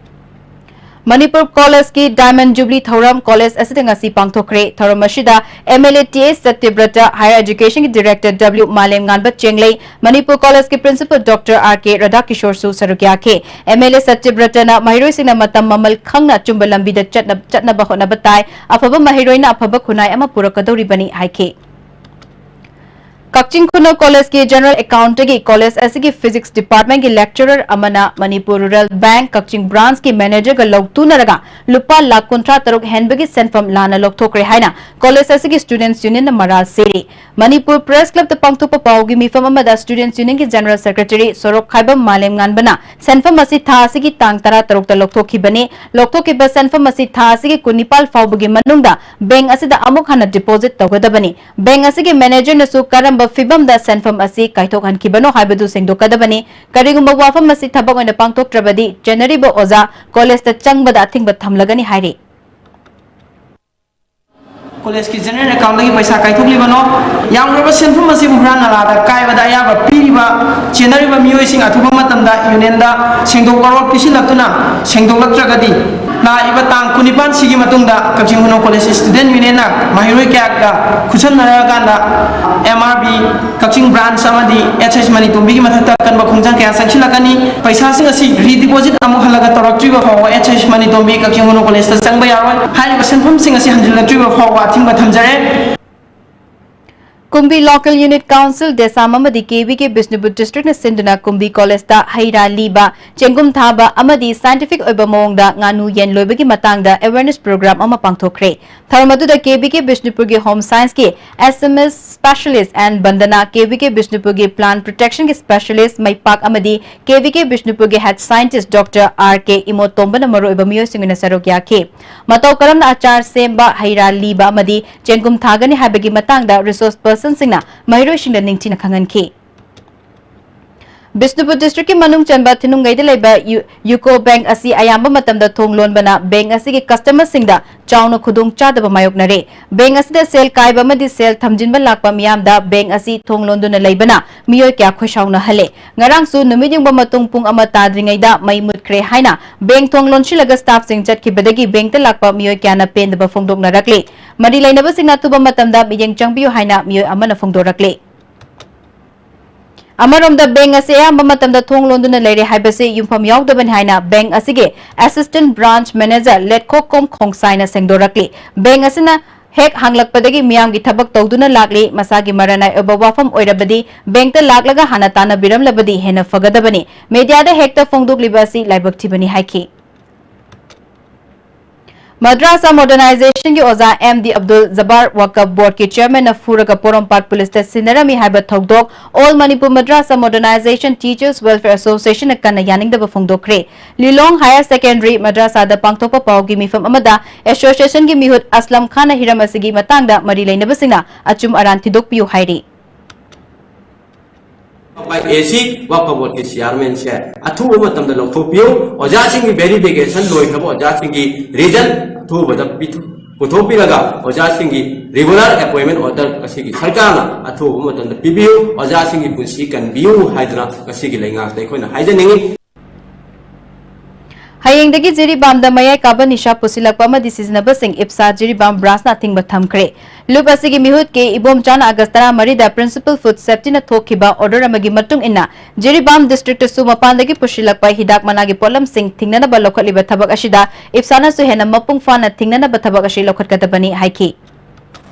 ꯃꯅꯤꯄꯨꯔ ꯀꯣꯂꯦꯖꯀꯤ Diamond Jubilee ꯊꯧꯔꯝ ꯀꯣꯂꯦꯖ ꯑꯁꯤꯗ ꯉꯁꯤ ꯄꯥꯡꯊꯣꯛꯈ꯭ꯔꯦ꯫ ꯊꯧꯔꯝ ꯑꯁꯤꯗ MLA TA ꯁꯇ꯭ꯌꯕ꯭ꯔꯇ, Higher Educationꯒꯤ Director W ꯃꯥꯂꯦꯝꯉꯥꯟꯕ ꯆꯦꯡꯂꯩ, Manipur ꯀꯣꯂꯦꯖꯀꯤ Principal Doctor R K ꯔꯥꯙꯥꯀꯤꯁꯣꯔꯁꯨ ꯁꯔꯨꯛ ꯌꯥꯈꯤ꯫ MLA ꯁꯇ꯭ꯌꯕ꯭ꯔꯇꯅ ꯃꯍꯩꯔꯣꯏꯁꯤꯡꯅ ꯃꯇꯝ ꯃꯃꯜ ꯈꯪꯅ ꯑꯆꯨꯝꯕ ꯂꯝꯕꯤꯗ ꯆꯠꯅ-, ꯆꯠꯅꯕ ꯍꯣꯠꯅꯕ ꯇꯥꯏ, ꯑꯐꯕ ꯃꯍꯩꯔꯣꯏꯅ ꯑꯐꯕ ꯈꯨꯟꯅꯥꯏ ꯑꯃ ꯄꯨꯔꯛꯀꯗꯧꯔꯤꯕꯅꯤ ꯍꯥꯏꯈꯤ꯫ ꯀꯛꯆꯤꯡ ꯈꯨꯅꯧ ꯀꯣꯂꯦꯖꯀꯤ General Accountꯇꯒꯤ ꯀꯣꯂꯦꯖ ꯑꯁꯤꯒꯤ Physics Departmentꯀꯤ lecturer ꯑꯃꯅ ꯃꯅꯤꯄꯨꯔ Rural Bank ꯀꯛꯆꯤꯡ branchꯀꯤ managerꯒ ꯂꯧꯇꯨꯅꯔꯒ ꯂꯨꯄꯥ ꯂꯥꯈ ꯀꯨꯟꯊ꯭ꯔꯥ ꯇꯔꯨꯛ ꯍꯦꯟꯕꯒꯤ ꯁꯦꯟꯐꯝ ꯂꯥꯟꯅ ꯂꯧꯊꯣꯛꯈ꯭ꯔꯦ ꯍꯥꯏꯅ ꯀꯣꯂꯦꯖ ꯑꯁꯤꯒꯤ Students Unionꯅ ꯃꯔꯥꯜ ꯁꯤꯔꯤ꯫ ꯃꯅꯤꯄꯨꯔ Press Clubꯇ ꯄꯥꯡꯊꯣꯛꯄ ꯄꯥꯎꯒꯤ ꯃꯤꯐꯝ ꯑꯃꯗ Students Unionꯒꯤ General Secretary ꯁꯣꯔꯣꯛꯈꯥꯏꯕꯝ ꯃꯥꯂꯦꯝꯉꯥꯟꯕꯅ ꯁꯦꯟꯐꯝ ꯑꯁꯤ ꯊꯥ ꯑꯁꯤꯒꯤ ꯇꯥꯡ ꯇꯔꯥ ꯇꯔꯨꯛꯇ ꯂꯧꯊꯣꯛꯈꯤꯕꯅꯤ꯫ ꯂꯧꯊꯣꯛꯈꯤꯕ ꯁꯦꯟꯐꯝ ꯑꯁꯤ ꯊꯥ ꯑꯁꯤꯒꯤ ꯀꯨꯟꯅꯤꯄꯥꯜ ꯐꯥꯎꯕꯒꯤ ꯃꯅꯨꯡꯗ bank ꯑꯁꯤꯗ ꯑꯃꯨꯛ ꯍꯟꯅ deposit ꯇꯧꯒꯗꯕꯅꯤ꯫ Bank ꯑꯁꯤꯒꯤ managerꯅꯁꯨ ꯀꯔꯝꯕ ꯐꯤꯚꯝꯗ ꯁꯦꯟꯐꯝ ꯑꯁꯤ ꯀꯥꯏꯊꯣꯛꯍꯟꯈꯤꯕꯅꯣ ꯍꯥꯏꯕꯗꯨ ꯁꯦꯡꯗꯣꯛꯀꯗꯕꯅꯤ꯫ ꯀꯔꯤꯒꯨꯝꯕ ꯋꯥꯐꯝ ꯑꯁꯤ ꯊꯕꯛ ꯑꯣꯏꯅ ꯄꯥꯡꯊꯣꯛꯇ꯭ꯔꯕꯗꯤ ꯆꯦꯟꯅꯔꯤꯕ ꯑꯣꯖꯥ ꯀꯣꯂꯦꯖꯇ ꯆꯪꯕꯗ ꯑꯊꯤꯡꯕ ꯊꯝꯂꯒꯅꯤ ꯍꯥꯏꯔꯤ꯫ ꯀꯣꯂꯦꯖꯀꯤ General Accountꯗꯒꯤ ꯄꯩꯁꯥ ꯀꯥꯏꯊꯣꯛꯂꯤꯕꯅꯣ? ꯌꯥꯝꯂꯕ ꯁꯦꯟꯐꯝ ꯑꯁꯤꯕꯨ ꯍꯨꯔꯥꯟ ꯅꯂꯥꯗ ꯀꯥꯏꯕꯗ ꯑꯌꯥꯕ ꯄꯤꯔꯤꯕ ꯆꯦꯟꯅꯔꯤꯕ ꯃꯤꯑꯣꯏꯁꯤꯡ ꯑꯊꯨꯕ ꯃꯇꯝꯗ unionꯗ ꯁꯦꯡꯗꯣꯛ ꯋꯥꯔꯣꯜ ꯄꯤꯁꯤꯜꯂꯛꯇꯨꯅ ꯁꯦꯡꯗꯣꯛꯂꯛꯇ꯭ꯔꯒꯗꯤ ꯂꯥꯛꯏꯕ ꯇꯥꯡ ꯀꯨꯟꯅꯤꯄꯥꯟ ꯁꯤꯒꯤ ꯃꯇꯨꯡꯗ ꯀꯛꯆꯤꯡ ꯈꯨꯅꯧ ꯀꯣꯂꯦꯖ Student Unionꯅ ꯃꯍꯩꯔꯣꯏ ꯀꯌꯥꯒ ꯈꯨꯠꯁꯝꯅꯔꯀꯥꯟꯗ MRB ꯀꯛꯆꯤꯡ branch ꯑꯃꯗꯤ H H ꯃꯅꯤꯇꯣꯝꯕꯤꯒꯤ ꯃꯊꯛꯇ ꯑꯀꯟꯕ ꯈꯣꯡꯖꯪ ꯀꯌꯥ ꯆꯪꯁꯤꯜꯂꯛꯀꯅꯤ꯫ ꯄꯩꯁꯥꯁꯤꯡ ꯑꯁꯤ redeposit ꯑꯃꯨꯛ ꯍꯜꯂꯒ ꯇꯧꯔꯛꯇ꯭ꯔꯤꯕ ꯐꯥꯎꯕ H H ꯃꯅꯤꯇꯣꯝꯕꯤ ꯀꯛꯆꯤꯡ ꯈꯨꯅꯧ ꯀꯣꯂꯦꯖꯇ ꯆꯪꯕ ꯌꯥꯔꯣꯏ꯫ ꯍꯥꯏꯔꯤꯕ ꯁꯦꯟꯐꯝꯁꯤꯡ ꯑꯁꯤ ꯍꯟꯖꯤꯜꯂꯛꯇ꯭ꯔꯤꯕ ꯐꯥꯎꯕ ꯑꯊꯤꯡꯕ ꯊꯝꯖꯔꯦ꯫ ꯀꯨꯝꯕꯤ Local Unit Council, DESAM ꯑꯃꯗꯤ KVK ꯕꯤꯁꯅꯨꯄꯨꯔ districtꯅ ꯁꯤꯟꯗꯨꯅ ꯀꯨꯝꯕꯤ ꯀꯣꯂꯦꯖꯇ ꯍꯩ ꯔꯥ ꯂꯤꯕ, ꯆꯦꯡꯒꯨꯝ ꯊꯥꯕ ꯑꯃꯗꯤ scientific ꯑꯣꯏꯕ ꯃꯑꯣꯡꯗ ꯉꯥꯅꯨ ꯌꯦꯟ ꯂꯣꯏꯕꯒꯤ ꯃꯇꯥꯡꯗ awareness program ꯑꯃ ꯄꯥꯡꯊꯣꯛꯈ꯭ꯔꯦ꯫ ꯊꯧꯔꯝ ꯑꯗꯨꯗ KVK ꯕꯤꯁꯅꯨꯄꯨꯔꯒꯤ Home Scienceꯀꯤ SMS specialist N ꯕꯟꯗꯅꯥ, KVK ꯕꯤꯁꯅꯨꯄꯨꯔꯒꯤ Plant Protectionꯒꯤ specialist ꯃꯩꯄꯥꯛ ꯑꯃꯗꯤ KVK ꯕꯤꯁꯅꯨꯄꯨꯔꯒꯤ Head Scientist Doctor R K ꯏꯃꯣꯇꯣꯝꯕꯅ ꯃꯔꯨꯑꯣꯏꯕ ꯃꯤꯑꯣꯏꯁꯤꯡ ꯑꯣꯏꯅ ꯁꯔꯨꯛ ꯌꯥꯈꯤ꯫ ꯃꯇꯧ ꯀꯔꯝꯅ ꯑꯆꯥꯔ ꯁꯦꯝꯕ, ꯍꯩ ꯔꯥ ꯂꯤꯕ ꯑꯃꯗꯤ ꯆꯦꯡꯒꯨꯝ ꯊꯥꯒꯅꯤ ꯍꯥꯏꯕꯒꯤ ꯃꯇꯥꯡꯗ resource personꯁꯤꯡꯅ ꯃꯍꯩꯔꯣꯏꯁꯤꯡꯗ ꯅꯤꯡꯊꯤꯅ ꯈꯪꯍꯟꯈꯤ꯫ ꯕꯤꯁꯅꯨꯄꯨꯔ ꯗꯤꯁꯇ꯭ꯔꯤꯛꯀꯤ ꯃꯅꯨꯡ ꯆꯟꯕ ꯊꯤꯅꯨꯡꯒꯩꯗ ꯂꯩꯕ ꯌꯨ-, ꯌꯨꯀꯣ ꯕꯦꯡꯛ ꯑꯁꯤ ꯑꯌꯥꯝꯕ ꯃꯇꯝꯗ ꯊꯣꯡ ꯂꯣꯟꯕꯅ ꯕꯦꯡꯛ ꯑꯁꯤꯒꯤ ꯀꯁꯇꯃꯔꯁꯤꯡꯗ ꯆꯥꯎꯅ ꯈꯨꯗꯣꯡ ꯆꯥꯗꯕ ꯃꯥꯌꯣꯛꯅꯔꯦ꯫ ꯕꯦꯡꯛ ꯑꯁꯤꯗ ꯁꯦꯜ ꯀꯥꯏꯕ ꯑꯃꯗꯤ ꯁꯦꯜ ꯊꯝꯖꯤꯟꯕ ꯂꯥꯛꯄ ꯃꯤꯌꯥꯝꯗ ꯕꯦꯡꯛ ꯑꯁꯤ ꯊꯣꯡ ꯂꯣꯟꯗꯨꯅ ꯂꯩꯕꯅ ꯃꯤꯑꯣꯏ ꯀꯌꯥ ꯈꯣꯏꯁꯥꯎꯅꯍꯜꯂꯦ꯫ ꯉꯔꯥꯡꯁꯨ ꯅꯨꯃꯤꯠ ꯌꯨꯡꯕ ꯃꯇꯨꯡ ꯄꯨꯡ ꯑꯃ ꯇꯥꯗ꯭ꯔꯤꯉꯩꯗ ꯃꯩ ꯃꯨꯠꯈ꯭ꯔꯦ ꯍꯥꯏꯅ ꯕꯦꯡꯛ ꯊꯣꯡ ꯂꯣꯟꯁꯤꯜꯂꯒ ꯁ꯭ꯇꯥꯐꯁꯤꯡ ꯆꯠꯈꯤꯕꯗꯒꯤ ꯕꯦꯡꯛꯇ ꯂꯥꯛꯄ ꯃꯤꯑꯣꯏ ꯀꯌꯥꯅ ꯄꯦꯟꯗꯕ ꯐꯣꯡꯗꯣꯛꯅꯔꯛꯂꯤ꯫ ꯃꯔꯤ ꯂꯩꯅꯕꯁꯤꯡꯅ ꯑꯊꯨꯕ ꯃꯇꯝꯗ ꯃꯤꯠꯌꯦꯡ ꯆꯪꯕꯤꯌꯨ ꯍꯥꯏꯅ ꯃꯤꯑꯣꯏ ꯑꯃꯅ ꯐꯣꯡꯗꯣꯔꯛꯂꯤ꯫ ꯑꯃꯔꯣꯝꯗ, ꯕꯦꯡꯛ ꯑꯁꯤ ꯑꯌꯥꯝꯕ ꯃꯇꯝꯗ ꯊꯣꯡ ꯂꯣꯟꯗꯨꯅ ꯂꯩꯔꯦ ꯍꯥꯏꯕꯁꯤ ꯌꯨꯝꯐꯝ ꯌꯥꯎꯗꯕꯅꯤ ꯍꯥꯏꯅ ꯕꯦꯡꯛ ꯑꯁꯤꯒꯤ ꯑꯦꯁꯤꯁꯇꯦꯟꯠ ꯕ꯭ꯔꯥꯟꯆ ꯃꯦꯅꯦꯖꯔ ꯂꯦꯠꯈꯣꯛꯀꯣꯝ ꯈꯣꯡꯁꯥꯏꯅ ꯁꯦꯡꯗꯣꯔꯛꯂꯤ꯫ ꯕꯦꯡꯛ ꯑꯁꯤꯅ ꯍꯦꯛ ꯍꯥꯡꯂꯛꯄꯗꯒꯤ ꯃꯤꯌꯥꯝꯒꯤ ꯊꯕꯛ ꯇꯧꯗꯨꯅ ꯂꯥꯛꯂꯤ꯫ ꯃꯁꯥꯒꯤ ꯃꯔꯥꯅꯥꯏ ꯑꯣꯏꯕ ꯋꯥꯐꯝ ꯑꯣꯏꯔꯕꯗꯤ ꯕꯦꯡꯛꯇ ꯂꯥꯛꯂꯒ ꯍꯥꯟꯅ ꯇꯥꯟꯅꯕꯤꯔꯝꯂꯕꯗꯤ ꯍꯦꯟꯅ ꯐꯒꯗꯕꯅꯤ꯫ ꯃꯦꯗꯤꯌꯥꯗ ꯍꯦꯛꯇ ꯐꯣꯡꯗꯣꯛꯂꯤꯕ ꯑꯁꯤ ꯂꯥꯏꯕꯛ ꯊꯤꯕꯅꯤ ꯍꯥꯏꯈꯤ꯫ ꯃꯗ꯭ꯔꯥꯁꯥ ꯃꯣꯗꯔꯅꯥꯏꯖꯦꯁꯟꯒꯤ ꯑꯣꯖꯥ ꯑꯦꯝ ꯗꯤ ꯑꯕꯗꯨꯜ ꯖꯕꯥꯔ ꯋꯥꯀꯐ ꯕꯣꯔꯗꯀꯤ ꯆꯦꯌꯔꯃꯦꯟꯅ ꯐꯨꯔꯒ ꯄꯣꯔꯣꯝꯄꯥꯠ ꯄꯨꯂꯤꯁꯇ ꯁꯤꯟꯅꯔꯝꯃꯤ ꯍꯥꯏꯕ ꯊꯧꯗꯣꯛ all Manipur Madrasa modernization teachers welfare ꯑꯦꯁꯣꯁꯤꯌꯦꯁꯟꯅ ꯀꯟꯅ ꯌꯥꯅꯤꯡꯗꯕ ꯐꯣꯡꯗꯣꯛꯈ꯭ꯔꯦ꯫ ꯂꯤꯂꯣꯡ ꯍꯥꯌꯔ ꯁꯦꯀꯦꯟꯗꯔꯤ ꯃꯗ꯭ꯔꯥꯁꯥꯗ ꯄꯥꯡꯊꯣꯛꯄ ꯄꯥꯎꯒꯤ ꯃꯤꯐꯝ ꯑꯃꯗ ꯑꯦꯁꯣꯁꯤꯌꯦꯁꯟꯒꯤ ꯃꯤꯍꯨꯠ ꯑꯁꯂꯝ ꯈꯥꯟꯅ ꯍꯤꯔꯝ ꯑꯁꯤꯒꯤ ꯃꯇꯥꯡꯗ ꯃꯔꯤ ꯂꯩꯅꯕꯁꯤꯡꯅ ꯑꯆꯨꯝ ꯑꯔꯥꯟ ꯊꯤꯗꯣꯛꯄꯤꯌꯨ ꯍꯥꯏꯔꯤ꯫ ꯑꯦ ꯁꯤ ꯋꯥꯀꯐ ꯕꯣꯔꯗꯀꯤ ꯆꯤꯌꯥꯔꯃꯦꯟꯁꯦ ꯑꯊꯨꯕ ꯃꯇꯝꯗ ꯂꯧꯊꯣꯛꯄꯤꯌꯨ꯫ ꯑꯣꯖꯥꯁꯤꯡꯒꯤ ꯚꯦꯔꯤꯐꯤꯀꯦꯁꯟ ꯂꯣꯏꯈ꯭ꯔꯕ ꯑꯣꯖꯥꯁꯤꯡꯒꯤ ꯔꯤꯖꯜ ꯑꯊꯨꯕꯗ ꯄꯤꯊꯣꯛ-, ꯄꯨꯊꯣꯛꯄꯤꯔꯒ ꯑꯣꯖꯥꯁꯤꯡꯒꯤ ꯔꯤꯒꯨꯂꯔ ꯑꯦꯄꯣꯏꯟꯃꯦꯟ ꯑꯣꯔꯗꯔ ꯉꯁꯤꯒꯤ ꯁꯔꯀꯥꯔꯅ ꯑꯊꯨꯕ ꯃꯇꯝꯗ ꯄꯤꯕꯤꯌꯨ, ꯑꯣꯖꯥꯁꯤꯡꯒꯤ ꯄꯨꯟꯁꯤ ꯀꯟꯕꯤꯌꯨ ꯍꯥꯏꯗꯅ ꯉꯁꯤꯒꯤ ꯂꯩꯉꯥꯛꯇ ꯑꯩꯈꯣꯏꯅ ꯍꯥꯏꯖꯅꯤꯡꯏ꯫ ꯍꯌꯦꯡꯗꯒꯤ ꯖꯤꯔꯤꯕꯥꯝꯗ ꯃꯌꯥꯏ ꯀꯥꯕ ꯅꯤꯁꯥ ꯄꯨꯁꯤꯜꯂꯛꯄ ꯑꯃꯗꯤ ꯁꯤꯖꯤꯟꯅꯕꯁꯤꯡ ꯏꯞꯁꯥ ꯖꯤꯔꯤꯕꯥꯝ ꯕ꯭ꯔꯥꯟꯁꯅ ꯑꯊꯤꯡꯕ ꯊꯝꯈ꯭ꯔꯦ꯫ ꯂꯨꯞ ꯑꯁꯤꯒꯤ ꯃꯤꯍꯨꯠ ꯀꯦ ꯏꯕꯣꯝꯆꯥꯅ ꯑꯥꯒꯁ ꯇꯔꯥꯃꯔꯤꯗ ꯄ꯭ꯔꯤꯟꯁꯤꯄꯜ ꯐꯨꯗ ꯁꯦꯐꯇꯤꯅ ꯊꯣꯛꯈꯤꯕ ꯑꯣꯔꯗꯔ ꯑꯃꯒꯤ ꯃꯇꯨꯡ ꯏꯟꯅ ꯖꯤꯔꯤꯕꯥꯝ ꯗꯤꯁꯇ꯭ꯔꯤꯛꯇꯁꯨ ꯃꯄꯥꯟꯗꯒꯤ ꯄꯨꯁꯤꯜꯂꯛꯄ ꯍꯤꯗꯥꯛ ꯃꯅꯥꯒꯤ ꯄꯣꯠꯂꯝꯁꯤꯡ ꯊꯤꯡꯅꯅꯕ ꯂꯧꯈꯠꯂꯤꯕ ꯊꯕꯛ ꯑꯁꯤꯗ ꯏꯞꯁꯥꯅꯁꯨ ꯍꯦꯟꯅ ꯃꯄꯨꯡ ꯐꯥꯅ ꯊꯤꯡꯅꯅꯕ ꯊꯕꯛ ꯑꯁꯤ ꯂꯧꯈꯠꯀꯗꯕꯅꯤ ꯍꯥꯏꯈꯤ꯫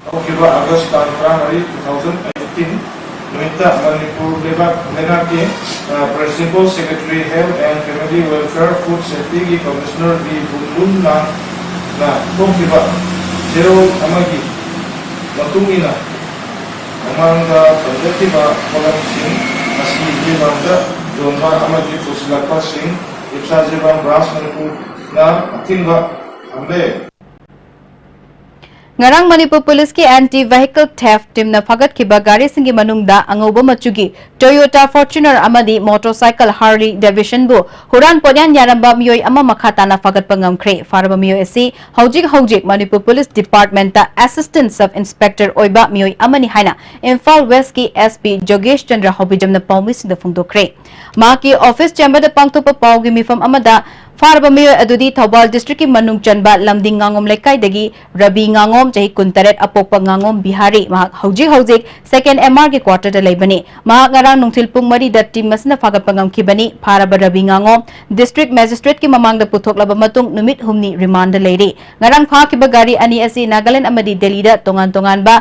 ꯍꯧꯈꯤꯕ ꯑꯥꯒꯁ ꯇꯥꯡ ꯇꯔꯥꯃꯔꯤ, two thousand eighteen ꯅꯨꯃꯤꯠꯇ ꯃꯅꯤꯄꯨꯔ ꯂꯩꯕꯥꯛ ꯂꯩꯉꯥꯛꯀꯤ, ꯑ, Principal Secretary Health and Family Welfare Food Safety ꯒꯤ Commissioner ꯕꯤ ꯕꯨꯝꯂꯨꯝꯅ ꯊꯣꯛꯈꯤꯕ ꯆꯦꯔꯣꯜ ꯑꯃꯒꯤ ꯃꯇꯨꯡ ꯏꯟꯅ ꯃꯃꯥꯡꯗ ꯄꯟꯖꯈꯤꯕ ꯄꯣꯠꯂꯝꯁꯤꯡ ꯑꯁꯤ ꯃꯤꯃꯥꯡꯗ ꯌꯣꯟꯕ ꯑꯃꯗꯤ ꯄꯨꯁꯤꯜꯂꯛꯄꯁꯤꯡ ꯏꯞꯁꯥ ꯖꯤꯔꯤꯕꯥꯝ ꯕ꯭ꯔꯥꯟꯁ ꯃꯅꯤꯄꯨꯔꯅ ꯑꯊꯤꯡꯕ ꯊꯝꯂꯦ꯫ ꯉꯔꯥꯡ ꯃꯅꯤꯄꯨꯔ ꯄꯨꯂꯤꯁꯀꯤ ꯑꯦꯟꯇꯤ ꯚꯦꯍꯤꯀꯜ ꯊꯦꯐ ꯇꯤꯝꯅ ꯐꯥꯒꯠꯈꯤꯕ ꯒꯥꯔꯤꯁꯤꯡꯒꯤ ꯃꯅꯨꯡꯗ ꯑꯉꯧꯕ ꯃꯆꯨꯒꯤ Toyota Fortuner ꯑꯃꯗꯤ motorcycle Harley Davidsonꯕꯨ ꯍꯨꯔꯥꯟ ꯄꯣꯠꯌꯥꯟ ꯌꯥꯔꯝꯕ ꯃꯤꯑꯣꯏ ꯑꯃ ꯃꯈꯥ ꯇꯥꯅ ꯐꯥꯒꯠꯄ ꯉꯝꯈ꯭ꯔꯦ꯫ ꯐꯥꯔꯕ ꯃꯤꯑꯣꯏ ꯑꯁꯤ ꯍꯧꯖꯤꯛ ꯍꯧꯖꯤꯛ Manipur police department Assistant Sub Inspector ꯑꯣꯏꯕ ꯃꯤꯑꯣꯏ ꯑꯃꯅꯤ ꯍꯥꯏꯅ ꯏꯝꯐꯥꯜ ꯋꯦꯁꯀꯤ SP ꯖꯣꯒꯦꯁ ꯆꯟꯗ꯭ꯔ ꯍꯥꯎꯕꯤꯖꯝꯅ ꯄꯥꯎꯃꯤꯁꯤꯡꯗ ꯐꯣꯡꯗꯣꯛꯈ꯭ꯔꯦ꯫ ꯃꯍꯥꯛꯀꯤ ꯑꯣꯐꯤꯁ ꯆꯦꯝꯕꯔꯗ ꯄꯥꯡꯊꯣꯛꯄ ꯄꯥꯎꯒꯤ ꯃꯤꯐꯝ ꯑꯃꯗ ꯐꯥꯔꯕ ꯃꯤꯑꯣꯏ ꯑꯗꯨꯗꯤ ꯊꯧꯕꯥꯜ ꯗꯤꯁꯇ꯭ꯔꯤꯛꯀꯤ ꯃꯅꯨꯡ ꯆꯟꯕ ꯂꯝꯗꯤꯡ ꯉꯥꯉꯣꯝ ꯂꯩꯀꯥꯏꯗꯒꯤ ꯔꯕꯤ ꯉꯥꯉꯣꯝ, ꯆꯍꯤ ꯀꯨꯟꯇꯔꯦꯠ, ꯑꯄꯣꯛꯄ ꯉꯥꯉꯣꯝ ꯕꯤꯍꯥꯔꯤ꯫ ꯃꯍꯥꯛ ꯍꯧꯖꯤꯛ ꯍꯧꯖꯤꯛ ꯁꯦꯀꯦꯟ ꯑꯦꯝ ꯑꯥꯔꯒꯤ ꯀ꯭ꯋꯥꯇꯔꯗ ꯂꯩꯕꯅꯤ꯫ ꯃꯍꯥꯛ ꯉꯔꯥꯡ ꯅꯨꯡꯊꯤꯜ ꯄꯨꯡ ꯃꯔꯤꯗ ꯇꯤꯝ ꯑꯁꯤꯅ ꯐꯥꯒꯠꯄ ꯉꯝꯈꯤꯕꯅꯤ꯫ ꯐꯥꯔꯕ ꯔꯕꯤ ꯉꯥꯉꯣꯝ ꯗꯤꯁꯇ꯭ꯔꯤꯛ ꯃꯦꯖꯤꯁꯇ꯭ꯔꯦꯠꯀꯤ ꯃꯃꯥꯡꯗ ꯄꯨꯊꯣꯛꯂꯕ ꯃꯇꯨꯡ ꯅꯨꯃꯤꯠ ꯍꯨꯝꯅꯤ ꯔꯤꯃꯥꯟꯗ ꯂꯩꯔꯤ꯫ ꯉꯔꯥꯡ ꯐꯥꯈꯤꯕ ꯒꯥꯔꯤ ꯑꯅꯤ ꯑꯁꯤ ꯅꯥꯒꯥꯂꯦꯟ ꯑꯃꯗꯤ ꯗꯦꯜꯂꯤꯗ ꯇꯣꯉꯥꯟ ꯇꯣꯉꯥꯟꯕ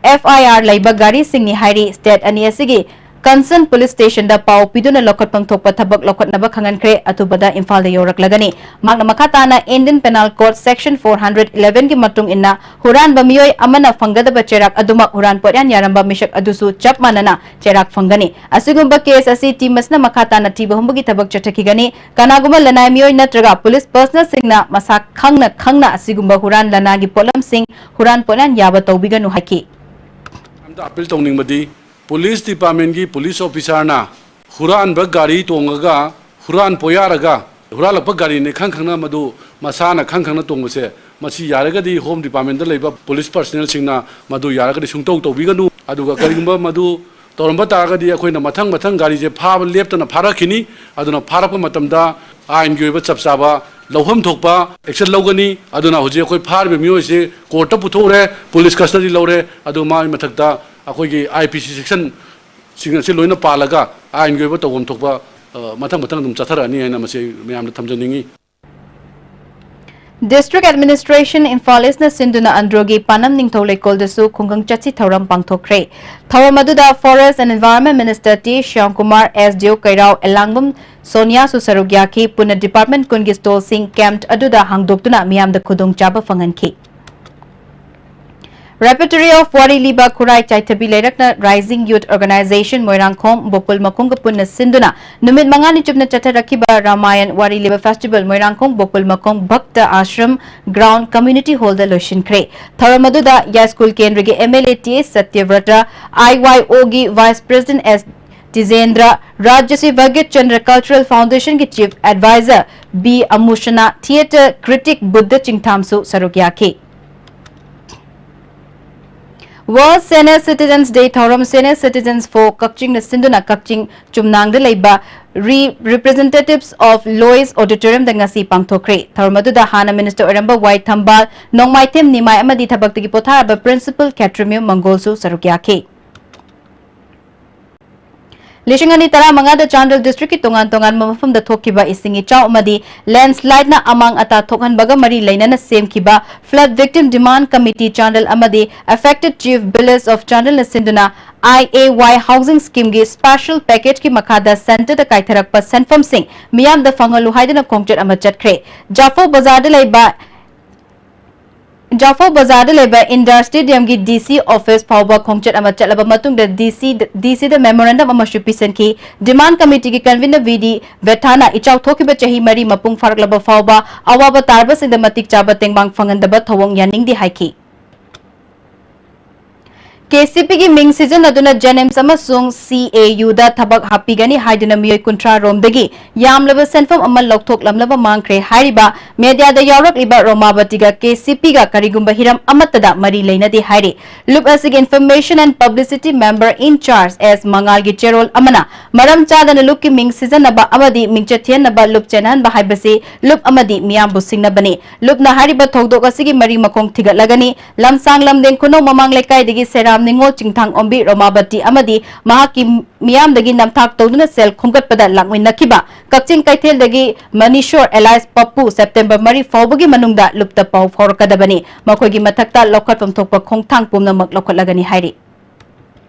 ꯑꯦꯐ ꯑꯥꯏ ꯑꯥꯔ ꯂꯩꯕ ꯒꯥꯔꯤꯁꯤꯡꯅꯤ ꯍꯥꯏꯔꯤ꯫ ꯁ꯭ꯇꯦꯠ ꯑꯅꯤ ꯑꯁꯤꯒꯤ ꯀꯟꯁꯔꯟ ꯄꯨꯂꯤꯁ ꯁ꯭ꯇꯦꯁꯟꯗ ꯄꯥꯎ ꯄꯤꯗꯨꯅ ꯂꯧꯈꯠꯐꯝ ꯊꯣꯛꯄ ꯊꯕꯛ ꯂꯧꯈꯠꯅꯕ ꯈꯪꯍꯟꯈ꯭ꯔꯦ꯫ ꯑꯊꯨꯕꯗ ꯏꯝꯐꯥꯜꯗ ꯌꯧꯔꯛꯂꯒꯅꯤ꯫ ꯃꯍꯥꯛꯅ ꯃꯈꯥ ꯇꯥꯅ Indian Penal Code Section four hundred eleven ꯒꯤ ꯃꯇꯨꯡ ꯏꯟꯅ ꯍꯨꯔꯥꯟꯕ ꯃꯤꯑꯣꯏ ꯑꯃꯅ ꯐꯪꯒꯗꯕ ꯆꯩꯔꯥꯛ ꯑꯗꯨꯃꯛ ꯍꯨꯔꯥꯟ ꯄꯣꯠꯌꯥꯟ ꯌꯥꯔꯝꯕ ꯃꯤꯁꯛ ꯑꯗꯨꯁꯨ ꯆꯞ ꯃꯥꯟꯅꯅ ꯆꯩꯔꯥꯛ ꯐꯪꯒꯅꯤ꯫ ꯑꯁꯤꯒꯨꯝꯕ ꯀꯦꯁ ꯑꯁꯤ ꯇꯤꯝ ꯑꯁꯤꯅ ꯃꯈꯥ ꯇꯥꯅ ꯊꯤꯕ ꯍꯨꯝꯕꯒꯤ ꯊꯕꯛ ꯆꯠꯊꯈꯤꯒꯅꯤ꯫ ꯀꯅꯥꯒꯨꯝꯕ ꯂꯅꯥꯏ ꯃꯤꯑꯣꯏ ꯅꯠꯇ꯭ꯔꯒ ꯄꯨꯂꯤꯁ ꯄꯔꯁꯅꯦꯜꯁꯤꯡꯅ ꯃꯁꯥ ꯈꯪꯅ ꯈꯪꯅ ꯑꯁꯤꯒꯨꯝꯕ ꯍꯨꯔꯥꯟ ꯂꯅꯥꯒꯤ ꯄꯣꯠꯂꯝꯁꯤꯡ ꯍꯨꯔꯥꯟ ꯄꯣꯠꯌꯥꯟ ꯌꯥꯕ ꯇꯧꯕꯤꯒꯅꯨ ꯍꯥꯏꯈꯤ꯫ ꯑꯝꯇ ꯑꯄꯤꯜ ꯇꯧꯅꯤꯡꯕꯗꯤ, ꯄꯨꯂꯤꯁ ꯗꯤꯄꯥꯔꯠꯃꯦꯟꯒꯤ ꯄꯨꯂꯤꯁ ꯑꯣꯐꯤꯁꯥꯔꯅ ꯍꯨꯔꯥꯟꯕ ꯒꯥꯔꯤ ꯇꯣꯡꯉꯒ ꯍꯨꯔꯥꯟ ꯄꯣꯌꯥꯔꯒ ꯍꯨꯔꯥꯜꯂꯛꯄ ꯒꯥꯔꯤꯅꯤ ꯈꯪ ꯈꯪꯅ ꯃꯗꯨ ꯃꯁꯥꯅ ꯈꯪ ꯈꯪꯅ ꯇꯣꯡꯕꯁꯦ, ꯃꯁꯤ ꯌꯥꯔꯒꯗꯤ ꯍꯣꯝ ꯗꯤꯄꯥꯔꯠꯃꯦꯟꯗ ꯂꯩꯕ ꯄꯨꯂꯤꯁ ꯄꯔꯁꯅꯦꯜꯁꯤꯡꯅ ꯃꯗꯨ ꯌꯥꯔꯒꯗꯤ ꯁꯨꯡꯇꯧ ꯇꯧꯕꯤꯒꯅꯨ꯫ ꯑꯗꯨꯒ ꯀꯔꯤꯒꯨꯝꯕ ꯃꯗꯨ ꯇꯧꯔꯝꯕ ꯇꯥꯔꯒꯗꯤ ꯑꯩꯈꯣꯏꯅ ꯃꯊꯪ ꯃꯊꯪ ꯒꯥꯔꯤꯁꯦ ꯐꯥꯕ ꯂꯦꯞꯇꯅ ꯐꯥꯔꯛꯈꯤꯅꯤ꯫ ꯑꯗꯨꯅ ꯐꯥꯔꯛꯄ ꯃꯇꯝꯗ ꯑꯥꯏꯟꯒꯤ ꯑꯣꯏꯕ ꯆꯞ ꯆꯥꯕ ꯂꯧꯐꯝ ꯊꯣꯛꯄ ꯑꯦꯛꯁꯟ ꯂꯧꯒꯅꯤ꯫ ꯑꯗꯨꯅ ꯍꯧꯖꯤꯛ ꯑꯩꯈꯣꯏ ꯐꯥꯔꯤꯕ ꯃꯤꯑꯣꯏꯁꯦ ꯀꯣꯔꯠꯇ ꯄꯨꯊꯣꯛꯎꯔꯦ, ꯄꯨꯂꯤꯁ ꯀꯁꯇꯗꯤ ꯂꯧꯔꯦ꯫ ꯑꯗꯨ ꯃꯥꯒꯤ ꯃꯊꯛꯇ ꯑꯩꯈꯣꯏꯒꯤ ꯑꯥꯏ ꯄꯤ ꯁꯤ ꯁꯦꯛꯁꯟ ꯁꯤꯡ ꯑꯁꯤ ꯂꯣꯏꯅ ꯄꯥꯜꯂꯒ ꯑꯥꯏꯟꯒꯤ ꯑꯣꯏꯕ ꯇꯧꯐꯝ ꯊꯣꯛꯄ, ꯑ, ꯃꯊꯪ ꯃꯊꯪ ꯑꯗꯨꯝ ꯆꯠꯊꯔꯛꯑꯅꯤ ꯍꯥꯏꯅ ꯃꯁꯤ ꯑꯩ ꯃꯌꯥꯝꯗ ꯊꯝꯖꯅꯤꯡꯉꯤ꯫ District Administration Imphal Eastꯅ ꯁꯤꯟꯗꯨꯅ ꯑꯟꯗ꯭ꯔꯣꯒꯤ ꯄꯥꯅꯝ ꯅꯤꯡꯊꯧ ꯂꯩꯀꯣꯜꯗꯁꯨ ꯈꯨꯡꯒꯪ ꯆꯠꯁꯤ ꯊꯧꯔꯝ ꯄꯥꯡꯊꯣꯛꯈ꯭ꯔꯦ꯫ ꯊꯧꯔꯝ ꯑꯗꯨꯗ Forest and Environment Minister T Shyamkumar, S D ꯑꯣ ꯀꯩꯔꯥꯎ ꯑꯦꯂꯥꯡꯕꯝ ꯁꯣꯅꯤꯌꯥꯁꯨ ꯁꯔꯨꯛ ꯌꯥꯈꯤ꯫ ꯄꯨꯟꯅ ꯗꯤꯄꯥꯔꯠꯃꯦꯟ ꯀꯨꯟꯒꯤ ꯁ꯭ꯇꯣꯜꯁꯤꯡ ꯀꯦꯝꯞ ꯑꯗꯨꯗ ꯍꯥꯡꯗꯣꯛꯇꯨꯅ ꯃꯤꯌꯥꯝꯗ ꯈꯨꯗꯣꯡꯆꯥꯕ ꯐꯪꯍꯟꯈꯤ꯫ Repertory of ꯋꯥꯔꯤ ꯂꯤꯕ ꯈꯨꯔꯥꯏ ꯆꯥꯏꯊꯕꯤ ꯂꯩꯔꯛꯅ Rising Youth Organization ꯃꯣꯏꯔꯥꯡꯈꯣꯝ ꯕꯣꯀꯨꯜ ꯃꯈꯣꯡꯒ ꯄꯨꯟꯅ ꯁꯤꯟꯗꯨꯅ ꯅꯨꯃꯤꯠ ꯃꯉꯥꯅꯤ ꯆꯨꯞꯅ ꯆꯠꯊꯔꯛꯈꯤꯕ ꯔꯥꯃꯥꯌꯟ ꯋꯥꯔꯤ ꯂꯤꯕ festival ꯃꯣꯏꯔꯥꯡꯈꯣꯝ ꯕꯣꯀꯨꯜ ꯃꯈꯣꯡ ꯚꯛꯇ ꯑꯥꯁ꯭ꯔꯝ ground community hall ꯗ ꯂꯣꯏꯁꯤꯟꯈ꯭ꯔꯦ꯫ ꯊꯧꯔꯝ ꯑꯗꯨꯗ ꯌꯥꯏꯁ꯭ꯀꯨꯜ ꯀꯦꯟꯗ꯭ꯔꯒꯤ M L A T S ꯁꯇ꯭ꯌꯕ꯭ꯔꯇ, I Y O ꯒꯤ Vice President S ꯇꯤꯖꯦꯟꯗ꯭ꯔ, ꯔꯥꯖ꯭ꯌꯁ꯭ꯔꯤ Bhagat Chandra Cultural Foundation ꯒꯤ Chief Advisor B ꯑꯃꯨꯁꯅꯥ, theatre critic Buddha ꯆꯤꯡꯊꯥꯝꯁꯨ ꯁꯔꯨꯛ ꯌꯥꯈꯤ꯫ World Senior Citizens Day ꯊꯧꯔꯝ Senior Citizens for ꯀꯛꯆꯤꯡꯅ ꯁꯤꯟꯗꯨꯅ ꯀꯛꯆꯤꯡ ꯆꯨꯝꯅꯥꯡꯗ ꯂꯩꯕ Re-, Representatives of Lois Auditorium ꯗ ꯉꯁꯤ ꯄꯥꯡꯊꯣꯛꯈ꯭ꯔꯦ꯫ ꯊꯧꯔꯝ ꯑꯗꯨꯗ ꯍꯥꯟꯅ Minister ꯑꯣꯏꯔꯝꯕ ꯋꯥꯏ ꯊꯝꯕꯥꯜ, ꯅꯣꯡꯃꯥꯏꯊꯦꯝ ꯅꯤꯃꯥꯏ ꯑꯃꯗꯤ ꯊꯕꯛꯇꯒꯤ ꯄꯣꯊꯥꯔꯕ Principal ꯈꯦꯇ꯭ꯔꯤꯃꯌꯨꯝ ꯃꯪꯒꯣꯜꯁꯨ ꯁꯔꯨꯛ ꯌꯥꯈꯤ꯫ ꯂꯤꯁꯤꯡ ꯑꯅꯤ ꯇꯔꯥꯃꯉꯥꯗ ꯆꯥꯟꯗꯦꯜ district ꯀꯤ ꯇꯣꯉꯥꯟ ꯇꯣꯉꯥꯟꯕ ꯃꯐꯝꯗ ꯊꯣꯛꯈꯤꯕ ꯏꯁꯤꯡ ꯏꯆꯥꯎ ꯑꯃꯗꯤ landslide ꯅ ꯑꯃꯥꯡ ꯑꯇꯥ ꯊꯣꯛꯍꯟꯕꯒ ꯃꯔꯤ ꯂꯩꯅꯅ ꯁꯦꯝꯈꯤꯕ Flood Victim Demand Committee Chandel ꯑꯃꯗꯤ Affected Chief Village of ꯆꯥꯟꯗꯦꯜꯅ ꯁꯤꯟꯗꯨꯅ I A Y Housing Scheme ꯒꯤ special package ꯀꯤ ꯃꯈꯥꯗ centre ꯗ ꯀꯥꯏꯊꯔꯛꯄ ꯁꯦꯟꯐꯝꯁꯤꯡ ꯃꯤꯌꯥꯝꯗ ꯐꯪꯍꯜꯂꯨ ꯍꯥꯏꯗꯨꯅ ꯈꯣꯡꯆꯠ ꯑꯃ ꯆꯠꯈ꯭ꯔꯦ꯫ ꯖꯥꯐꯧ ꯕꯖꯥꯔꯗ ꯂꯩꯕ ꯖꯥꯐꯧ ꯕꯖꯥꯔꯗ ꯂꯩꯕ Indoor Stadium ꯒꯤ D C office ꯐꯥꯎꯕ ꯈꯣꯡꯆꯠ ꯑꯃ ꯆꯠꯂꯕ ꯃꯇꯨꯡꯗ D C ꯗ, D C ꯗ memorandum ꯑꯃꯁꯨ ꯄꯤꯁꯤꯟꯈꯤ꯫ Demand Committee ꯒꯤ convener V D ꯕꯦꯊꯥꯅ ꯏꯆꯥꯎ ꯊꯣꯛꯈꯤꯕ ꯆꯍꯤ ꯃꯔꯤ ꯃꯄꯨꯡ ꯐꯥꯔꯛꯂꯕ ꯐꯥꯎꯕ ꯑꯋꯥꯕ ꯇꯥꯔꯕꯁꯤꯡꯗ ꯃꯇꯤꯛ ꯆꯥꯕ ꯇꯦꯡꯕꯥꯡ ꯐꯪꯍꯟꯗꯕ ꯊꯧꯑꯣꯡ ꯌꯥꯅꯤꯡꯗꯦ ꯍꯥꯏꯈꯤ꯫ K C P ꯒꯤ ꯃꯤꯡ ꯁꯤꯖꯤꯟꯅꯗꯨꯅ JNIMS ꯑꯃꯁꯨꯡ C A U ꯗ ꯊꯕꯛ ꯍꯥꯞꯄꯤꯒꯅꯤ ꯍꯥꯏꯗꯨꯅ ꯃꯤꯑꯣꯏ ꯀꯨꯟꯊ꯭ꯔꯥ ꯔꯣꯝꯗꯒꯤ ꯌꯥꯝꯂꯕ ꯁꯦꯟꯐꯝ ꯑꯃ ꯂꯧꯊꯣꯛꯂꯝꯂꯕ ꯃꯥꯡꯈ꯭ꯔꯦ ꯍꯥꯏꯔꯤꯕ media ꯗ ꯌꯥꯎꯔꯛꯂꯤꯕ ꯔꯣꯃꯥꯕꯇꯤꯒ K C P ꯒ ꯀꯔꯤꯒꯨꯝꯕ ꯍꯤꯔꯝ ꯑꯃꯠꯇꯗ ꯃꯔꯤ ꯂꯩꯅꯗꯦ ꯍꯥꯏꯔꯤ꯫ ꯂꯨꯞ ꯑꯁꯤꯒꯤ Information and Publicity Member in Charge S ꯃꯉꯥꯜꯒꯤ ꯆꯦꯔꯣꯜ ꯑꯃꯅ ꯃꯔꯝ ꯆꯥꯗꯅ ꯂꯨꯞꯀꯤ ꯃꯤꯡ ꯁꯤꯖꯤꯟꯅꯕ ꯑꯃꯗꯤ ꯃꯤꯡꯆꯠ ꯊꯤꯍꯟꯅꯕ ꯂꯨꯞ ꯆꯦꯟꯍꯟꯕ ꯍꯥꯏꯕꯁꯤ ꯂꯨꯞ ꯑꯃꯗꯤ ꯃꯤꯌꯥꯝꯕꯨ ꯁꯤꯡꯅꯕꯅꯤ꯫ ꯂꯨꯞꯅ ꯍꯥꯏꯔꯤꯕ ꯊꯧꯗꯣꯛ ꯑꯁꯤꯒꯤ ꯃꯔꯤ ꯃꯈꯣꯡ ꯊꯤꯒꯠꯂꯒꯅꯤ꯫ ꯂꯝꯁꯥꯡ ꯂꯝꯗꯦꯡ ꯈꯨꯅꯧ ꯃꯃꯥꯡ ꯂꯩꯀꯥꯏꯗꯒꯤ ꯁꯦꯔꯥꯝ ꯅꯤꯉꯣꯜ ꯆꯤꯡꯊꯥꯡ ꯑꯣꯝꯕꯤ ꯔꯣꯃꯥꯕꯇꯤ ꯑꯃꯗꯤ ꯃꯍꯥꯛꯀꯤ ꯃꯤꯌꯥꯝꯗꯒꯤ ꯅꯝꯊꯥꯛ ꯇꯧꯗꯨꯅ ꯁꯦꯜ ꯈꯣꯝꯒꯠꯄꯗ ꯂꯥꯛꯃꯤꯟꯅꯈꯤꯕ ꯀꯛꯆꯤꯡ ꯀꯩꯊꯦꯜꯗꯒꯤ ꯃꯅꯤꯁꯣꯔ alias ꯄꯞꯄꯨ September ꯃꯔꯤ ꯐꯥꯎꯕꯒꯤ ꯃꯅꯨꯡꯗ ꯂꯨꯞꯇ ꯄꯥꯎ ꯐꯥꯎꯔꯛꯀꯗꯕꯅꯤ꯫ ꯃꯈꯣꯏꯒꯤ ꯃꯊꯛꯇ ꯂꯧꯈꯠꯐꯝ ꯊꯣꯛꯄ ꯈꯣꯡꯊꯥꯡ ꯄꯨꯝꯅꯃꯛ ꯂꯧꯈꯠꯂꯒꯅꯤ ꯍꯥꯏꯔꯤ꯫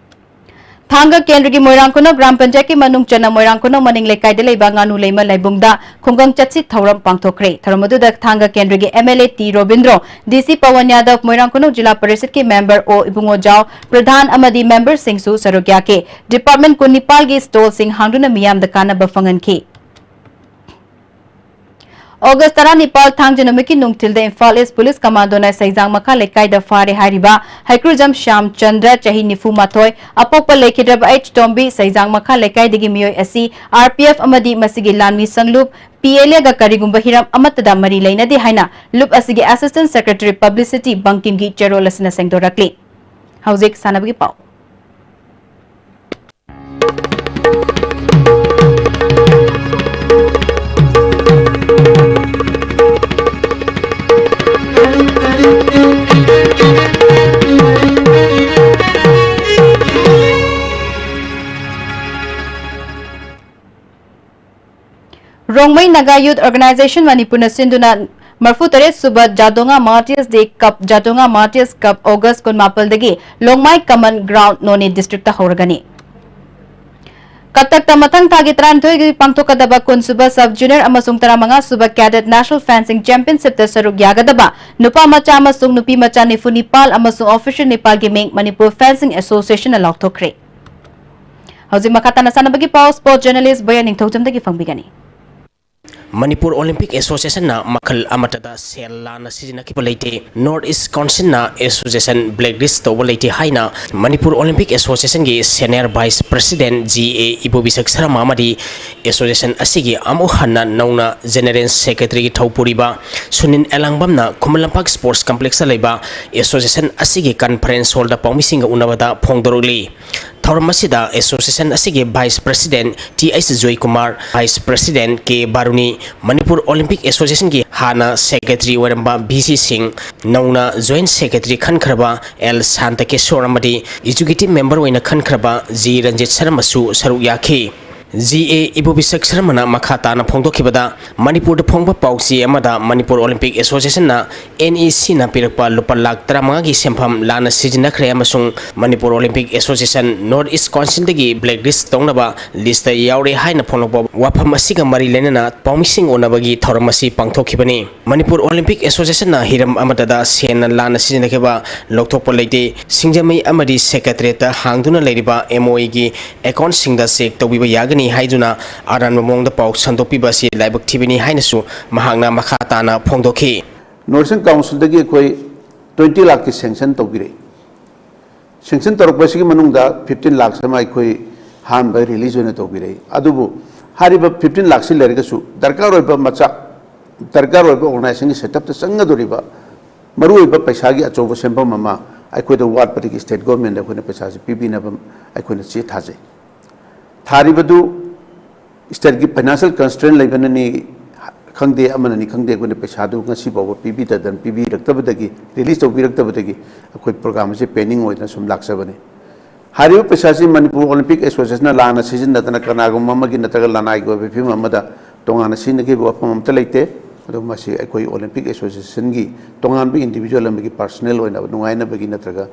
ꯊꯥꯡꯒ ꯀꯦꯟꯗ꯭ꯔꯒꯤ ꯃꯣꯏꯔꯥꯡ ꯈꯨꯅꯧ ꯒ꯭ꯔꯥꯝ ꯄꯟꯆꯥꯌꯠꯀꯤ ꯃꯅꯨꯡ ꯆꯟꯅ ꯃꯣꯏꯔꯥꯡ ꯈꯨꯅꯧ ꯃꯅꯤꯡ ꯂꯩꯀꯥꯏꯗ ꯂꯩꯕ ꯉꯥꯅꯨ ꯂꯩꯃ ꯂꯥꯏꯕꯨꯡꯗ ꯈꯨꯡꯒꯪ ꯆꯠꯁꯤꯠ ꯊꯧꯔꯝ ꯄꯥꯡꯊꯣꯛꯈ꯭ꯔꯦ꯫ ꯊꯧꯔꯝ ꯑꯗꯨꯗ ꯊꯥꯡꯒ ꯀꯦꯟꯗ꯭ꯔꯒꯤ M L A T Robindro, ꯗꯤ ꯁꯤ ꯄꯋꯟ ꯌꯥꯗꯕ, ꯃꯣꯏꯔꯥꯡ ꯈꯨꯅꯧ ꯖꯤꯂꯥ ꯄꯔꯤꯁꯗꯀꯤ ꯃꯦꯝꯕꯔ ꯑꯣ ꯏꯕꯨꯡꯉꯣꯖꯥꯎ ꯄ꯭ꯔꯙꯥꯟ ꯑꯃꯗꯤ ꯃꯦꯝꯕꯔꯁꯤꯡꯁꯨ ꯁꯔꯨꯛ ꯌꯥꯈꯤ꯫ ꯗꯤꯄꯥꯔꯠꯃꯦꯟ ꯀꯨꯟꯅꯤꯄꯥꯜꯒꯤ ꯁ꯭ꯇꯣꯜꯁꯤꯡ ꯍꯥꯡꯗꯨꯅ ꯃꯤꯌꯥꯝꯗ ꯀꯥꯟꯅꯕ ꯐꯪꯍꯟꯈꯤ꯫ ꯑꯣꯒꯁ ꯇꯔꯥꯅꯤꯄꯥꯜ ꯊꯥꯡꯖ ꯅꯨꯃꯤꯠꯀꯤ ꯅꯨꯡꯊꯤꯜꯗ ꯏꯝꯐꯥꯜ ꯏꯁ ꯄꯨꯂꯤꯁ ꯀꯃꯥꯟꯗꯣꯅ ꯁꯩꯖꯥꯡ ꯃꯈꯥ ꯂꯩꯀꯥꯏꯗ ꯐꯥꯔꯦ ꯍꯥꯏꯔꯤꯕ ꯍꯩꯀ꯭ꯔꯨꯖꯝ ꯁ꯭ꯌꯥꯝ ꯆꯟꯗ꯭ꯔ, ꯆꯍꯤ ꯅꯤꯐꯨ ꯃꯥꯊꯣꯏ, ꯑꯄꯣꯛꯄ ꯂꯩꯈꯤꯗ꯭ꯔꯕ ꯑꯩꯆ ꯇꯣꯝꯕꯤ, ꯁꯩꯖꯥꯡ ꯃꯈꯥ ꯂꯩꯀꯥꯏꯗꯒꯤ ꯃꯤꯑꯣꯏ ꯑꯁꯤ ꯑꯥꯔ ꯄꯤ ꯑꯦꯐ ꯑꯃꯗꯤ ꯃꯁꯤꯒꯤ ꯂꯥꯟꯃꯤ ꯁꯪꯂꯨꯞ ꯄꯤ ꯑꯦꯜ ꯑꯦꯒ ꯀꯔꯤꯒꯨꯝꯕ ꯍꯤꯔꯝ ꯑꯃꯠꯇꯗ ꯃꯔꯤ ꯂꯩꯅꯗꯦ ꯍꯥꯏꯅ ꯂꯨꯞ ꯑꯁꯤꯒꯤ ꯑꯦꯁꯤꯁꯇꯦꯟꯠ ꯁꯦꯀ꯭ꯔꯦꯇꯔꯤ ꯄꯕ꯭ꯂꯤꯁꯤꯇꯤ ꯕꯪꯀꯤꯝꯒꯤ ꯆꯦꯔꯣꯜ ꯑꯁꯤꯅ ꯁꯦꯡꯗꯣꯔꯛꯂꯤ꯫ ꯍꯧꯖꯤꯛ ꯁꯥꯟꯅꯕꯒꯤ ꯄꯥꯎ꯫ ꯔꯣꯡꯃꯩ ꯅꯥꯒꯥ ꯌꯨꯊ ꯑꯣꯔꯒꯅꯥꯏꯖꯦꯁꯟ ꯃꯅꯤꯄꯨꯔꯅ ꯁꯤꯟꯗꯨꯅ ꯃꯔꯐꯨ ꯇꯔꯦꯠ ꯁꯨꯕ ꯖꯥꯗꯣꯉꯥ ꯃꯥꯔꯇꯤꯌꯔꯁ ꯗꯦ ꯀꯞ, ꯖꯥꯗꯣꯉꯥ ꯃꯥꯔꯇꯤꯌꯔꯁ ꯀꯞ ꯑꯣꯒꯁ ꯀꯨꯟꯃꯥꯄꯜꯗꯒꯤ ꯂꯣꯡꯃꯥꯏ ꯀꯃꯟ ꯒ꯭ꯔꯥꯎꯟꯗ ꯅꯣꯅꯦ ꯗꯤꯁꯇ꯭ꯔꯤꯛꯇ ꯍꯧꯔꯒꯅꯤ꯫ ꯀꯇꯛꯇ ꯃꯊꯪ ꯊꯥꯒꯤ ꯇꯔꯥꯅꯤꯊꯣꯏꯒꯤ ꯄꯥꯡꯊꯣꯛꯀꯗꯕ ꯀꯨꯟ ꯁꯨꯕ ꯁꯕ ꯖꯨꯅꯤꯌꯔ ꯑꯃꯁꯨꯡ ꯇꯔꯥꯃꯉꯥ ꯁꯨꯕ ꯀꯦꯗꯦꯠ ꯅꯦꯁꯅꯦꯜ ꯐꯦꯟꯁꯤꯡ ꯆꯦꯝꯄꯤꯌꯟꯁꯤꯞꯇ ꯁꯔꯨꯛ ꯌꯥꯒꯗꯕ ꯅꯨꯄꯥ ꯃꯆꯥ ꯑꯃꯁꯨꯡ ꯅꯨꯄꯤ ꯃꯆꯥ ꯅꯤꯐꯨ ꯅꯤꯄꯥꯜ ꯑꯃꯁꯨꯡ ꯑꯣꯐꯤꯁꯤꯌꯦꯜ ꯅꯤꯄꯥꯜꯒꯤ ꯃꯤꯡ ꯃꯅꯤꯄꯨꯔ ꯐꯦꯟꯁꯤꯡ ꯑꯦꯁꯣꯁꯤꯌꯦꯁꯟꯅ ꯂꯥꯎꯊꯣꯛꯈ꯭ꯔꯦ꯫ ꯍꯧꯖꯤꯛ ꯃꯈꯥ ꯇꯥꯅ ꯁꯥꯟꯅꯕꯒꯤ ꯄꯥꯎ ꯁ꯭ꯄꯣꯔꯠ ꯖꯔꯅꯦꯂꯤꯁ ꯕꯣꯌꯥ ꯅꯤꯡꯊꯧꯖꯝꯗꯒꯤ ꯐꯪꯕꯤꯒꯅꯤ꯫ ꯃꯅꯤꯄꯨꯔ ꯑꯣꯂꯤꯝꯄꯤꯛ ꯑꯦꯁꯣꯁꯤꯌꯦꯁꯟꯅ ꯃꯈꯜ ꯑꯃꯠꯇꯗ ꯁꯦꯜ ꯂꯥꯟꯅ ꯁꯤꯖꯤꯟꯅꯈꯤꯕ ꯂꯩꯇꯦ꯫ ꯅꯣꯔꯠ ꯏꯁ ꯀꯥꯎꯟꯁꯤꯜꯅ ꯑꯦꯁꯣꯁꯤꯌꯦꯁꯟ ꯕ꯭ꯂꯦꯛ ꯂꯤꯁ ꯇꯧꯕ ꯂꯩꯇꯦ ꯍꯥꯏꯅ ꯃꯅꯤꯄꯨꯔ ꯑꯣꯂꯤꯝꯄꯤꯛ ꯑꯦꯁꯣꯁꯤꯌꯦꯁꯟꯒꯤ senior vice president G A Ibobisak Sharma ꯑꯃꯗꯤ ꯑꯦꯁꯣꯁꯤꯌꯦꯁꯟ ꯑꯁꯤꯒꯤ ꯑꯃꯨꯛ ꯍꯟꯅ ꯅꯧꯅ ꯖꯦꯅꯦꯔꯦꯜ ꯁꯦꯀ꯭ꯔꯦꯇꯔꯤꯒꯤ ꯊꯧ ꯄꯨꯔꯤꯕ ꯁꯨꯅꯤꯜ ꯑꯦꯂꯥꯡꯕꯝꯅ ꯈꯨꯃꯟ ꯂꯝꯄꯥꯛ ꯁ꯭ꯄꯣꯔꯠꯁ ꯀꯝꯄ꯭ꯂꯦꯛꯁꯇ ꯂꯩꯕ ꯑꯦꯁꯣꯁꯤꯌꯦꯁꯟ ꯑꯁꯤꯒꯤ ꯀꯟꯐꯔꯦꯟꯁ ꯍꯣꯜꯗ ꯄꯥꯎꯃꯤꯁꯤꯡꯒ ꯎꯅꯕꯗ ꯐꯣꯡꯗꯣꯔꯛꯂꯤ꯫ ꯊꯧꯔꯝ ꯑꯁꯤꯗ ꯑꯦꯁꯣꯁꯤꯌꯦꯁꯟ ꯑꯁꯤꯒꯤ vice president T H Joykumar, vice president K Baruni, Manipur Olympic ꯑꯦꯁꯣꯁꯤꯌꯦꯁꯟꯒꯤ ꯍꯥꯟꯅ ꯁꯦꯀ꯭ꯔꯦꯇꯔꯤ ꯑꯣꯏꯔꯝꯕ ꯚꯤ ꯁꯤ ꯁꯤꯡ, ꯅꯧꯅ ꯖꯣꯏꯟꯠ ꯁꯦꯀ꯭ꯔꯦꯇꯔꯤ ꯈꯟꯈ꯭ꯔꯕ ꯑꯦꯜ ꯁꯥꯟꯇꯀꯦꯁꯣꯔ ꯑꯃꯗꯤ ꯑꯦꯛꯖꯤꯀ꯭ꯌꯨꯇꯤꯚ ꯃꯦꯝꯕꯔ ꯑꯣꯏꯅ ꯈꯟꯈ꯭ꯔꯕ ꯖꯤ ꯔꯟꯖꯤꯠ ꯁꯔꯃꯁꯨ ꯁꯔꯨꯛ ꯌꯥꯈꯤ꯫ ꯖꯤ ꯑꯦ ꯏꯕꯣꯕꯤꯁꯛ ꯁꯔꯃꯅ ꯃꯈꯥ ꯇꯥꯅ ꯐꯣꯡꯗꯣꯛꯈꯤꯕꯗ, ꯃꯅꯤꯄꯨꯔꯗ ꯐꯣꯡꯕ ꯄꯥꯎꯆꯦ ꯑꯃꯗ ꯃꯅꯤꯄꯨꯔ ꯑꯣꯂꯤꯝꯄꯤꯛ ꯑꯦꯁꯣꯁꯤꯌꯦꯁꯟꯅ ꯑꯦꯟ ꯏ ꯁꯤꯅ ꯄꯤꯔꯛꯄ ꯂꯨꯄꯥ ꯂꯥꯈ ꯇꯔꯥꯃꯉꯥꯒꯤ ꯁꯦꯟꯐꯝ ꯂꯥꯟꯅ ꯁꯤꯖꯤꯟꯅꯈ꯭ꯔꯦ ꯑꯃꯁꯨꯡ Manipur Olympic association north east ꯀꯥꯎꯟꯁꯤꯜꯗꯒꯤ ꯕ꯭ꯂꯦꯛ ꯂꯤꯁ ꯇꯧꯅꯕ ꯂꯤꯁꯇ ꯌꯥꯎꯔꯦ ꯍꯥꯏꯅ ꯐꯣꯡꯂꯛꯄ ꯋꯥꯐꯝ ꯑꯁꯤꯒ ꯃꯔꯤ ꯂꯩꯅꯅ ꯄꯥꯎꯃꯤꯁꯤꯡ ꯎꯅꯕꯒꯤ ꯊꯧꯔꯝ ꯑꯁꯤ ꯄꯥꯡꯊꯣꯛꯈꯤꯕꯅꯤ꯫ ꯃꯅꯤꯄꯨꯔ ꯑꯣꯂꯤꯝꯄꯤꯛ ꯑꯦꯁꯣꯁꯤꯌꯦꯁꯟꯅ ꯍꯤꯔꯝ ꯑꯃꯠꯇꯗ ꯁꯦꯟꯅ ꯂꯥꯟꯅ ꯁꯤꯖꯤꯟꯅꯈꯤꯕ ꯂꯧꯊꯣꯛꯄ ꯂꯩꯇꯦ꯫ ꯁꯤꯡꯖꯃꯩ ꯑꯃꯗꯤ ꯁꯦꯀ꯭ꯔꯦꯇꯔꯤꯌꯦꯠꯇ ꯍꯥꯡꯗꯨꯅ ꯂꯩꯔꯤꯕ ꯑꯦꯝ ꯑꯣ ꯏꯒꯤ ꯑꯦꯀꯥꯎꯟꯠꯁꯤꯡꯗ ꯆꯦꯛ ꯇꯧꯕꯤꯕ ꯌꯥꯒꯅꯤ ꯍꯥꯏꯗꯨꯅ ꯑꯔꯥꯟꯕ ꯃꯑꯣꯡꯗ ꯄꯥꯎ ꯁꯟꯗꯣꯛꯄꯤꯕ ꯑꯁꯤ ꯂꯥꯏꯕꯛ ꯊꯤꯕꯅꯤ ꯍꯥꯏꯅꯁꯨ ꯃꯍꯥꯛꯅ ꯃꯈꯥ ꯇꯥꯅ ꯐꯣꯡꯗꯣꯛꯈꯤ꯫ ꯅꯣꯔꯠ ꯏꯁꯇꯔꯟ ꯀꯥꯎꯟꯁꯤꯜꯗꯒꯤ ꯑꯩꯈꯣꯏ ꯇ꯭ꯋꯦꯟꯇꯤ ꯂꯥꯛꯀꯤ ꯁꯦꯡꯁꯟ ꯇꯧꯕꯤꯔꯛꯏ꯫ ꯁꯦꯡꯁꯟ ꯇꯧꯔꯛꯄꯁꯤꯒꯤ ꯃꯅꯨꯡꯗ ꯐꯤꯐꯇꯤꯟ ꯂꯥꯛꯁ ꯑꯃ ꯑꯩꯈꯣꯏ ꯑꯍꯥꯟꯕ ꯔꯤꯂꯤꯖ ꯑꯣꯏꯅ ꯇꯧꯕꯤꯔꯛꯏ꯫ ꯑꯗꯨꯕꯨ ꯍꯥꯏꯔꯤꯕ ꯐꯤꯐꯇꯤꯟ ꯂꯥꯛꯁꯤ ꯂꯩꯔꯒꯁꯨ ꯗꯔꯀꯥꯔ ꯑꯣꯏꯕ ꯃꯆꯥꯛ, ꯗꯔꯀꯥꯔ ꯑꯣꯏꯕ ꯑꯣꯔꯒꯅꯥꯏꯖꯦꯁꯟꯒꯤ ꯁꯦꯠꯑꯞꯇ ꯆꯪꯒꯗꯧꯔꯤꯕ ꯃꯔꯨꯑꯣꯏꯕ ꯄꯩꯁꯥꯒꯤ ꯑꯆꯧꯕ ꯁꯦꯟꯐꯝ ꯑꯃ ꯑꯩꯈꯣꯏꯗ ꯋꯥꯠꯄꯗꯒꯤ ꯁ꯭ꯇꯦꯠ ꯒꯣꯔꯃꯦꯟꯗ ꯑꯩꯈꯣꯏꯅ ꯄꯩꯁꯥꯁꯤ ꯄꯤꯕꯤꯅꯕ ꯑꯩꯈꯣꯏꯅ ꯆꯦ ꯊꯥꯖꯩ꯫ ꯊꯥꯔꯤꯕꯗꯨ ꯁ꯭ꯇꯦꯠꯀꯤ ꯐꯥꯏꯅꯥꯟꯁꯤꯌꯦꯜ ꯀꯟꯁꯇ꯭ꯔꯦꯟ ꯂꯩꯕꯅꯅꯤ ꯈꯪꯗꯦ, ꯑꯃꯅꯅꯤ ꯈꯪꯗꯦ, ꯑꯩꯈꯣꯏꯅ ꯄꯩꯁꯥꯗꯨ ꯉꯁꯤ ꯐꯥꯎꯕ ꯄꯤꯕꯤꯗꯗꯅ, ꯄꯤꯕꯤꯔꯛꯇꯕꯗꯒꯤ, ꯔꯤꯂꯤꯖ ꯇꯧꯕꯤꯔꯛꯇꯕꯗꯒꯤ ꯑꯩꯈꯣꯏ ꯄ꯭ꯔꯣꯒ꯭ꯔꯥꯝ ꯑꯁꯤ ꯄꯦꯟꯗꯤꯡ ꯑꯣꯏꯗꯅ ꯁꯨꯝ ꯂꯥꯛꯆꯕꯅꯤ꯫ ꯍꯥꯏꯔꯤꯕ ꯄꯩꯁꯥꯁꯤ ꯃꯅꯤꯄꯨꯔ ꯑꯣꯂꯤꯝꯄꯤꯛ ꯑꯦꯁꯣꯁꯤꯌꯦꯁꯟꯅ ꯂꯥꯟꯅ ꯁꯤꯖꯤꯟꯅꯗꯅ ꯀꯅꯥꯒꯨꯝꯕ ꯑꯃꯒꯤ ꯅꯠꯇ꯭ꯔꯒ ꯂꯅꯥꯏꯒꯤ ꯑꯣꯏꯕ ꯐꯤꯕꯝ ꯑꯃꯗ ꯇꯣꯉꯥꯟꯅ ꯁꯤꯖꯤꯟꯅꯈꯤꯕ ꯋꯥꯐꯝ ꯑꯃꯠꯇ ꯂꯩꯇꯦ꯫ ꯑꯗꯨ ꯃꯁꯤ ꯑꯩꯈꯣꯏ ꯑꯣꯂꯤꯝꯄꯤꯛ ꯑꯦꯁꯣꯁꯤꯌꯦꯁꯟꯒꯤ ꯇꯣꯉꯥꯟꯕ ꯏꯟꯗꯤꯕꯤꯖꯨꯋꯦꯜ ꯑꯃꯒꯤ ꯄꯔꯁꯅꯦꯜ ꯑꯣꯏꯅ ꯅꯨꯡꯉꯥꯏꯅꯕꯒꯤ ꯅꯠꯇ꯭ꯔꯒ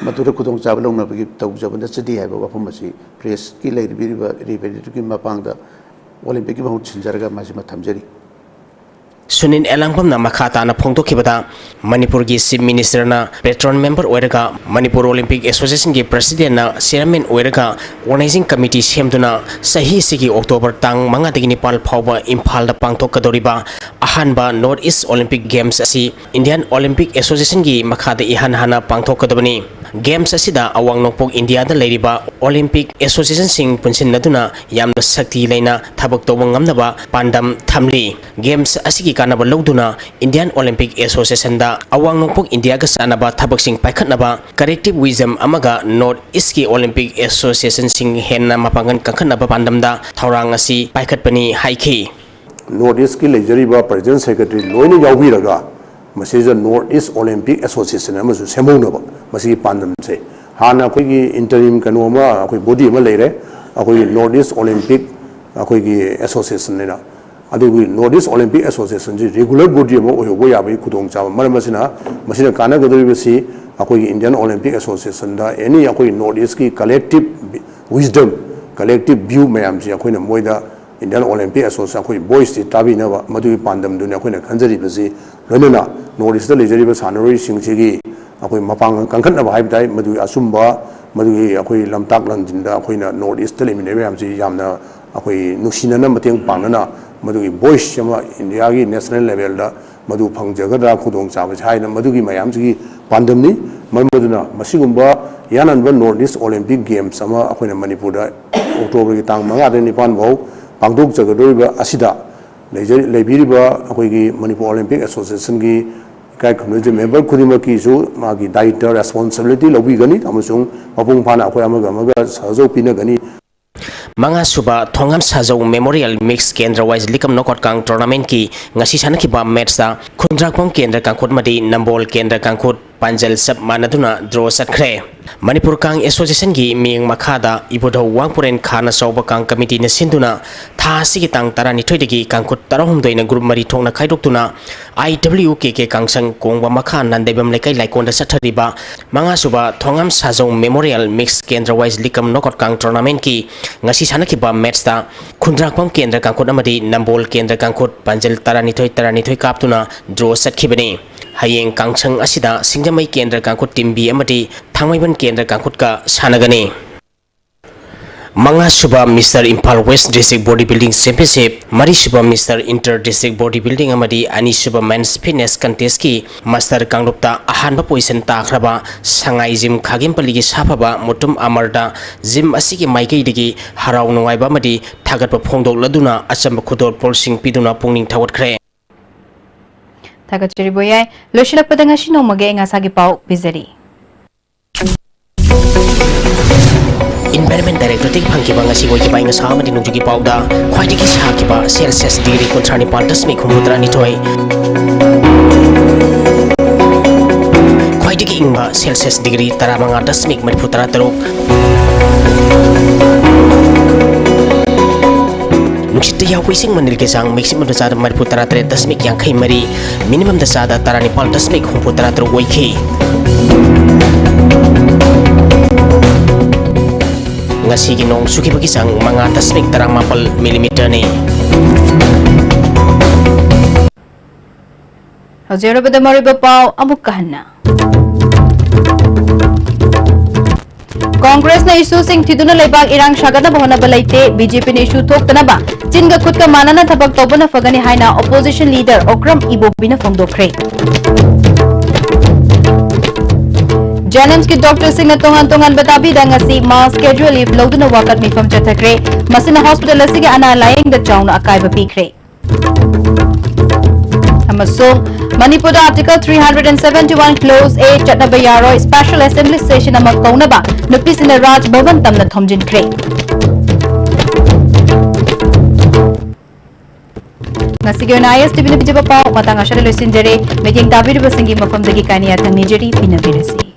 ꯃꯗꯨꯗ ꯈꯨꯗꯣꯡꯆꯥꯕ ꯂꯧꯅꯕꯒꯤ ꯇꯧꯖꯕ ꯅꯠꯆꯗꯦ ꯍꯥꯏꯕ ꯋꯥꯐꯝ ꯑꯁꯤ ꯄ꯭ꯔꯦꯁꯀꯤ ꯂꯩꯕꯤꯔꯤꯕ ꯔꯤꯄ꯭ꯔꯖꯦꯟꯇꯦꯇꯤꯚꯀꯤ ꯃꯄꯥꯡꯗ ꯑꯣꯂꯤꯝꯄꯤꯛꯀꯤ ꯃꯍꯨꯠ ꯁꯤꯟꯖꯔꯒ ꯃꯁꯤꯃ ꯊꯝꯖꯔꯤ꯫ ꯁꯨꯅꯤꯜ ꯑꯦꯂꯥꯡꯕꯝꯅ ꯃꯈꯥ ꯇꯥꯅ ꯐꯣꯡꯗꯣꯛꯈꯤꯕꯗ, ꯃꯅꯤꯄꯨꯔꯒꯤ ꯆꯤꯐ ꯃꯤꯅꯤꯁꯇꯔꯅ ꯄꯦꯇ꯭ꯔꯣꯟ ꯃꯦꯝꯕꯔ ꯑꯣꯏꯔꯒ ꯃꯅꯤꯄꯨꯔ ꯑꯣꯂꯤꯝꯄꯤꯛ ꯑꯦꯁꯣꯁꯤꯌꯦꯁꯟꯒꯤ ꯄ꯭ꯔꯁꯤꯗꯦꯟꯅ ꯆꯤꯌꯔꯃꯦꯟ ꯑꯣꯏꯔꯒ ꯑꯣꯔꯒꯅꯥꯏꯖꯤꯡ ꯀꯃꯤꯇꯤ ꯁꯦꯝꯗꯨꯅ ꯆꯍꯤ ꯑꯁꯤꯒꯤ ꯑꯣꯛꯇꯣꯕꯔ ꯇꯥꯡ ꯃꯉꯥꯗꯒꯤ ꯅꯤꯄꯥꯜ ꯐꯥꯎꯕ ꯏꯝꯐꯥꯜꯗ ꯄꯥꯡꯊꯣꯛꯀꯗꯧꯔꯤꯕ ꯑꯍꯥꯟꯕ ꯅꯣꯔꯠ ꯏꯁ ꯑꯣꯂꯤꯝꯄꯤꯛ ꯒꯦꯝꯁ ꯑꯁꯤ ꯏꯟꯗꯤꯌꯟ ꯑꯣꯂꯤꯝꯄꯤꯛ ꯑꯦꯁꯣꯁꯤꯌꯦꯁꯟꯒꯤ ꯃꯈꯥꯗ ꯏꯍꯥꯟ ꯍꯥꯟꯅ ꯄꯥꯡꯊꯣꯛꯀꯗꯕꯅꯤ꯫ ꯒꯦꯝꯁ ꯑꯁꯤꯗ ꯑꯋꯥꯡ ꯅꯣꯡꯄꯣꯛ ꯏꯟꯗꯤꯌꯥꯗ ꯂꯩꯔꯤꯕ ꯑꯣꯂꯤꯝꯄꯤꯛ ꯑꯦꯁꯣꯁꯤꯌꯦꯁꯟꯁꯤꯡ ꯄꯨꯟꯁꯤꯟꯅꯗꯨꯅ ꯌꯥꯝꯅ ꯁꯛꯇꯤ ꯂꯩꯅ ꯊꯕꯛ ꯇꯧꯕ ꯉꯝꯅꯕ ꯄꯥꯟꯗꯝ ꯊꯝꯂꯤ꯫ ꯒꯦꯝꯁ ꯑꯁꯤꯒꯤ ꯀꯥꯟꯅꯕ ꯂꯧꯗꯨꯅ ꯏꯟꯗꯤꯌꯟ ꯑꯣꯂꯤꯝꯄꯤꯛ ꯑꯦꯁꯣꯁꯤꯌꯦꯁꯟꯗ ꯑꯋꯥꯡ ꯅꯣꯡꯄꯣꯛ ꯏꯟꯗꯤꯌꯥꯒ ꯆꯥꯟꯅꯕ ꯊꯕꯛꯁꯤꯡ ꯄꯥꯏꯈꯠꯅꯕ ꯀꯔꯦꯛꯇꯤꯚ ꯋꯤꯖꯝ ꯑꯃꯒ ꯅꯣꯔꯠ ꯏꯁꯀꯤ ꯑꯣꯂꯤꯝꯄꯤꯛ ꯑꯦꯁꯣꯁꯤꯌꯦꯁꯟꯁꯤꯡ ꯍꯦꯟꯅ ꯃꯄꯥꯡꯒꯜ ꯀꯟꯈꯠꯅꯕ ꯄꯥꯟꯗꯝꯗ ꯊꯧꯔꯥꯡ ꯑꯁꯤ ꯄꯥꯏꯈꯠꯄꯅꯤ ꯍꯥꯏꯈꯤ꯫ ꯅꯣꯔꯠ ꯏꯁꯀꯤ ꯂꯩꯖꯔꯤꯕ ꯄ꯭ꯔꯦꯖꯤꯗꯦꯟ ꯁꯦꯀ꯭ꯔꯦꯇꯔꯤ ꯂꯣꯏꯅ ꯌꯥꯎꯕꯤꯔꯒ ꯃꯁꯤꯗ ꯅꯣꯔꯠ ꯏꯁ ꯑꯣꯂꯤꯝꯄꯤꯛ ꯑꯦꯁꯣꯁꯤꯌꯦꯁꯟ ꯑꯃꯁꯨ ꯁꯦꯝꯍꯧꯅꯕ ꯃꯁꯤꯒꯤ ꯄꯥꯟꯗꯝꯁꯦ꯫ ꯍꯥꯟꯅ ꯑꯩꯈꯣꯏꯒꯤ ꯏꯟꯇꯔꯤꯝ ꯀꯩꯅꯣ ꯑꯃ, ꯑꯩꯈꯣꯏ ꯕꯣꯗꯤ ꯑꯃ ꯂꯩꯔꯦ, ꯑꯩꯈꯣꯏꯒꯤ North East Olympic ꯑꯩꯈꯣꯏꯒꯤ Association ꯍꯥꯏꯅ, ꯑꯗꯨꯒꯤ North East Olympic Association ꯁꯤ regular body ꯑꯃ ꯑꯣꯏꯍꯧꯕ ꯌꯥꯕꯒꯤ ꯈꯨꯗꯣꯡꯆꯥꯕ꯫ ꯃꯔꯝ ꯑꯁꯤꯅ, ꯃꯁꯤꯅ ꯀꯥꯟꯅꯒꯗꯧꯔꯤꯕꯁꯤ ꯑꯩꯈꯣꯏꯒꯤ Indian Olympic Association ꯗ any ꯑꯩꯈꯣꯏ North East ꯀꯤ collective wisdom, collective view ꯃꯌꯥꯝꯁꯤ ꯑꯩꯈꯣꯏꯅ ꯃꯣꯏꯗ Indian Olympic Association ꯑꯩꯈꯣꯏ voice ꯁꯤ ꯇꯥꯕꯤꯅꯕ, ꯃꯗꯨꯒꯤ ꯄꯥꯟꯗꯝꯗꯨꯅꯤ ꯑꯩꯈꯣꯏꯅ ꯈꯟꯖꯔꯤꯕꯁꯤ꯫ ꯂꯣꯏꯅꯅ North East ꯇ ꯂꯩꯖꯔꯤꯕ ꯁꯥꯟꯅꯔꯣꯏꯁꯤꯡꯁꯤꯒꯤ ꯑꯩꯈꯣꯏ ꯃꯄꯥꯡꯒꯜ ꯀꯟꯈꯠꯅꯕ ꯍꯥꯏꯕ ꯇꯥꯏ, ꯃꯗꯨꯒꯤ ꯑꯆꯨꯝꯕ, ꯃꯗꯨꯒꯤ ꯑꯩꯈꯣꯏ ꯂꯝꯇꯥꯛ ꯂꯝꯖꯤꯟꯗ ꯑꯩꯈꯣꯏꯅ North East ꯇ ꯂꯩꯃꯤꯟꯅꯔꯤꯕ ꯃꯌꯥꯝꯁꯤ ꯌꯥꯝꯅ ꯑꯩꯈꯣꯏ ꯅꯨꯡꯁꯤꯅꯅ ꯃꯇꯦꯡ ꯄꯥꯡꯅꯅ ꯃꯗꯨꯒꯤ voice ꯑꯃ India ꯒꯤ national level ꯗ ꯃꯗꯨ ꯐꯪꯖꯒꯗ꯭ꯔꯥ ꯈꯨꯗꯣꯡꯆꯥꯕꯁꯦ ꯍꯥꯏꯅ ꯃꯗꯨꯒꯤ ꯃꯌꯥꯝꯁꯤꯒꯤ ꯄꯥꯟꯗꯝꯅꯤ꯫ ꯃꯔꯝ ꯑꯗꯨꯅ ꯃꯁꯤꯒꯨꯝꯕ ꯌꯥꯅꯅꯕ North East Olympic Games ꯑꯃ ꯑꯩꯈꯣꯏꯅ ꯃꯅꯤꯄꯨꯔꯗ October ꯒꯤ ꯇꯥꯡ ꯃꯉꯥꯗꯒꯤ ꯅꯤꯄꯥꯟ ꯐꯥꯎ ꯄꯥꯡꯊꯣꯛꯆꯒꯗꯧꯔꯤꯕ ꯑꯁꯤꯗ ꯂꯩꯖꯔꯤ-, ꯂꯩꯕꯤꯔꯤꯕ ꯑꯩꯈꯣꯏꯒꯤ Manipur Olympic Association ꯒꯤ ꯏꯀꯥꯏ ꯈꯨꯝꯅꯖꯩ member ꯈꯨꯗꯤꯡꯃꯛꯀꯤꯁꯨ ꯃꯥꯒꯤ ꯗꯥꯏꯇ, responsibility ꯂꯧꯕꯤꯒꯅꯤ ꯑꯃꯁꯨꯡ ꯃꯄꯨꯡ ꯐꯥꯅ ꯑꯩꯈꯣꯏ ꯑꯃꯒ ꯑꯃꯒ ꯁꯍꯖꯣꯛ ꯄꯤꯅꯒꯅꯤ꯫ ꯃꯉꯥꯁꯨꯕ ꯊꯣꯉꯥꯝ ꯁꯥꯖꯧ Memorial Mix Gender Wise Lick Up Knockout Kang Tournament ꯀꯤ ꯉꯁꯤ ꯁꯥꯟꯅꯈꯤꯕ match ꯇ ꯈꯨꯟꯗ꯭ꯔꯥꯛꯄꯝ ꯀꯦꯟꯗ꯭ꯔ ꯀꯥꯡꯈꯨꯠ ꯑꯃꯗꯤ ꯅꯝꯕꯣꯜ ꯀꯦꯟꯗ꯭ꯔ ꯀꯥꯡꯈꯨꯠ ꯄꯥꯟꯖꯜ ꯆꯞ ꯃꯥꯟꯅꯗꯨꯅ draw ꯆꯠꯈ꯭ꯔꯦ꯫ ꯃꯅꯤꯄꯨꯔ ꯀꯥꯡ Association ꯒꯤ ꯃꯤꯠꯌꯦꯡ ꯃꯈꯥꯗ ꯏꯕꯨꯙꯧ ꯋꯥꯡꯄꯨꯔꯦꯟ ꯈꯥꯅ ꯆꯥꯎꯕ ꯀꯥꯡ committee ꯅ ꯁꯤꯟꯗꯨꯅ ꯊꯥ ꯑꯁꯤꯒꯤ ꯇꯥꯡ ꯇꯔꯥꯅꯤꯊꯣꯏꯗꯒꯤ ꯀꯥꯡꯈꯨꯠ ꯇꯔꯥꯍꯨꯝꯗꯣꯏꯅ group ꯃꯔꯤ ꯊꯣꯛꯅ ꯈꯥꯏꯗꯣꯛꯇꯨꯅ I W K K ꯀꯥꯡꯁꯪ ꯀꯣꯡꯕ ꯃꯈꯥ ꯅꯟꯗꯩꯕꯝ ꯂꯩꯀꯥꯏ ꯂꯥꯏꯀꯣꯟꯗ ꯆꯠꯊꯔꯤꯕ ꯃꯉꯥꯁꯨꯕ ꯊꯣꯉꯥꯝ ꯁꯥꯖꯧ Memorial Mix Gender Wise Lick Up Knockout Kang Tournament ꯀꯤ ꯉꯁꯤ ꯁꯥꯟꯅꯈꯤꯕ match ꯇ ꯈꯨꯟꯗ꯭ꯔꯥꯛꯄꯝ ꯀꯦꯟꯗ꯭ꯔ ꯀꯥꯡꯈꯨꯠ ꯑꯃꯗꯤ ꯅꯝꯕꯣꯜ ꯀꯦꯟꯗ꯭ꯔ ꯀꯥꯡꯈꯨꯠ ꯄꯥꯟꯖꯜ ꯇꯔꯥꯅꯤꯊꯣꯏ ꯇꯔꯥꯅꯤꯊꯣꯏ ꯀꯥꯞꯇꯨꯅ draw ꯆꯠꯈꯤꯕꯅꯤ꯫ ꯍꯌꯦꯡ ꯀꯥꯡꯁꯪ ꯑꯁꯤꯗ ꯁꯤꯡꯖꯃꯩ ꯀꯦꯟꯗ꯭ꯔ ꯀꯥꯡꯈꯨꯠ team B ꯑꯃꯗꯤ ꯊꯥꯡꯃꯩꯕꯟ ꯀꯦꯟꯗ꯭ꯔ ꯀꯥꯡꯈꯨꯠꯀ ꯁꯥꯟꯅꯒꯅꯤ꯫ ꯃꯉꯥꯁꯨꯕ Mister Imphal West District Body Building Championship, ꯃꯔꯤꯁꯨꯕ Mister Inter District Body Building ꯑꯃꯗꯤ ꯑꯅꯤꯁꯨꯕ Men's Fitness Contest ꯀꯤ master ꯀꯥꯡꯂꯨꯞꯇ ꯑꯍꯥꯟꯕ position ꯇꯥꯈ꯭ꯔꯕ ꯁꯉꯥꯏ gym ꯈꯥꯒꯦꯝꯄꯜꯂꯤꯒꯤ ꯁꯥꯐꯕ ꯃꯨꯇꯨꯝ ꯑꯃꯔꯗ gym ꯑꯁꯤꯒꯤ ꯃꯥꯏꯀꯩꯗꯒꯤ ꯍꯔꯥꯎ ꯅꯨꯡꯉꯥꯏꯕ ꯑꯃꯗꯤ ꯊꯥꯒꯠꯄ ꯐꯣꯡꯗꯣꯛꯂꯗꯨꯅ ꯑꯆꯝꯕ ꯈꯨꯗꯣꯜꯄꯣꯠꯁꯤꯡ ꯄꯤꯗꯨꯅ ꯄꯨꯛꯅꯤꯡ ꯊꯧꯒꯠꯈ꯭ꯔꯦ꯫ ꯊꯥꯒꯠꯆꯔꯤꯕ ꯌꯥꯏ꯫ ꯂꯣꯏꯁꯤꯜꯂꯛꯄꯗ ꯉꯁꯤ ꯅꯣꯡꯃꯒꯤ ꯑꯏꯪ ꯑꯁꯥꯒꯤ ꯄꯥꯎ ꯄꯤꯖꯔꯤ꯫ Environment Directorate ꯇꯒꯤ ꯐꯪꯈꯤꯕ ꯉꯁꯤ ꯑꯣꯏꯈꯤꯕ ꯑꯏꯪ ꯑꯁꯥ ꯑꯃꯗꯤ ꯅꯣꯡꯖꯨꯒꯤ ꯄꯥꯎꯗ ꯈ꯭ꯋꯥꯏꯗꯒꯤ ꯁꯥꯈꯤꯕ Celsius degree ꯀꯨꯟꯊ꯭ꯔꯥ ꯅꯤꯄꯥꯟ ꯗꯁꯃꯤꯛ ꯍꯨꯝꯐꯨꯇꯔꯥ ꯅꯤꯊꯣꯏ, ꯈ꯭ꯋꯥꯏꯗꯒꯤ ꯏꯪꯕ ꯁꯦꯜꯁꯤꯌꯁ ꯗꯤꯒ꯭ꯔꯤ ꯇꯔꯥꯃꯉꯥ ꯗꯁꯃꯤꯛ ꯃꯔꯤꯐꯨ ꯇꯔꯥ ꯇꯔꯨꯛ꯫ ꯅꯨꯡꯁꯤꯠꯇ ꯌꯥꯎꯕ ꯏꯁꯤꯡ ꯃꯅꯤꯜꯒꯤ ꯆꯥꯡ ꯃꯦꯛꯁꯤꯃꯝꯗ ꯆꯥꯗ ꯃꯔꯤꯐꯨ ꯇꯔꯥ ꯇꯔꯦꯠ ꯗꯁꯃꯤꯛ ꯌꯥꯡꯈꯩ ꯃꯔꯤ, ꯃꯤꯅꯤꯃꯝꯗ ꯆꯥꯗ ꯇꯔꯥꯅꯤꯄꯥꯜ ꯗꯁꯃꯤꯛ ꯍꯨꯝꯐꯨ ꯇꯔꯥ ꯇꯔꯨꯛ ꯑꯣꯏꯈꯤ꯫ ꯉꯁꯤꯒꯤ ꯅꯣꯡ ꯆꯨꯈꯤꯕꯒꯤ ꯆꯥꯡ ꯃꯉꯥ ꯗꯁꯃꯤꯛ ꯇꯔꯥꯃꯥꯄꯜ ꯃꯤꯂꯤꯃꯤꯇꯔꯅꯤ꯫ ꯍꯧꯖꯤꯛ ꯑꯔꯣꯏꯕꯗ ꯃꯔꯨꯑꯣꯏꯕ ꯄꯥꯎ ꯑꯃꯨꯛꯀ ꯍꯟꯅ꯫ ꯀꯣꯡꯒ꯭ꯔꯦꯁꯅ ꯏꯁꯨꯁꯤꯡ ꯊꯤꯗꯨꯅ ꯂꯩꯕꯥꯛ ꯏꯔꯥꯡ ꯁꯥꯒꯠꯅꯕ ꯍꯣꯠꯅꯕ ꯂꯩꯇꯦ, ꯕꯤ ꯖꯦ ꯄꯤꯅ ꯏꯁꯨ ꯊꯣꯛꯇꯅꯕ ꯆꯤꯟꯒ ꯈꯨꯠꯀ ꯃꯥꯟꯅꯅ ꯊꯕꯛ ꯇꯧꯕꯅ ꯐꯒꯅꯤ ꯍꯥꯏꯅ ꯑꯣꯄꯣꯖꯤꯁꯟ ꯂꯤꯗꯔ ꯑꯣꯀ꯭ꯔꯝ ꯏꯕꯣꯕꯤꯅ ꯐꯣꯡꯗꯣꯛꯈ꯭ꯔꯦ꯫ ꯖꯦꯅꯤꯝꯁꯀꯤ ꯗꯣꯛꯇꯔꯁꯤꯡꯅ ꯇꯣꯉꯥꯟ ꯇꯣꯉꯥꯟꯕ ꯗꯥꯕꯤꯗ ꯉꯁꯤ ꯃꯥꯁ ꯀꯦꯖꯨꯋꯦꯜ ꯂꯤꯚ ꯂꯧꯗꯨꯅ ꯋꯥꯀꯠ ꯃꯤꯐꯝ ꯆꯠꯊꯈ꯭ꯔꯦ꯫ ꯃꯁꯤꯅ ꯍꯣꯁꯄꯤꯇꯥꯜ ꯑꯁꯤꯒꯤ ꯑꯅꯥ ꯂꯥꯌꯦꯡꯗ ꯆꯥꯎꯅ ꯑꯀꯥꯏꯕ ꯄꯤꯈ꯭ꯔꯦ꯫ ꯑꯃꯁꯨꯡ ꯃꯅꯤꯄꯨꯔꯗ Article three hundred and seventy one Clause A ꯆꯠꯅꯕ ꯌꯥꯔꯣꯏ, special assembly session ꯑꯃ ꯀꯧꯅꯕ ꯅꯨꯄꯤꯁꯤꯡꯅ ꯔꯥꯖ ꯚꯕꯟ ꯇꯝꯅ ꯊꯣꯝꯖꯤꯟꯈ꯭ꯔꯦ꯫ ꯉꯁꯤꯒꯤ ꯑꯣꯏꯅ ꯑꯥꯏ ꯑꯦꯁ ꯇꯤ ꯚꯤꯅ ꯄꯤꯖꯕ ꯄꯥꯎ ꯃꯇꯥꯡ ꯑꯁꯤꯗ ꯂꯣꯏꯁꯤꯟꯖꯔꯦ꯫ ꯃꯤꯠꯌꯦꯡ ꯇꯥꯕꯤꯔꯤꯕꯁꯤꯡꯒꯤ ꯃꯐꯝꯗꯒꯤ ꯀꯥꯏꯅ ꯌꯥꯊꯪ ꯅꯤꯖꯔꯤ, ꯄꯤꯅꯕꯤꯔꯁꯤ꯫